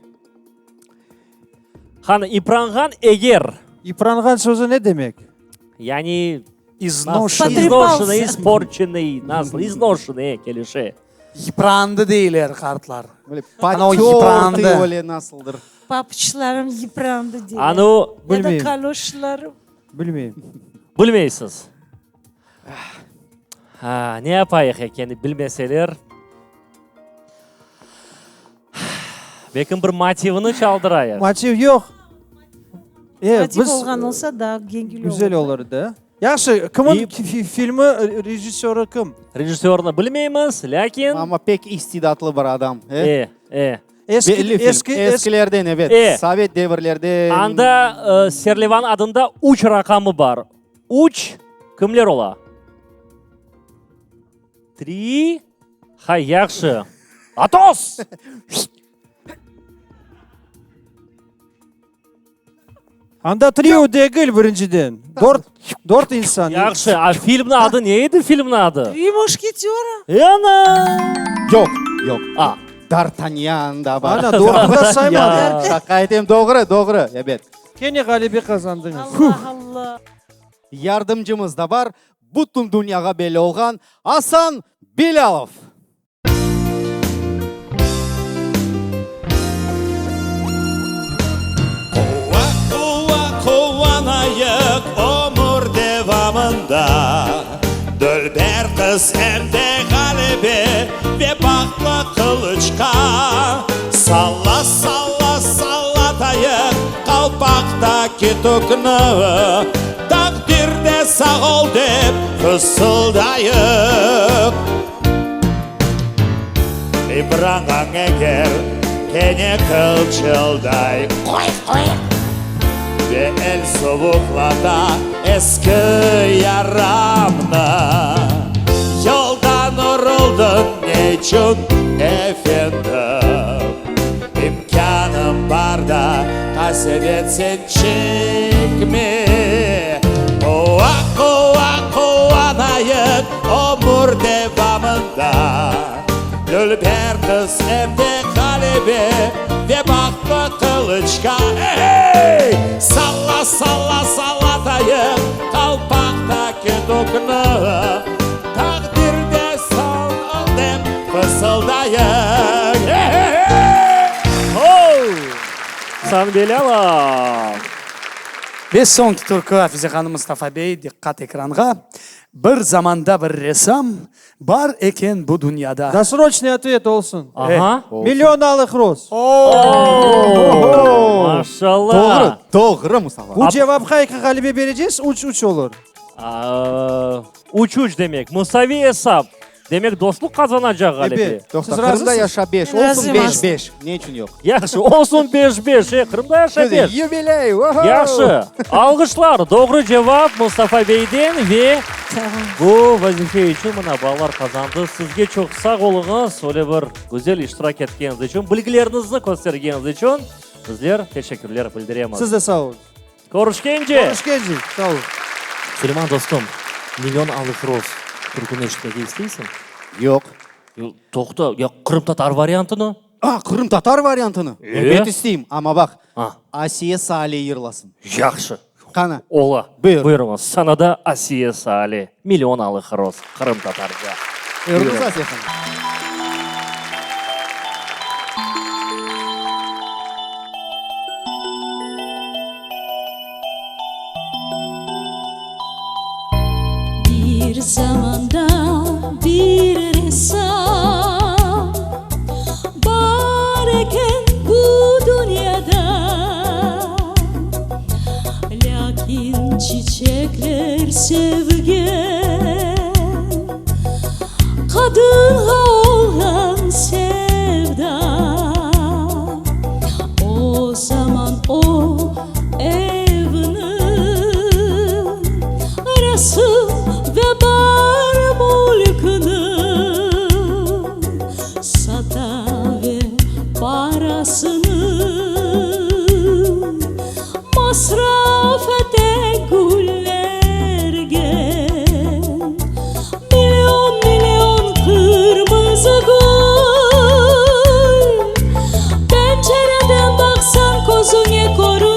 Qana, ipranğan eger. İpranğan sözü ne demek? Yani İznoşenıy. İznoşenıy, isporçenıy, nasıl, iznoşenıy, kelişe. Yıprandı deyler qartlar. Ana o yıprandı. Öyle nasıldır. Papuçlarım yıprandı deyler. Anu, Ya da kaloşlarım. Bilmeyim. Bilmeysiz. Ha, ne yapayıq ekeni bilmeseler. Belkim bir motivini çaldırayıq. Motiv yoq. E, Motiv biz, olğan olsa daa yengil olur. Güzel olur da. Yahşı, kimin filmi rejissörı kim? Rejissörını bilmeymiz, lâkin. Amma pek istidatlı bir adam. E, e. Eski, Belli film. eski, Eskilerden, evet. E. Sovet devirlerden. Anda serlevan adında üç raqamı bar. Üç kimler ola? Tri, hay, yahşı. Atos! Anda trio degil birinciden. Dört, dört insan. Yahşı, a filmniñ adı ne edi, filmniñ adı? Tri muşketera. Ana! Yoq, yoq. A. D'Artanyan da bar. Ana, doğru da saymadı. Şaqa etem, doğru, doğru, ebet. Kene ğalebe qazandıñız. Allah, Allah. Yardımcımız da bar, bütün dünyağa belli olğan Asan Bilâlov. Quva, quva, quvanayıq ömür devamında, Dülber qız em de ğalebe ve bahtlı qılıçqa. Salla, salla, sallatayıq qalpaqtaki tükni, Taqdirde sağ ol dep fısıldayıq. İpranğan eger. Kene qılçılday, qoy-qoy, Ve el suvuqlata eski yaramnı. Yoldan uruldıñ neçün, efendim? İmkânım bar da, qasevet sen çekme. Quva, quva, quvanayıq ömür devamında. Dülber qız em de ğalebe ve bahtlı qılıçqa, ey-hey! Salla, salla, sallatayıq qalpaqtaki tükni, Taqdirde soñ ol dep fısıldayıq, ey-hey-hey! Ho! San Belâlov! Ve soñki türkü, Afize hanım, Mustafa bey, diqqat ekranğa, Bir zamanda bir ressam Bar eken bu dünyada. Dosroçnıy otvet olsun. Aha. Million alıq roz. Oo! Maşallah! Doğru, doğru, Mustafa. Bu cevapqa eki ğalebe berecegiz, üç üç olur. Üç üç demek, musaviy esap. Demek, dostluq qazanacaq ğalebe. Ebet. Toqta, Siz Qırımda razısız? yaşa beş, Men olsun razıyım beş aslında. beş. Ne içün yoq? Yahşı, olsun beş beş, e, Qırımda yaşa beş. Yubiley, oho! Yahşı, alğışlar, doğru cevap Mustafa beyden ve bu vazife içün mına balalar qazandı. Sizge çoq sağ oluñız, öyle bir güzel iştirak etkeniñiz içün, bilgileriñizni köstergeniñiz içün bizler teşekkürler bildiremiz. Siz de sağ oluñız. Körüşkence! Körüşkence, sağ oluñ. Suleyman dostum, Million alıq roz türküni eşitmege isteysiñ? Yoq. Toqta, ya qırımtatar variantını? A, qırımtatar variantını? E? Elbet isteyim, amma baq, Asiye Saale yırlasın. Yahşı. Qana? Ola. Buyur. Buyurıñız, sanada Asiye Saale, Million alıq roz, qırımtatarca. Buyurıñız, Asiye hanım. Bir zamanda bir ressam bar eken bu dünyada, Lâkin çiçekler sevgen qadınğa olğan sevda. O zaman o evni, resim ve bar mülküni sata ve parasını masraf ete güllerge. Million, million qırmızı gül, Pencereden baqsañ közüñe körünir.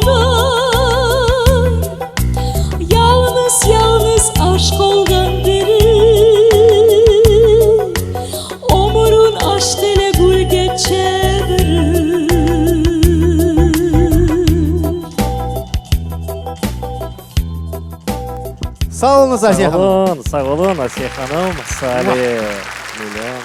Yalıñız, yalıñız aşq olğan biri, Ömürin aşq ile gülge çevirir. Sağ oluñız, Asiye hanım. Sağ oluñ, sağ oluñ, Asiye hanım. Sale, million.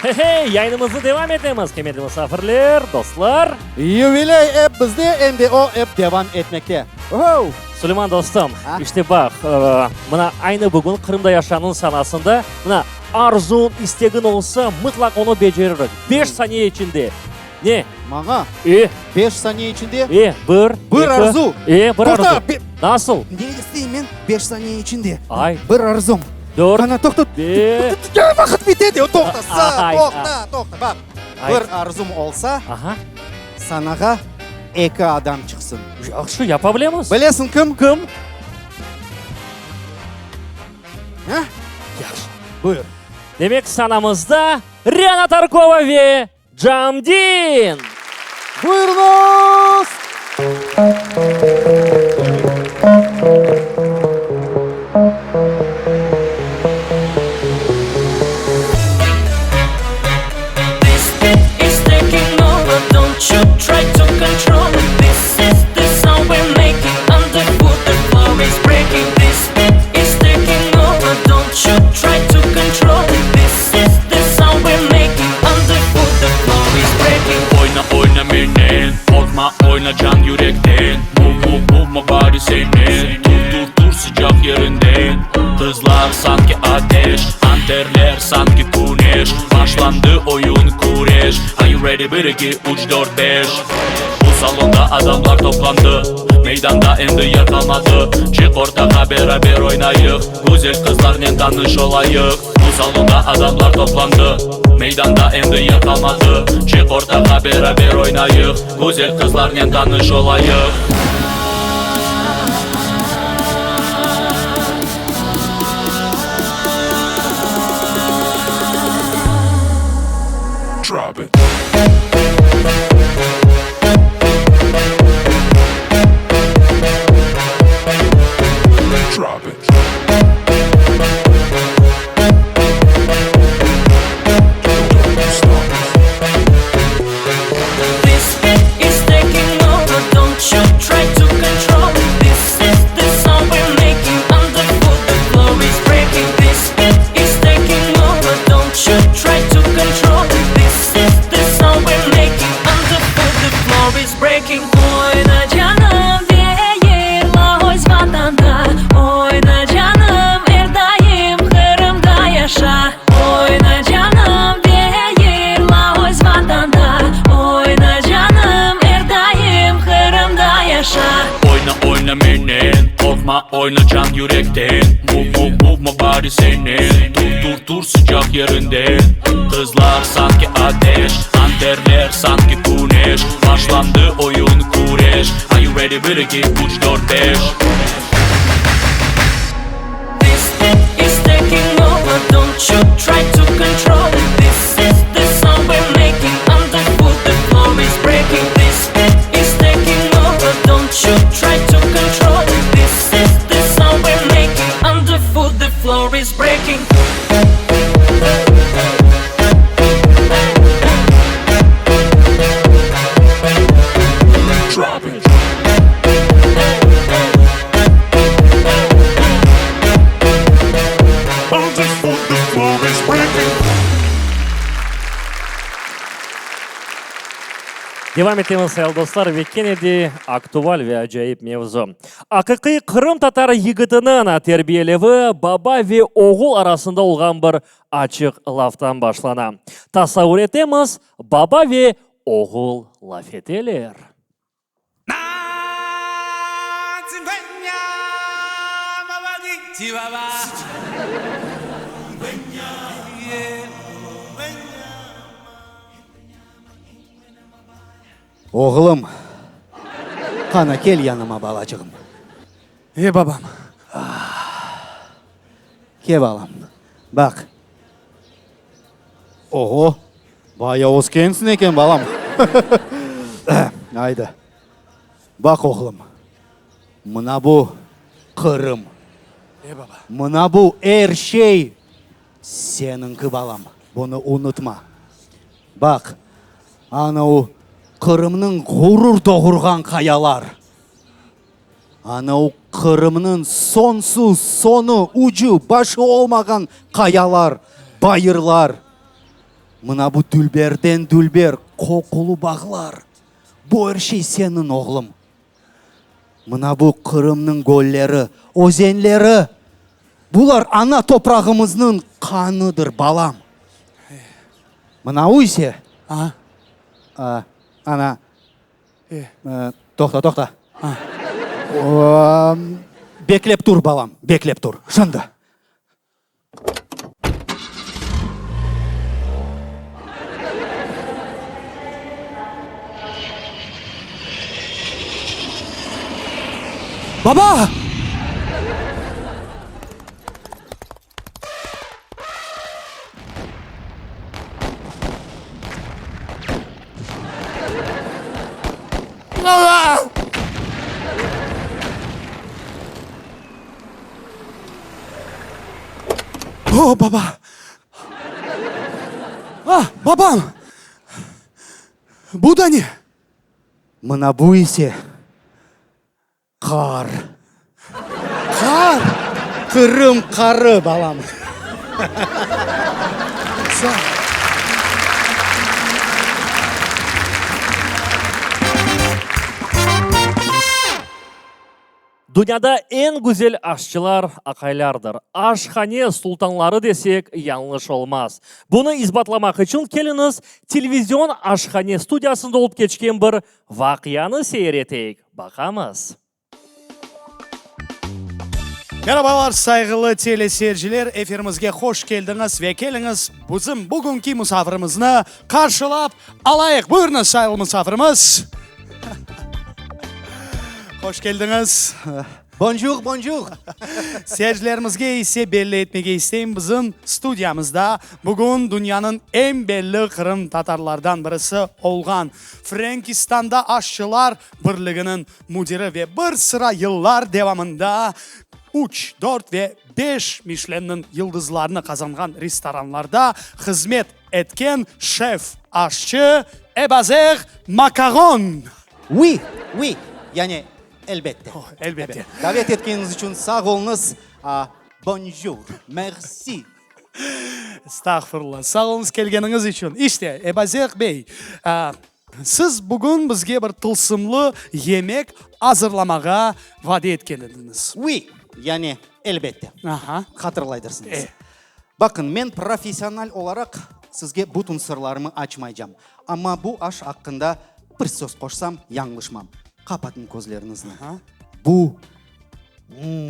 He-hey, yayınımıznı devam etemiz, qıymetli musafirler, dostlar. Yubiley ep bizde, em de o ep devam etmekte. Oho! Suleyman dostum, işte baq, mına aynı bugün Qırımda yaşanıñ sanasında, mına arzuñ, istegiñ olsa, mıtlaq onı beceririk. Beş saniye içinde. Ne? Maña? E. Beş saniye içinde? E, bir, Bir eki. arzu. E, bir arzu. Toqta, Nasıl? Ne isteyim men beş saniye içinde? Ay. Bir arzum. Dört. Qana, toqta. Be. Vaqıt bite de, toqta, sa, toqta, toqta, baq. Ay. Bir arzum olsa, Aha. sanağa eki adam çıqsın. Yahşı, yapa bilemiz. Bilesiñ kim? Kim? Ha? Yahşı. Buyur. Demek, sanamızda Riana Tarkova ve Camdin! Buyurıñız! Oyna oyna menen Qorqma oyna can yürekten Move move move my body senen Tur tur tur sıcaq yerinden Qızlar sanki ateş Anterler sanki küneş Başlandı oyun küreş. ready bir, eki, üç, dört, beş Bu salonda adamlar toplandı Meydanda endi yer qalmadı Çıq ortağa beraber oynayıq Güzel qızlarnen tanış olayıq Bu salonda adamlar toplandı Meydanda endi yer qalmadı Çıq ortağa beraber oynayıq Güzel qızlarnen tanış olayıq. Drop it. Drop it. This beat is taking over, don't you try to control it. This is the sound we're making underfoot, the floor is breaking. This beat is taking over, don't you try to control it. This is the sound we're making underfoot, the floor is breaking. Oyna canım ve yırla öz Vatanda. Oyna canım er daim Qırımda yaşa. Oyna canım ve yırla öz Vatanda. Oyna canım er daim Qırımda yaşa. Oyna, oyna menen, qorqma, oyna can yürekten Move, move, move my body senen Tur, tur, tur sıcaq yerinden Qızlar sanki ateş, anterler sanki küneş Başlandı oyun, küreş Are you ready bir, eki, üç, dört, beş. This beat is taking over, don't you try to control it. This is the sound we're making underfoot, the floor is breaking. This beat is taking over, don't you try to control it. This is the sound we're making underfoot, the floor is breaking. Drop it. Underfoot, the floor is breaking. Devam etemiz, sayğılı dostlar, ve kene de aktual ve acayip mevzu. Aqiqiy qırımtatar yigitiniñ terbiyelevi baba ve oğul arasında olğan bir açıq laftan başlana. Tasavur etemiz, baba ve oğul laf eteler. Oğlum, qana kel yanıma, balaçığım. E, babam. Ke, balam, baq. Oğo, baya öskensiñ eken, balam. Aydı, baq, oğlum, mına bu Qırım. E, baba. Mına bu er şey seniñki, balam, bunı unutma. Baq, ana o Qırımnıñ ğurur doğurğan qayalar. Ana o Qırımnıñ soñsuz, soñu, ucu, başı olmağan qayalar, bayırlar. Mına bu dülberden dülber qoqulı bağlar. Bu er şey seniñ, oğlum. Mına bu Qırımnıñ gölleri, özenleri, bular ana toprağımıznıñ qanıdır, balam. Mına o ise, ana, toqta, toqta, beklep tur, balam, beklep tur, şimdi. Baba! Baba! O, baba! Ah, babam! Bu da ne? Mına bu ise qar. Qar? Qırım qarı, balam. Sağ ol. Dünyada eñ güzel aşçılar aqaylardır. Aşhane sultanları desek, yañlış olmaz. Bunı isbatlamaq içün keliñiz, televizion aşhane studiyasında olıp keçken bir vaqianı seyir eteyik. Baqamız. Merabalar, sayğılı teleseyirciler, efirimizge hoş keldiñiz ve keliñiz, bizim bugünki musafirimizni qarşılap alayıq. Buyurıñız, sayğılı musafirimiz. Hoş keldiñiz. Bonjour, bonjour. Seyircilerimizge ise belli etmege isteyim, bizim studiyamızda bugün dünyanıñ eñ belli qırımtatarlardan birisi olğan Frenkistanda aşçılar birliginiñ müdiri ve bir sıra yıllar devamında üç, dört ve beş Mişlenniñ yıldızlarını qazanğan restoranlarda hızmet etken şef-aşçı Ebazer Makaron. Oui, oui, yani elbette. Elbette. Davet etkeniñiz içün sağ oluñız. Bonjour, merci. Estağfurullah. Sağ oluñız kelgeniñiz içün. İşte, Ebazer bey, siz bugün bizge bir tılsımlı yemek azırlamağa vade etken ediñiz. Oui, yani elbette. Aha. Hatırlaydırsıñız. E. Baqın, men professional olaraq sizge bütün sırlarımı açmaycam. Amma bu aş aqqında bir söz qoşsam, yañlışmam. Qapatıñ közleriñizni. Bu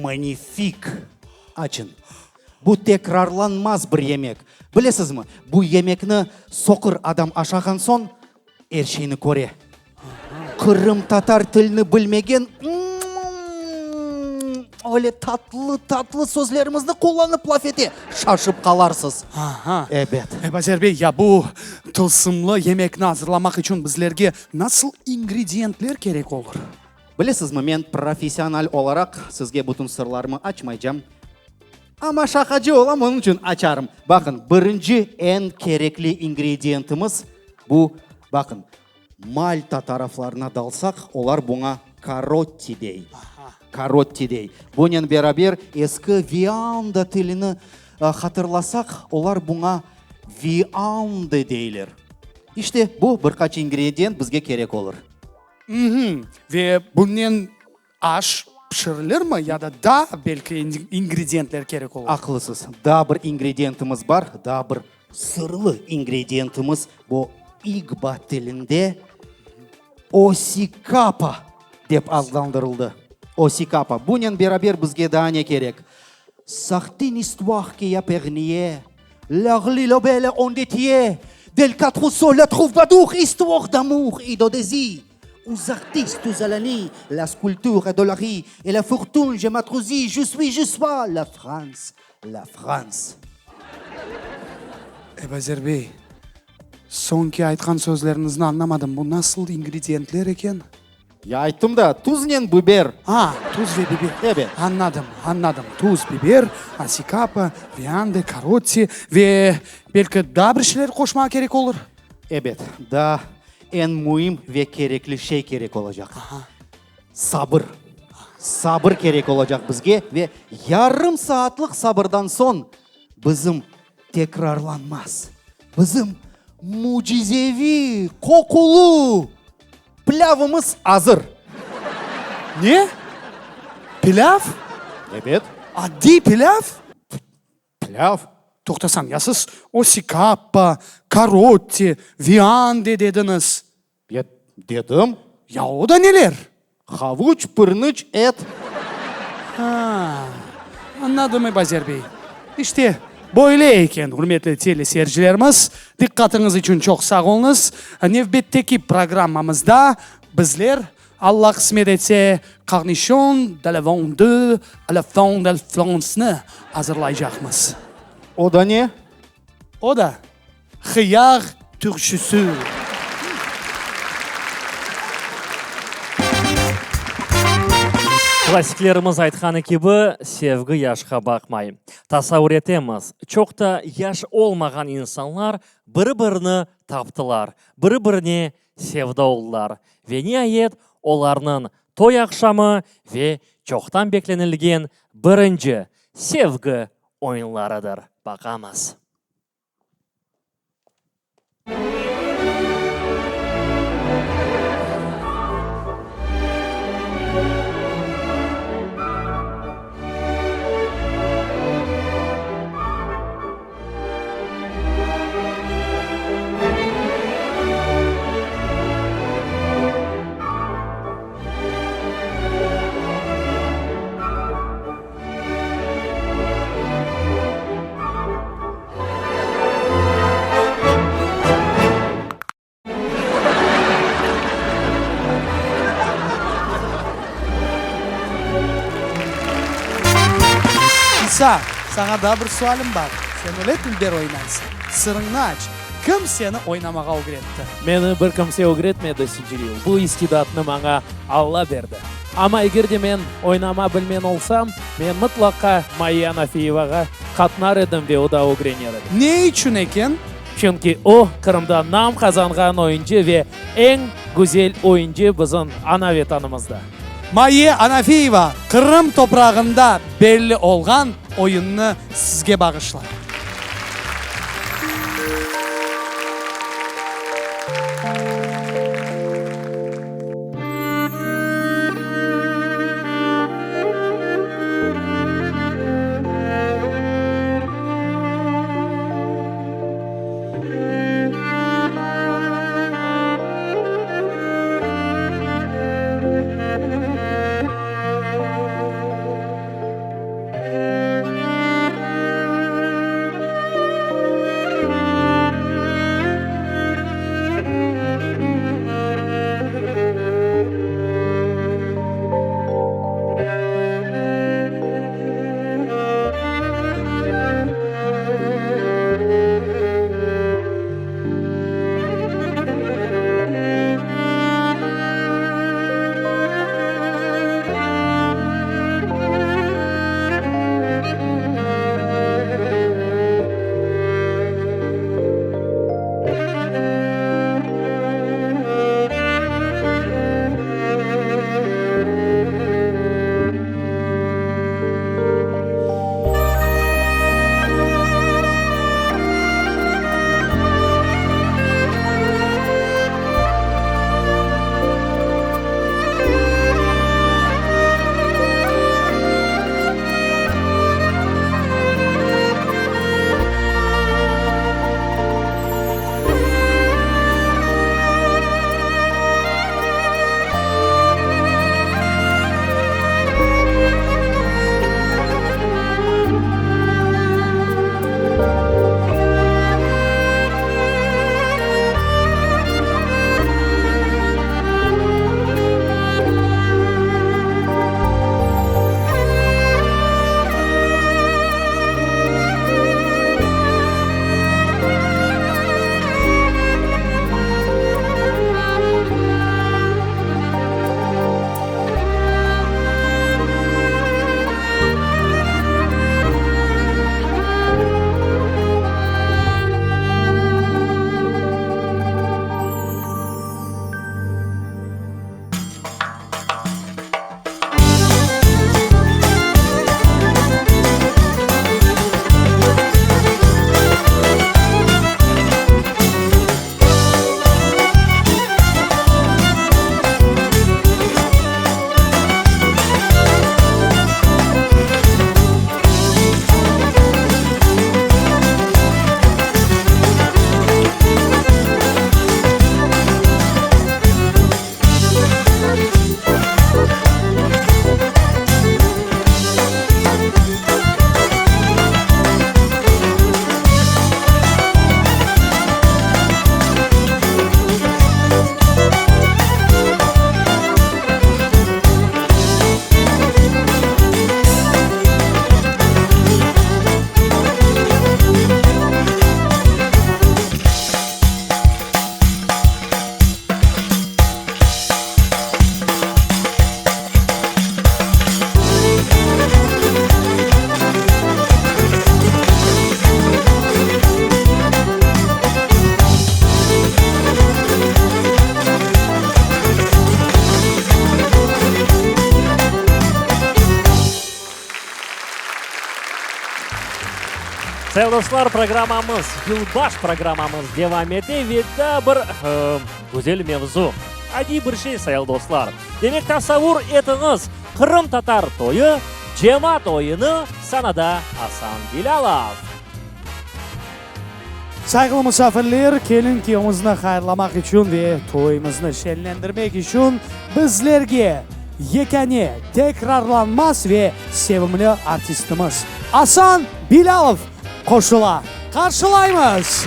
manifik! Açın. Bu tekrarlanmaz bir yemek. Bilesizmi, bu yemekni soqur adam aşağan soñ, er şeyni köre. Qırımtatar tilini bilmegen, öyle tatlı-tatlı sözlerimizni qullanıp laf ete, şaşıp qalarsız. Aha. Ebet. Ebazer bey, ya bu tılsımlı yemekni azırlamaq içün bizlerge nasıl ingrediyentler kerek olur? Bilesizmi, men professional olaraq sizge bütün sırlarımı açmaycam. Amma şaqacı olam, onıñ içün açarım. Baqın, birinci eñ kerekli ingrediyentimiz bu, baqın, Malta taraflarına dalsaq, olar buña karotti dey. Karotti dey. Bunen beraber eski vianda tilini hatırlasaq, olar buña viande deyler. İşte, bu bir qaç ingrediyent bizge kerek olur. Ve bunen Aş pişirilirmi ya da daa belki ingrediyentler kerek olur? Aqlısız. Daa bir ingrediyentimiz bar, daa bir sırlı ingrediyentimiz, bu igba tilinde osikapa dep adlandırıldı. Osikapa. Bunen beraber bizge daa ne kerek? Sahtin istuah ki ya perniye, lâğli lobele ondetiye, del katruso la truvbadur istuah damur idodezi. Aux artistes à l'année, la sculpture de la ri et la fortune je m'atrouzi, je suis, je sois la France, la France. Ebazer bey, soñki aytqan sözleriñizni añlamadım, bu nasıl ingrediyentler eken? Ya ayttım da, tuznen biber. A, tuz ve biber. Ebet. Añladım, añladım. Tuz, biber, asikapa, viande, karotti ve belki daa bir şeyler qoşmağa kerek olur? Ebet, daa eñ müim ve kerekli şey kerek olacaq. Sabır. Sabır kerek olacaq bizge ve yarım saatlıq sabırdan soñ bizim tekrarlanmaz, bizim mücizeviy qoqulı plâvımız azır. Ne? Pilâv? Ebet. Adiy pilâv? Pilâv? Toqtasañ, ya siz osikappa, karotti, viande dediñiz? Ya, dedim. Ya o da neler? Havuç, pırnıç, et. Ha, añladım, Ebazer bey. İşte, böyle eken, ürmetli teleseyircilerimiz, diqqatıñız içün çoq sağ oluñız. Nevbetteki programmamızda bizler Alla qısmet etse, Cornichon de la Vendée à la fin de France-nı azırlaycaqmız. O da ne? O da hıyar turşusı. Klassiklerimiz aytqanı kibi, sevgi yaşqa baqmay. Tasavur etemiz, çoq da yaş olmağan insanlar biri-birini taptılar, biri-birine sevda oldılar ve niayet olarnıñ toy aqşamı ve çoqtan beklenilgen birinci sevgi oyunlarıdır. Baqamız. Musa, saña daa bir sualim bar. Sen öyle dülber oynaysıñ. Sırıñnı aç. Kim seni oynamağa ögretti? Meni bir kimse ögretmedi, Sicril. Bu istidatnı maña Alla berdi. Amma eger de men oynama bilmen olsam, men mıtlaqa Mayye Anafiyevağa qatnar edim ve o da ögrener edim. Ne içün eken? Çünki o, Qırımda nam qazanğan oyuncı ve eñ güzel oyuncı bizim ana Vetanımızda. Mayye Anafiyeva Qırım toprağında belli olğan oyunnı sizge bağışlay. Sayın dostlar, programmamız, yılbaş programmamız devam ete ve daa bir güzel mevzu. Adiy bir şey, sayın dostlar. Demek, tasavvur etiñiz, qırımtatar toyu, cemaat oyunı, sanada Asan Bilâlov. Sayğılı musafirler, kelin-kiyevimizni hayırlamaq içün ve toyumıznı şenlendirmek içün bizlerge yekâne, tekrarlanmaz ve sevimli artistimiz Asan Bilâlov qoşula. Qarşılaymız!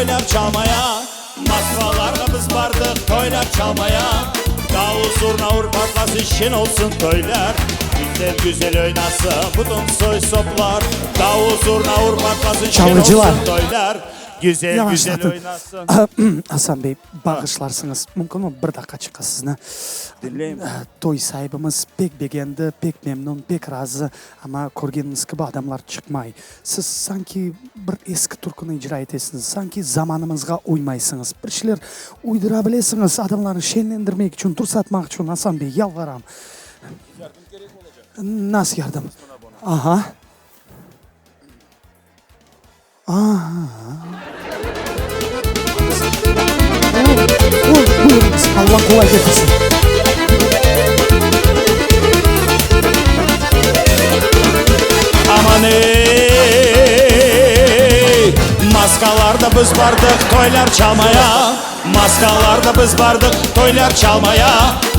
toylap çalmaya. Moskvalarğa biz bardıq toylap çalmaya. Davul zurna ur patlasın şen olsun toylar. Güzel güzel oynasın bütün soy-soplar. Davul zurna ur patlasın şen Çalğıcılar. olsun toylar. Güzel güzel Yavaşlatın. oynasın. Asan bey, bağışlarsıñız, mümkünmi bir daqqaçıqqa sizni? Diñleyim. Toy saibimiz pek begendi, pek memnün, pek razı, amma körgenimiz kibi adamlar çıqmay. Siz sanki bir eski türküni icra etesiñiz, sanki zamanımızğa uymaysıñız. Bir şeyler uydura bilesiñiz adamlarnı şenlendirmek içün, tursatmaq içün, Asan bey, yalvaram. Yardım kerek olacaq. Nasıl yardım? Aha. Aha. Buyurıñız, Alla qolay ketirsin. Aman ey, Moskvalarda biz bardıq toylar çalmaya, Moskvalarda biz bardıq toylar çalmaya,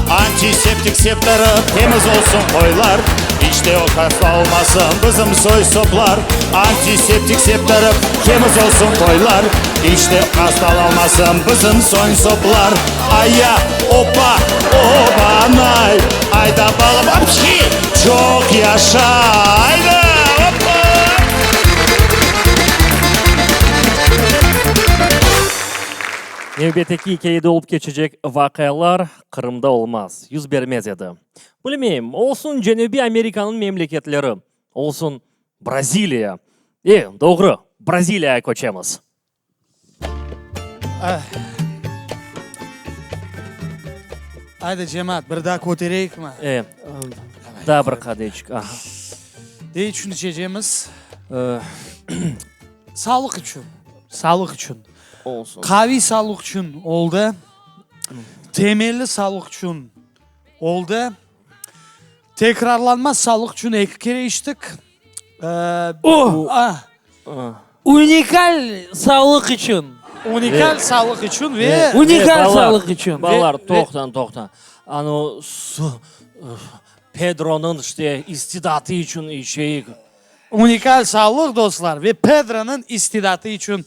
Antiseptik septirip temiz olsun qoylar, İç de hasta olmasın bizim soy-soplar, Antiseptik septirip temiz olsun qoylar, İç de hastalanmasın bizim soy-soplar. Aya, opa, obanay, Ayda balam, apçhi, çoq yaşa, ayda, opa! Nevbetteki ikâyede olıp keçecek vaqialar Qırımda olmaz, yüz bermez edi. Bilmeyim, olsun Cenübiy Amerikanıñ memleketleri, olsun Braziliya. E, doğru, Braziliyağa köçemiz. Ayda, cemaat, bir daa kötereyikmi? E, daa bir qadeçik, aha. Ne içün içecemiz? Sağlıq içün, sağlıq içün. Olsun. Qaviy sağlıq içün oldı. Temelli sağlıq içün oldı. Tekrarlanmaz sağlıq içün eki kere içtik. Oh! Unikal sağlıq içün. Unikal sağlıq içün ve... Unikal sağlıq içün. Balalar, toqtañ, toqtañ. Anı, Pedronıñ işte istidatı içün içeyik. Unikal sağlıq, dostlar, ve Pedronıñ istidatı içün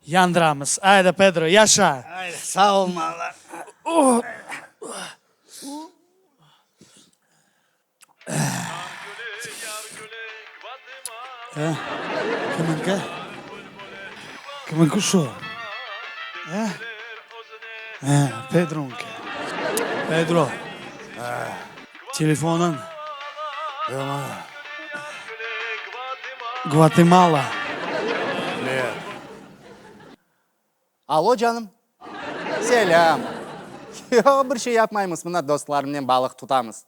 yandıramız. Ayda, Pedro, yaşa! Ayda, sağ olmañlar. Kiminki? Kiminki şu? E, Pedronıñki. Pedro, telefonıñ. Gvatemala. Alo, canım. Selâm. Yoq, bir şey yapmaymız, mına dostlarımnen balıq tutamız.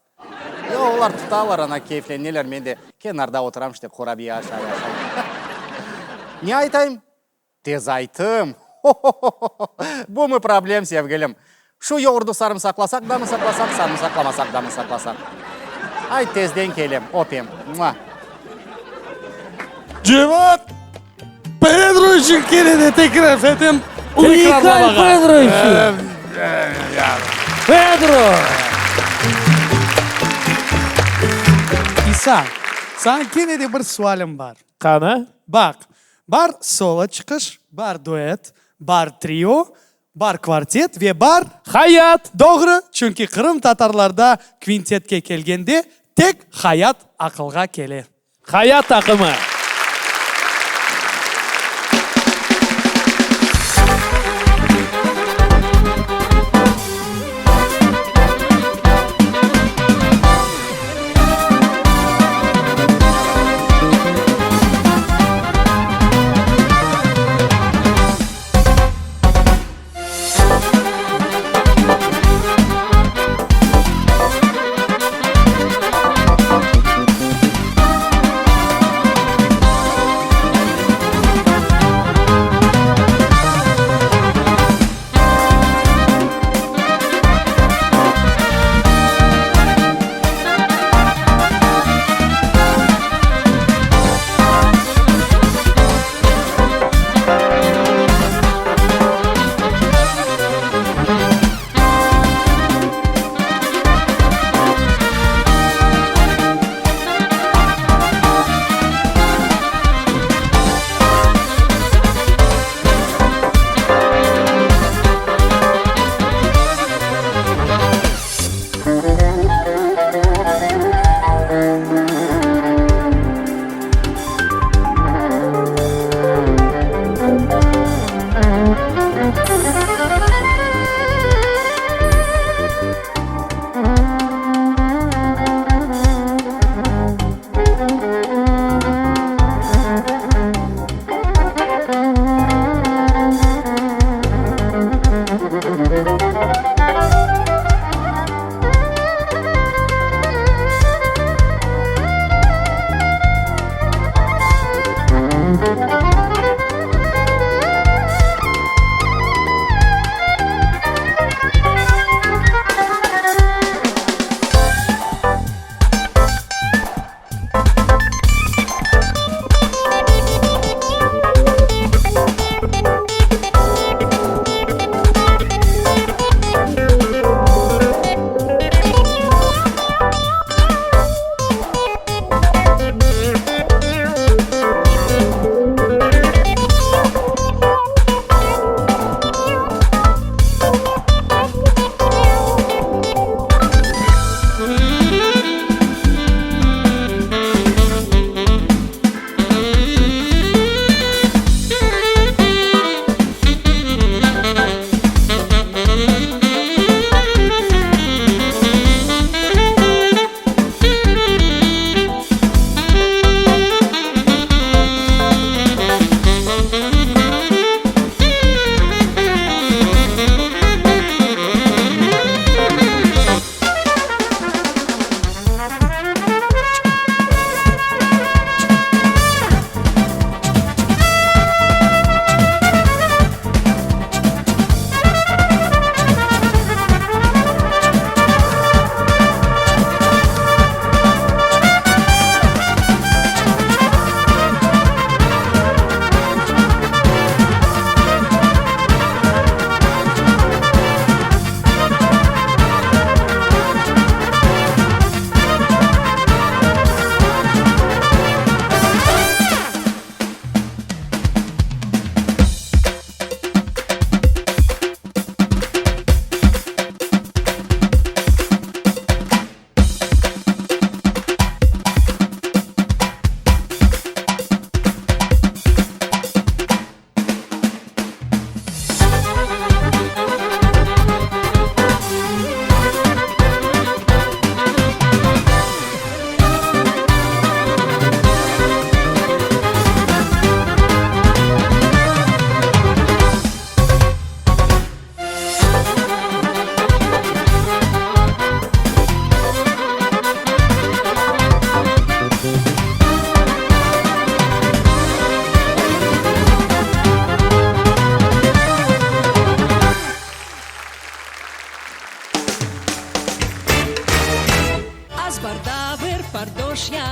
Yoq, olar tutalar, ana keyfleneler, men de kenarda oturam, işte, qurabiye aşay, aşay. Ne aytayım? Tez aytım. Ho-ho-ho-ho! Bu mı problem, sevgilim? Şu yoğurdu sarımsaqlasaq damı saqlasaq, sarımsaqlamasaq damı saqlasaq? Ayt, tezden kelem, öpem. Mua! Cemaat, Pedro içün kene de tekrar etem, Unikal Pedro içün! Pedro! İsa, saña kene de bir sualim bar. Qani? Baq, bar solo çıqış, bar duet, bar trio, Bar kvartet ve bar. Hayat! Doğru, çünki qırımtatarlarda kvintetke kelgende tek Hayat aqılğa kele. Hayat taqımı!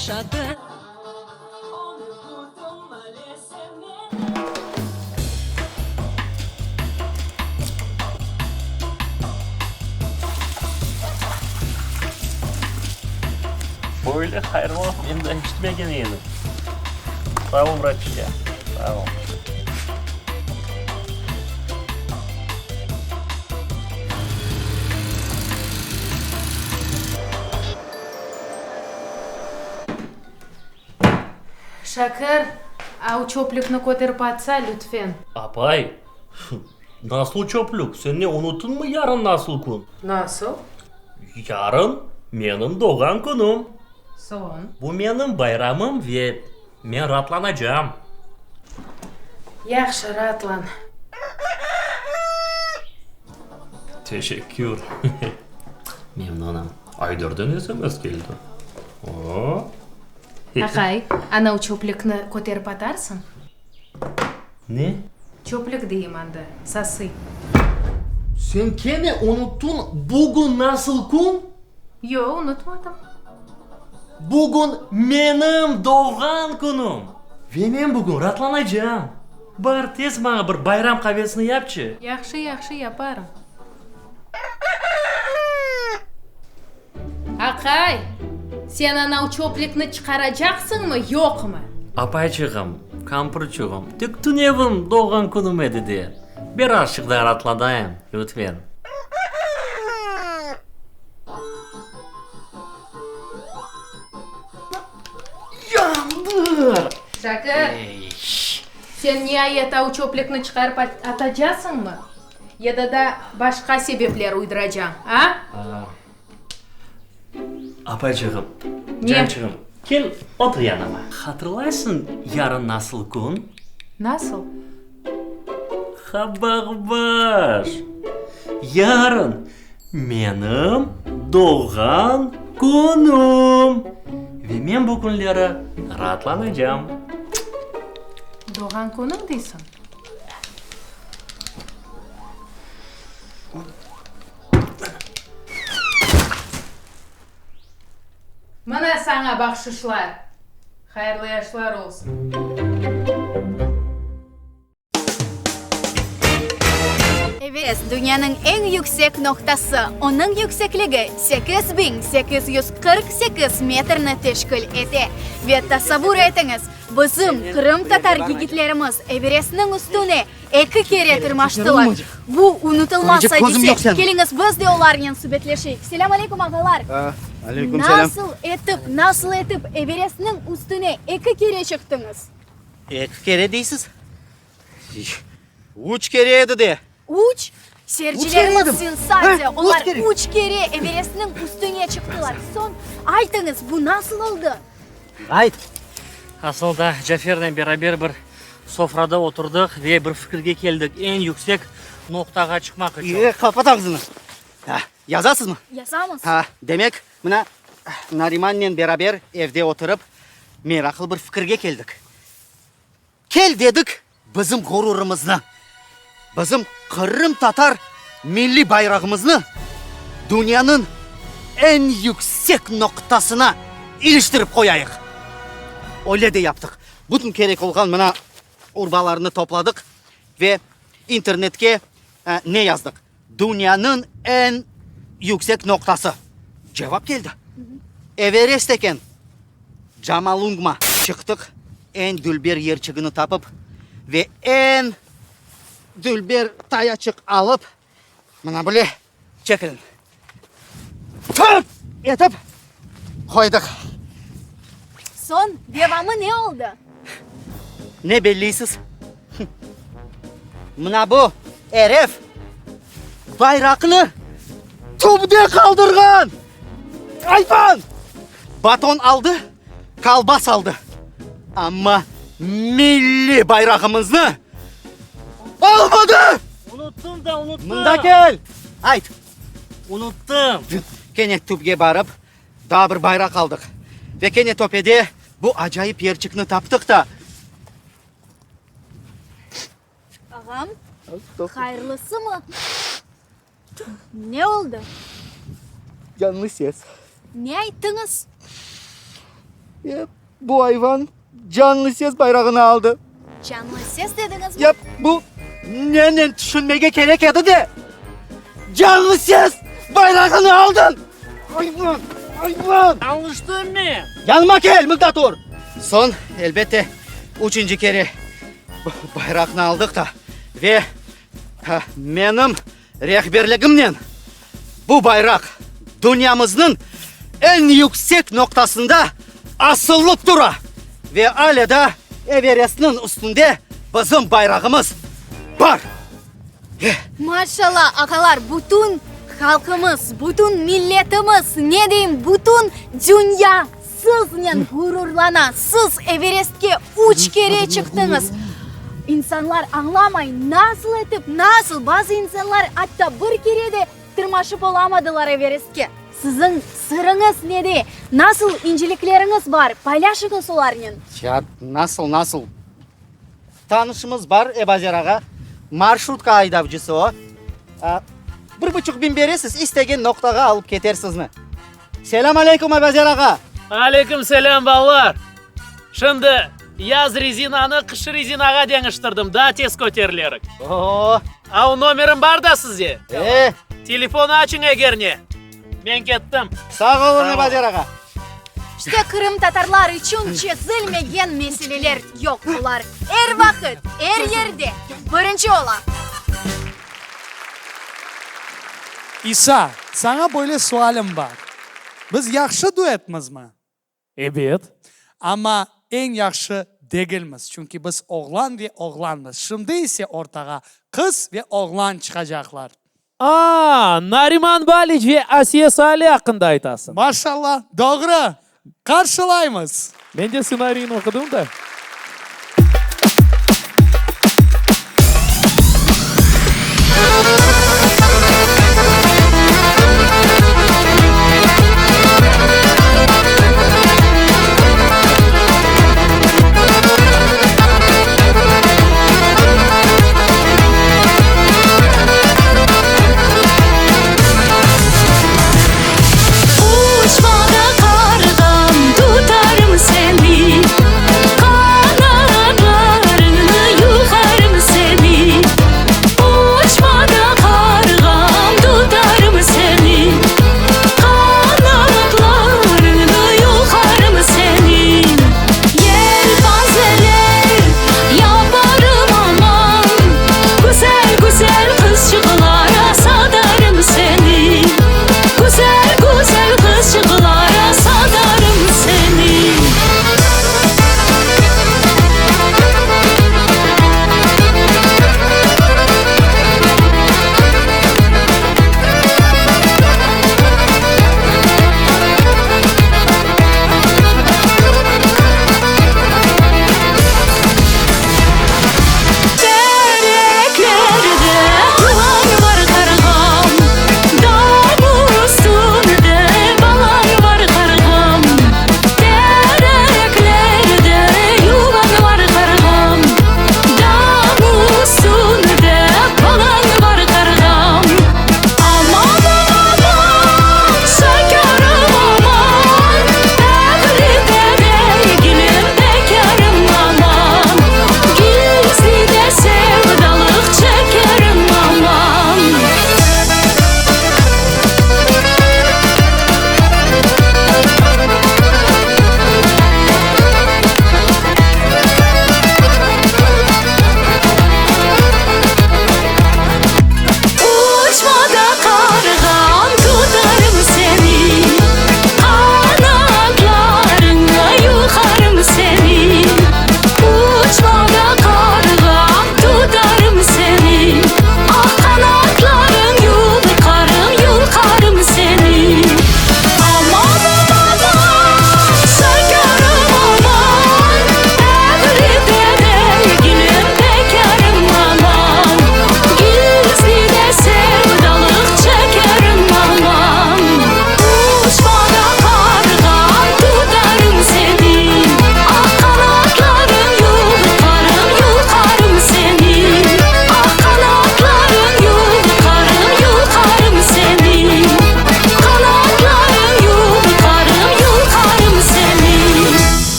aşadı. Böyle hayırlı men daa eşitmegen edim. Sağ ol, bratçika, sağ ol. Şakir, av çöplükni köterip atsa, lütfen. Apay, nasıl çöplük? Sen ne, unuttıñmı yarın nasıl kün? Nasıl? Yarın menim doğğan künüm. Soñ? Bu menim bayramım ve men raatlanacağım. Yahşı, raatlan. Teşekkür. Memnunım. Ayderden SMS keldi. O! Aqay, anav çöplükni köterip atarsıñ? Ne? Çöplük deyim anda, sasıy. Sen kene unuttıñ, bugün nasıl kün? Yoq, unutmadım. Bugün menim doğğan künüm! Ve men bugün raatlanacağım. Bar, tez maña bir bayram qavesini yapçı. Yahşı, yahşı, yaparım. Aqay, sen anav çöplükni çıqaracaqsıñmı, yoqmı? Apayçığım, kampırçığım, tek tünevin doğğan künüm edi de, bir azçıq da raatlanayım, lütfen. Yandır! Şakir, sen niayet av çöplükni çıqarıp atacasıñmı? Ya da da başqa sebepler uyduracañ, a? Apayçığım, cançığım, kel, otur yanıma. Hatırlaysıñ, yarın nasıl kün? Nasıl? Qabaqbaş! Yarın menim doğğan künüm! Ve men bu künleri raatlanacağım. Doğğan künüñ deysiñ? Mına saña bahşışlar! Hayırlı yaşlar olsun! Everest, dünyanıñ eñ yüksek noqtası, onıñ yüksekligi 8848 metrni teşkil ete. Ve tasavvur etiñiz, bizim qırımtatar yigitlerimiz Everestniñ üstüne eki kere tırmaştılar. Bu unutılmaz adise. Keliñiz, biz de olarnen subetleşeyik. Selâm aleyküm, ağalar! Aleyküm selâm. Nasıl etip, nasıl etip Everestniñ üstüne eki kere çıqtıñız? Eki kere deysiz? Üç kere edi de. Üç? Seyircilerimiz sensatsiya, olar üç kere Everestniñ üstüne çıqtılar. Soñ, aytıñız, bu nasıl oldı? Ayt! Asıl da, Cafernen beraber bir sofrada oturdıq ve bir fikirge keldik, eñ yüksek noqtağa çıqmaq içün. E, qapat ağzını! Yazasızmı? Yazamız. Ha, demek, mına, Narimannen beraber evde oturıp, meraqlı bir fikirge keldik. Kel, dedik, bizim ğururımıznı, bizim qırımtatar milliy bayrağımıznı dünyanıñ eñ yüksek noqtasına iliştirip qoyayıq. Öyle de yaptıq. Bütün kerek olğan mına urbalarnı topladıq ve internetke ne yazdıq? Dünyanıñ eñ yüksek noqtası. Cevap keldi. Everest eken. Camalungma çıqtıq, eñ dülber yerçigini tapıp ve eñ dülber tayaçıq alıp, mına böyle çekilin. Tırt etip qoydıq. Soñ, devamı ne oldı? Ne belleysiz? Mına bu eref bayraqnı tübde qaldırğan! Ayvan! Baton aldı, kolbas aldı, amma milliy bayrağımıznı almadı! Unuttım da, unuttım! Mında kel! Ayt! Unuttım! Kene tübge barıp, daa bir bayraq aldıq. Ve kene töpede bu acayip yerçikni taptıq da. Ağam, hayırlısımı? Ne oldı? Yañlış ses. Ne ayttıñız? Bu ayvan Canlı ses bayrağını aldı. Canlı ses dediñizmi? Ya bu nenen tüşünmege kerek edi de? Canlı ses bayrağını aldıñ! Ayvan, ayvan! Yañlıştım men. Yanıma kel, mında tur! Soñ, elbette, üçünci kere bayraqnı aldıq da ve menim Rehberligimnen bu bayraq dünyamıznıñ eñ yüksek noqtasında asıllıp tura ve alâ da Everestniñ üstünde bizim bayrağımız bar. Maşallah, ağalar, bütün halqımız, bütün milletimiz, ne deyim, bütün dünya siznen ğururlana. Siz Everestke üç kere çıqtıñız. İnsanlar añlamay, nasıl etip, nasıl bazı insanlar atta bir kere de tırmaşıp olamadılar Everestke. Siziñ sırıñız nede? Nasıl incelikleriñiz bar? Paylaşıñız olarnen. Ya, nasıl, nasıl? Tanışımız bar, Ebazer ağa, marşrutka aydavcısı o. Bir buçuq biñ beresiz, istegen noqtağa alıp keter sizni. Selâm aleyküm, Ebazer ağa! Aleyküm selâm, balalar! Şimdi yaz rezinanı qış rezinağa deñiştirdim, daa tez köterilerik. Oo! Av nomerim bar da size. E? Telefon açıñ eger ne. Men kettim. Sağ olun, Ebazer ağa! İşte qırımtatarlar içün çezilmegen meseleler yoq, olar er vaqıt, er yerde birinci ola. İsa, saña böyle sualim bar. Biz yahşı duetmizmi? Ebet. Amma eñ yahşı degilmiz, çünki biz oğlan ve oğlanmız. Şimdi ise ortağa qız ve oğlan çıqacaqlar. A, Nariman Baliç ve Asiye Salih aqqında aytasıñ. Maşallah, doğru! Qarşılaymız! Men de stsenariyni oqudım da. Uçma da qarğam, tutarım seni.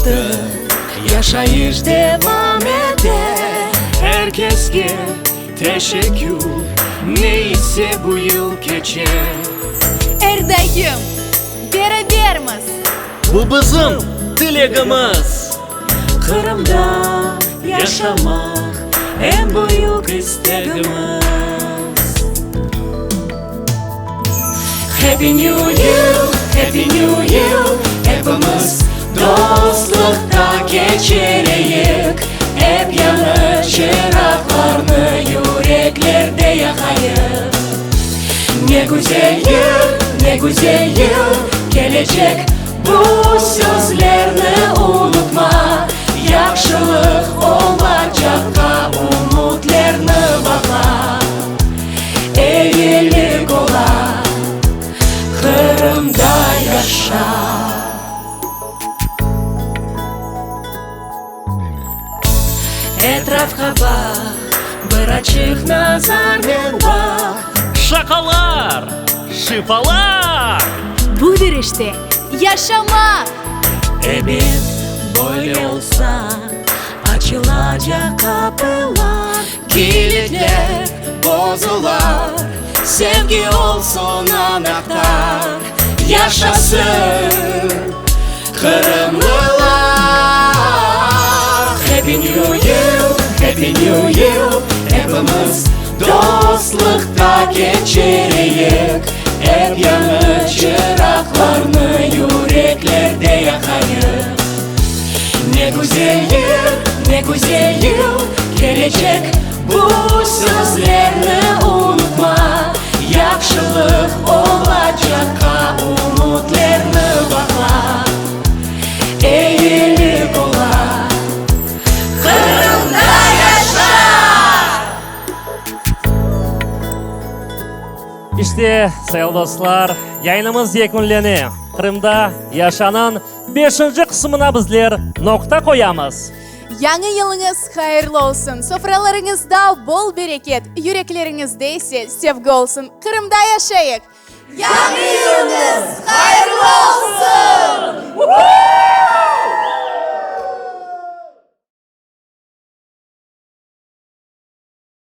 Artıq yaşayış devam ete. Er keske teşekkür, ne ise bu yıl keçe. Er daim berabermiz! Bu bizim tilegimiz! Qırımda yaşamaq eñ büyük istegimiz. Happy New Year, Happy New Year, Epimiz dostluqta keçireyik, Ep yañı çıraqlarnı yüreklerde yaqayıq. Ne güzel yıl, ne güzel yıl, kelecek, Bu sözlerni unutma, Yahşılıq olacaqqa ümütlerni bağla. Eyilik ola, Qırımda yaşa! Etrafqa baq, bir açıq nazarnen baq. Şaqalar, şifalar! Budır işte, yaşamaq! Ebet, böyle olsa, açılacaq qapılar. Kilitler bozular, sevgi olsun anahtar. Yaşasın qırımlılar! Happy New Year, Happy New Year, Epimiz dostluqta keçireyik, Ep yañı çıraqlarnı yüreklerde yaqayıq. Ne güzel yıl, ne güzel yıl, kelecek, Bu sözlerni unutma, Yahşılıq olacaqqa ümütlerni bağla. Eyilik ola, Qırımda yaşa! İşte, sayılı dostlar, yayınımız yekünlene. Qırımda yaşanıñ beşinci qısımına bizler noqta qoyamız. Yañı yılıñız hayırlı olsun! Sofralarıñızda bol bereket, yürekleriñizde ise sevgi olsun! Qırımda yaşayıq! Yañı yılıñız hayırlı olsun!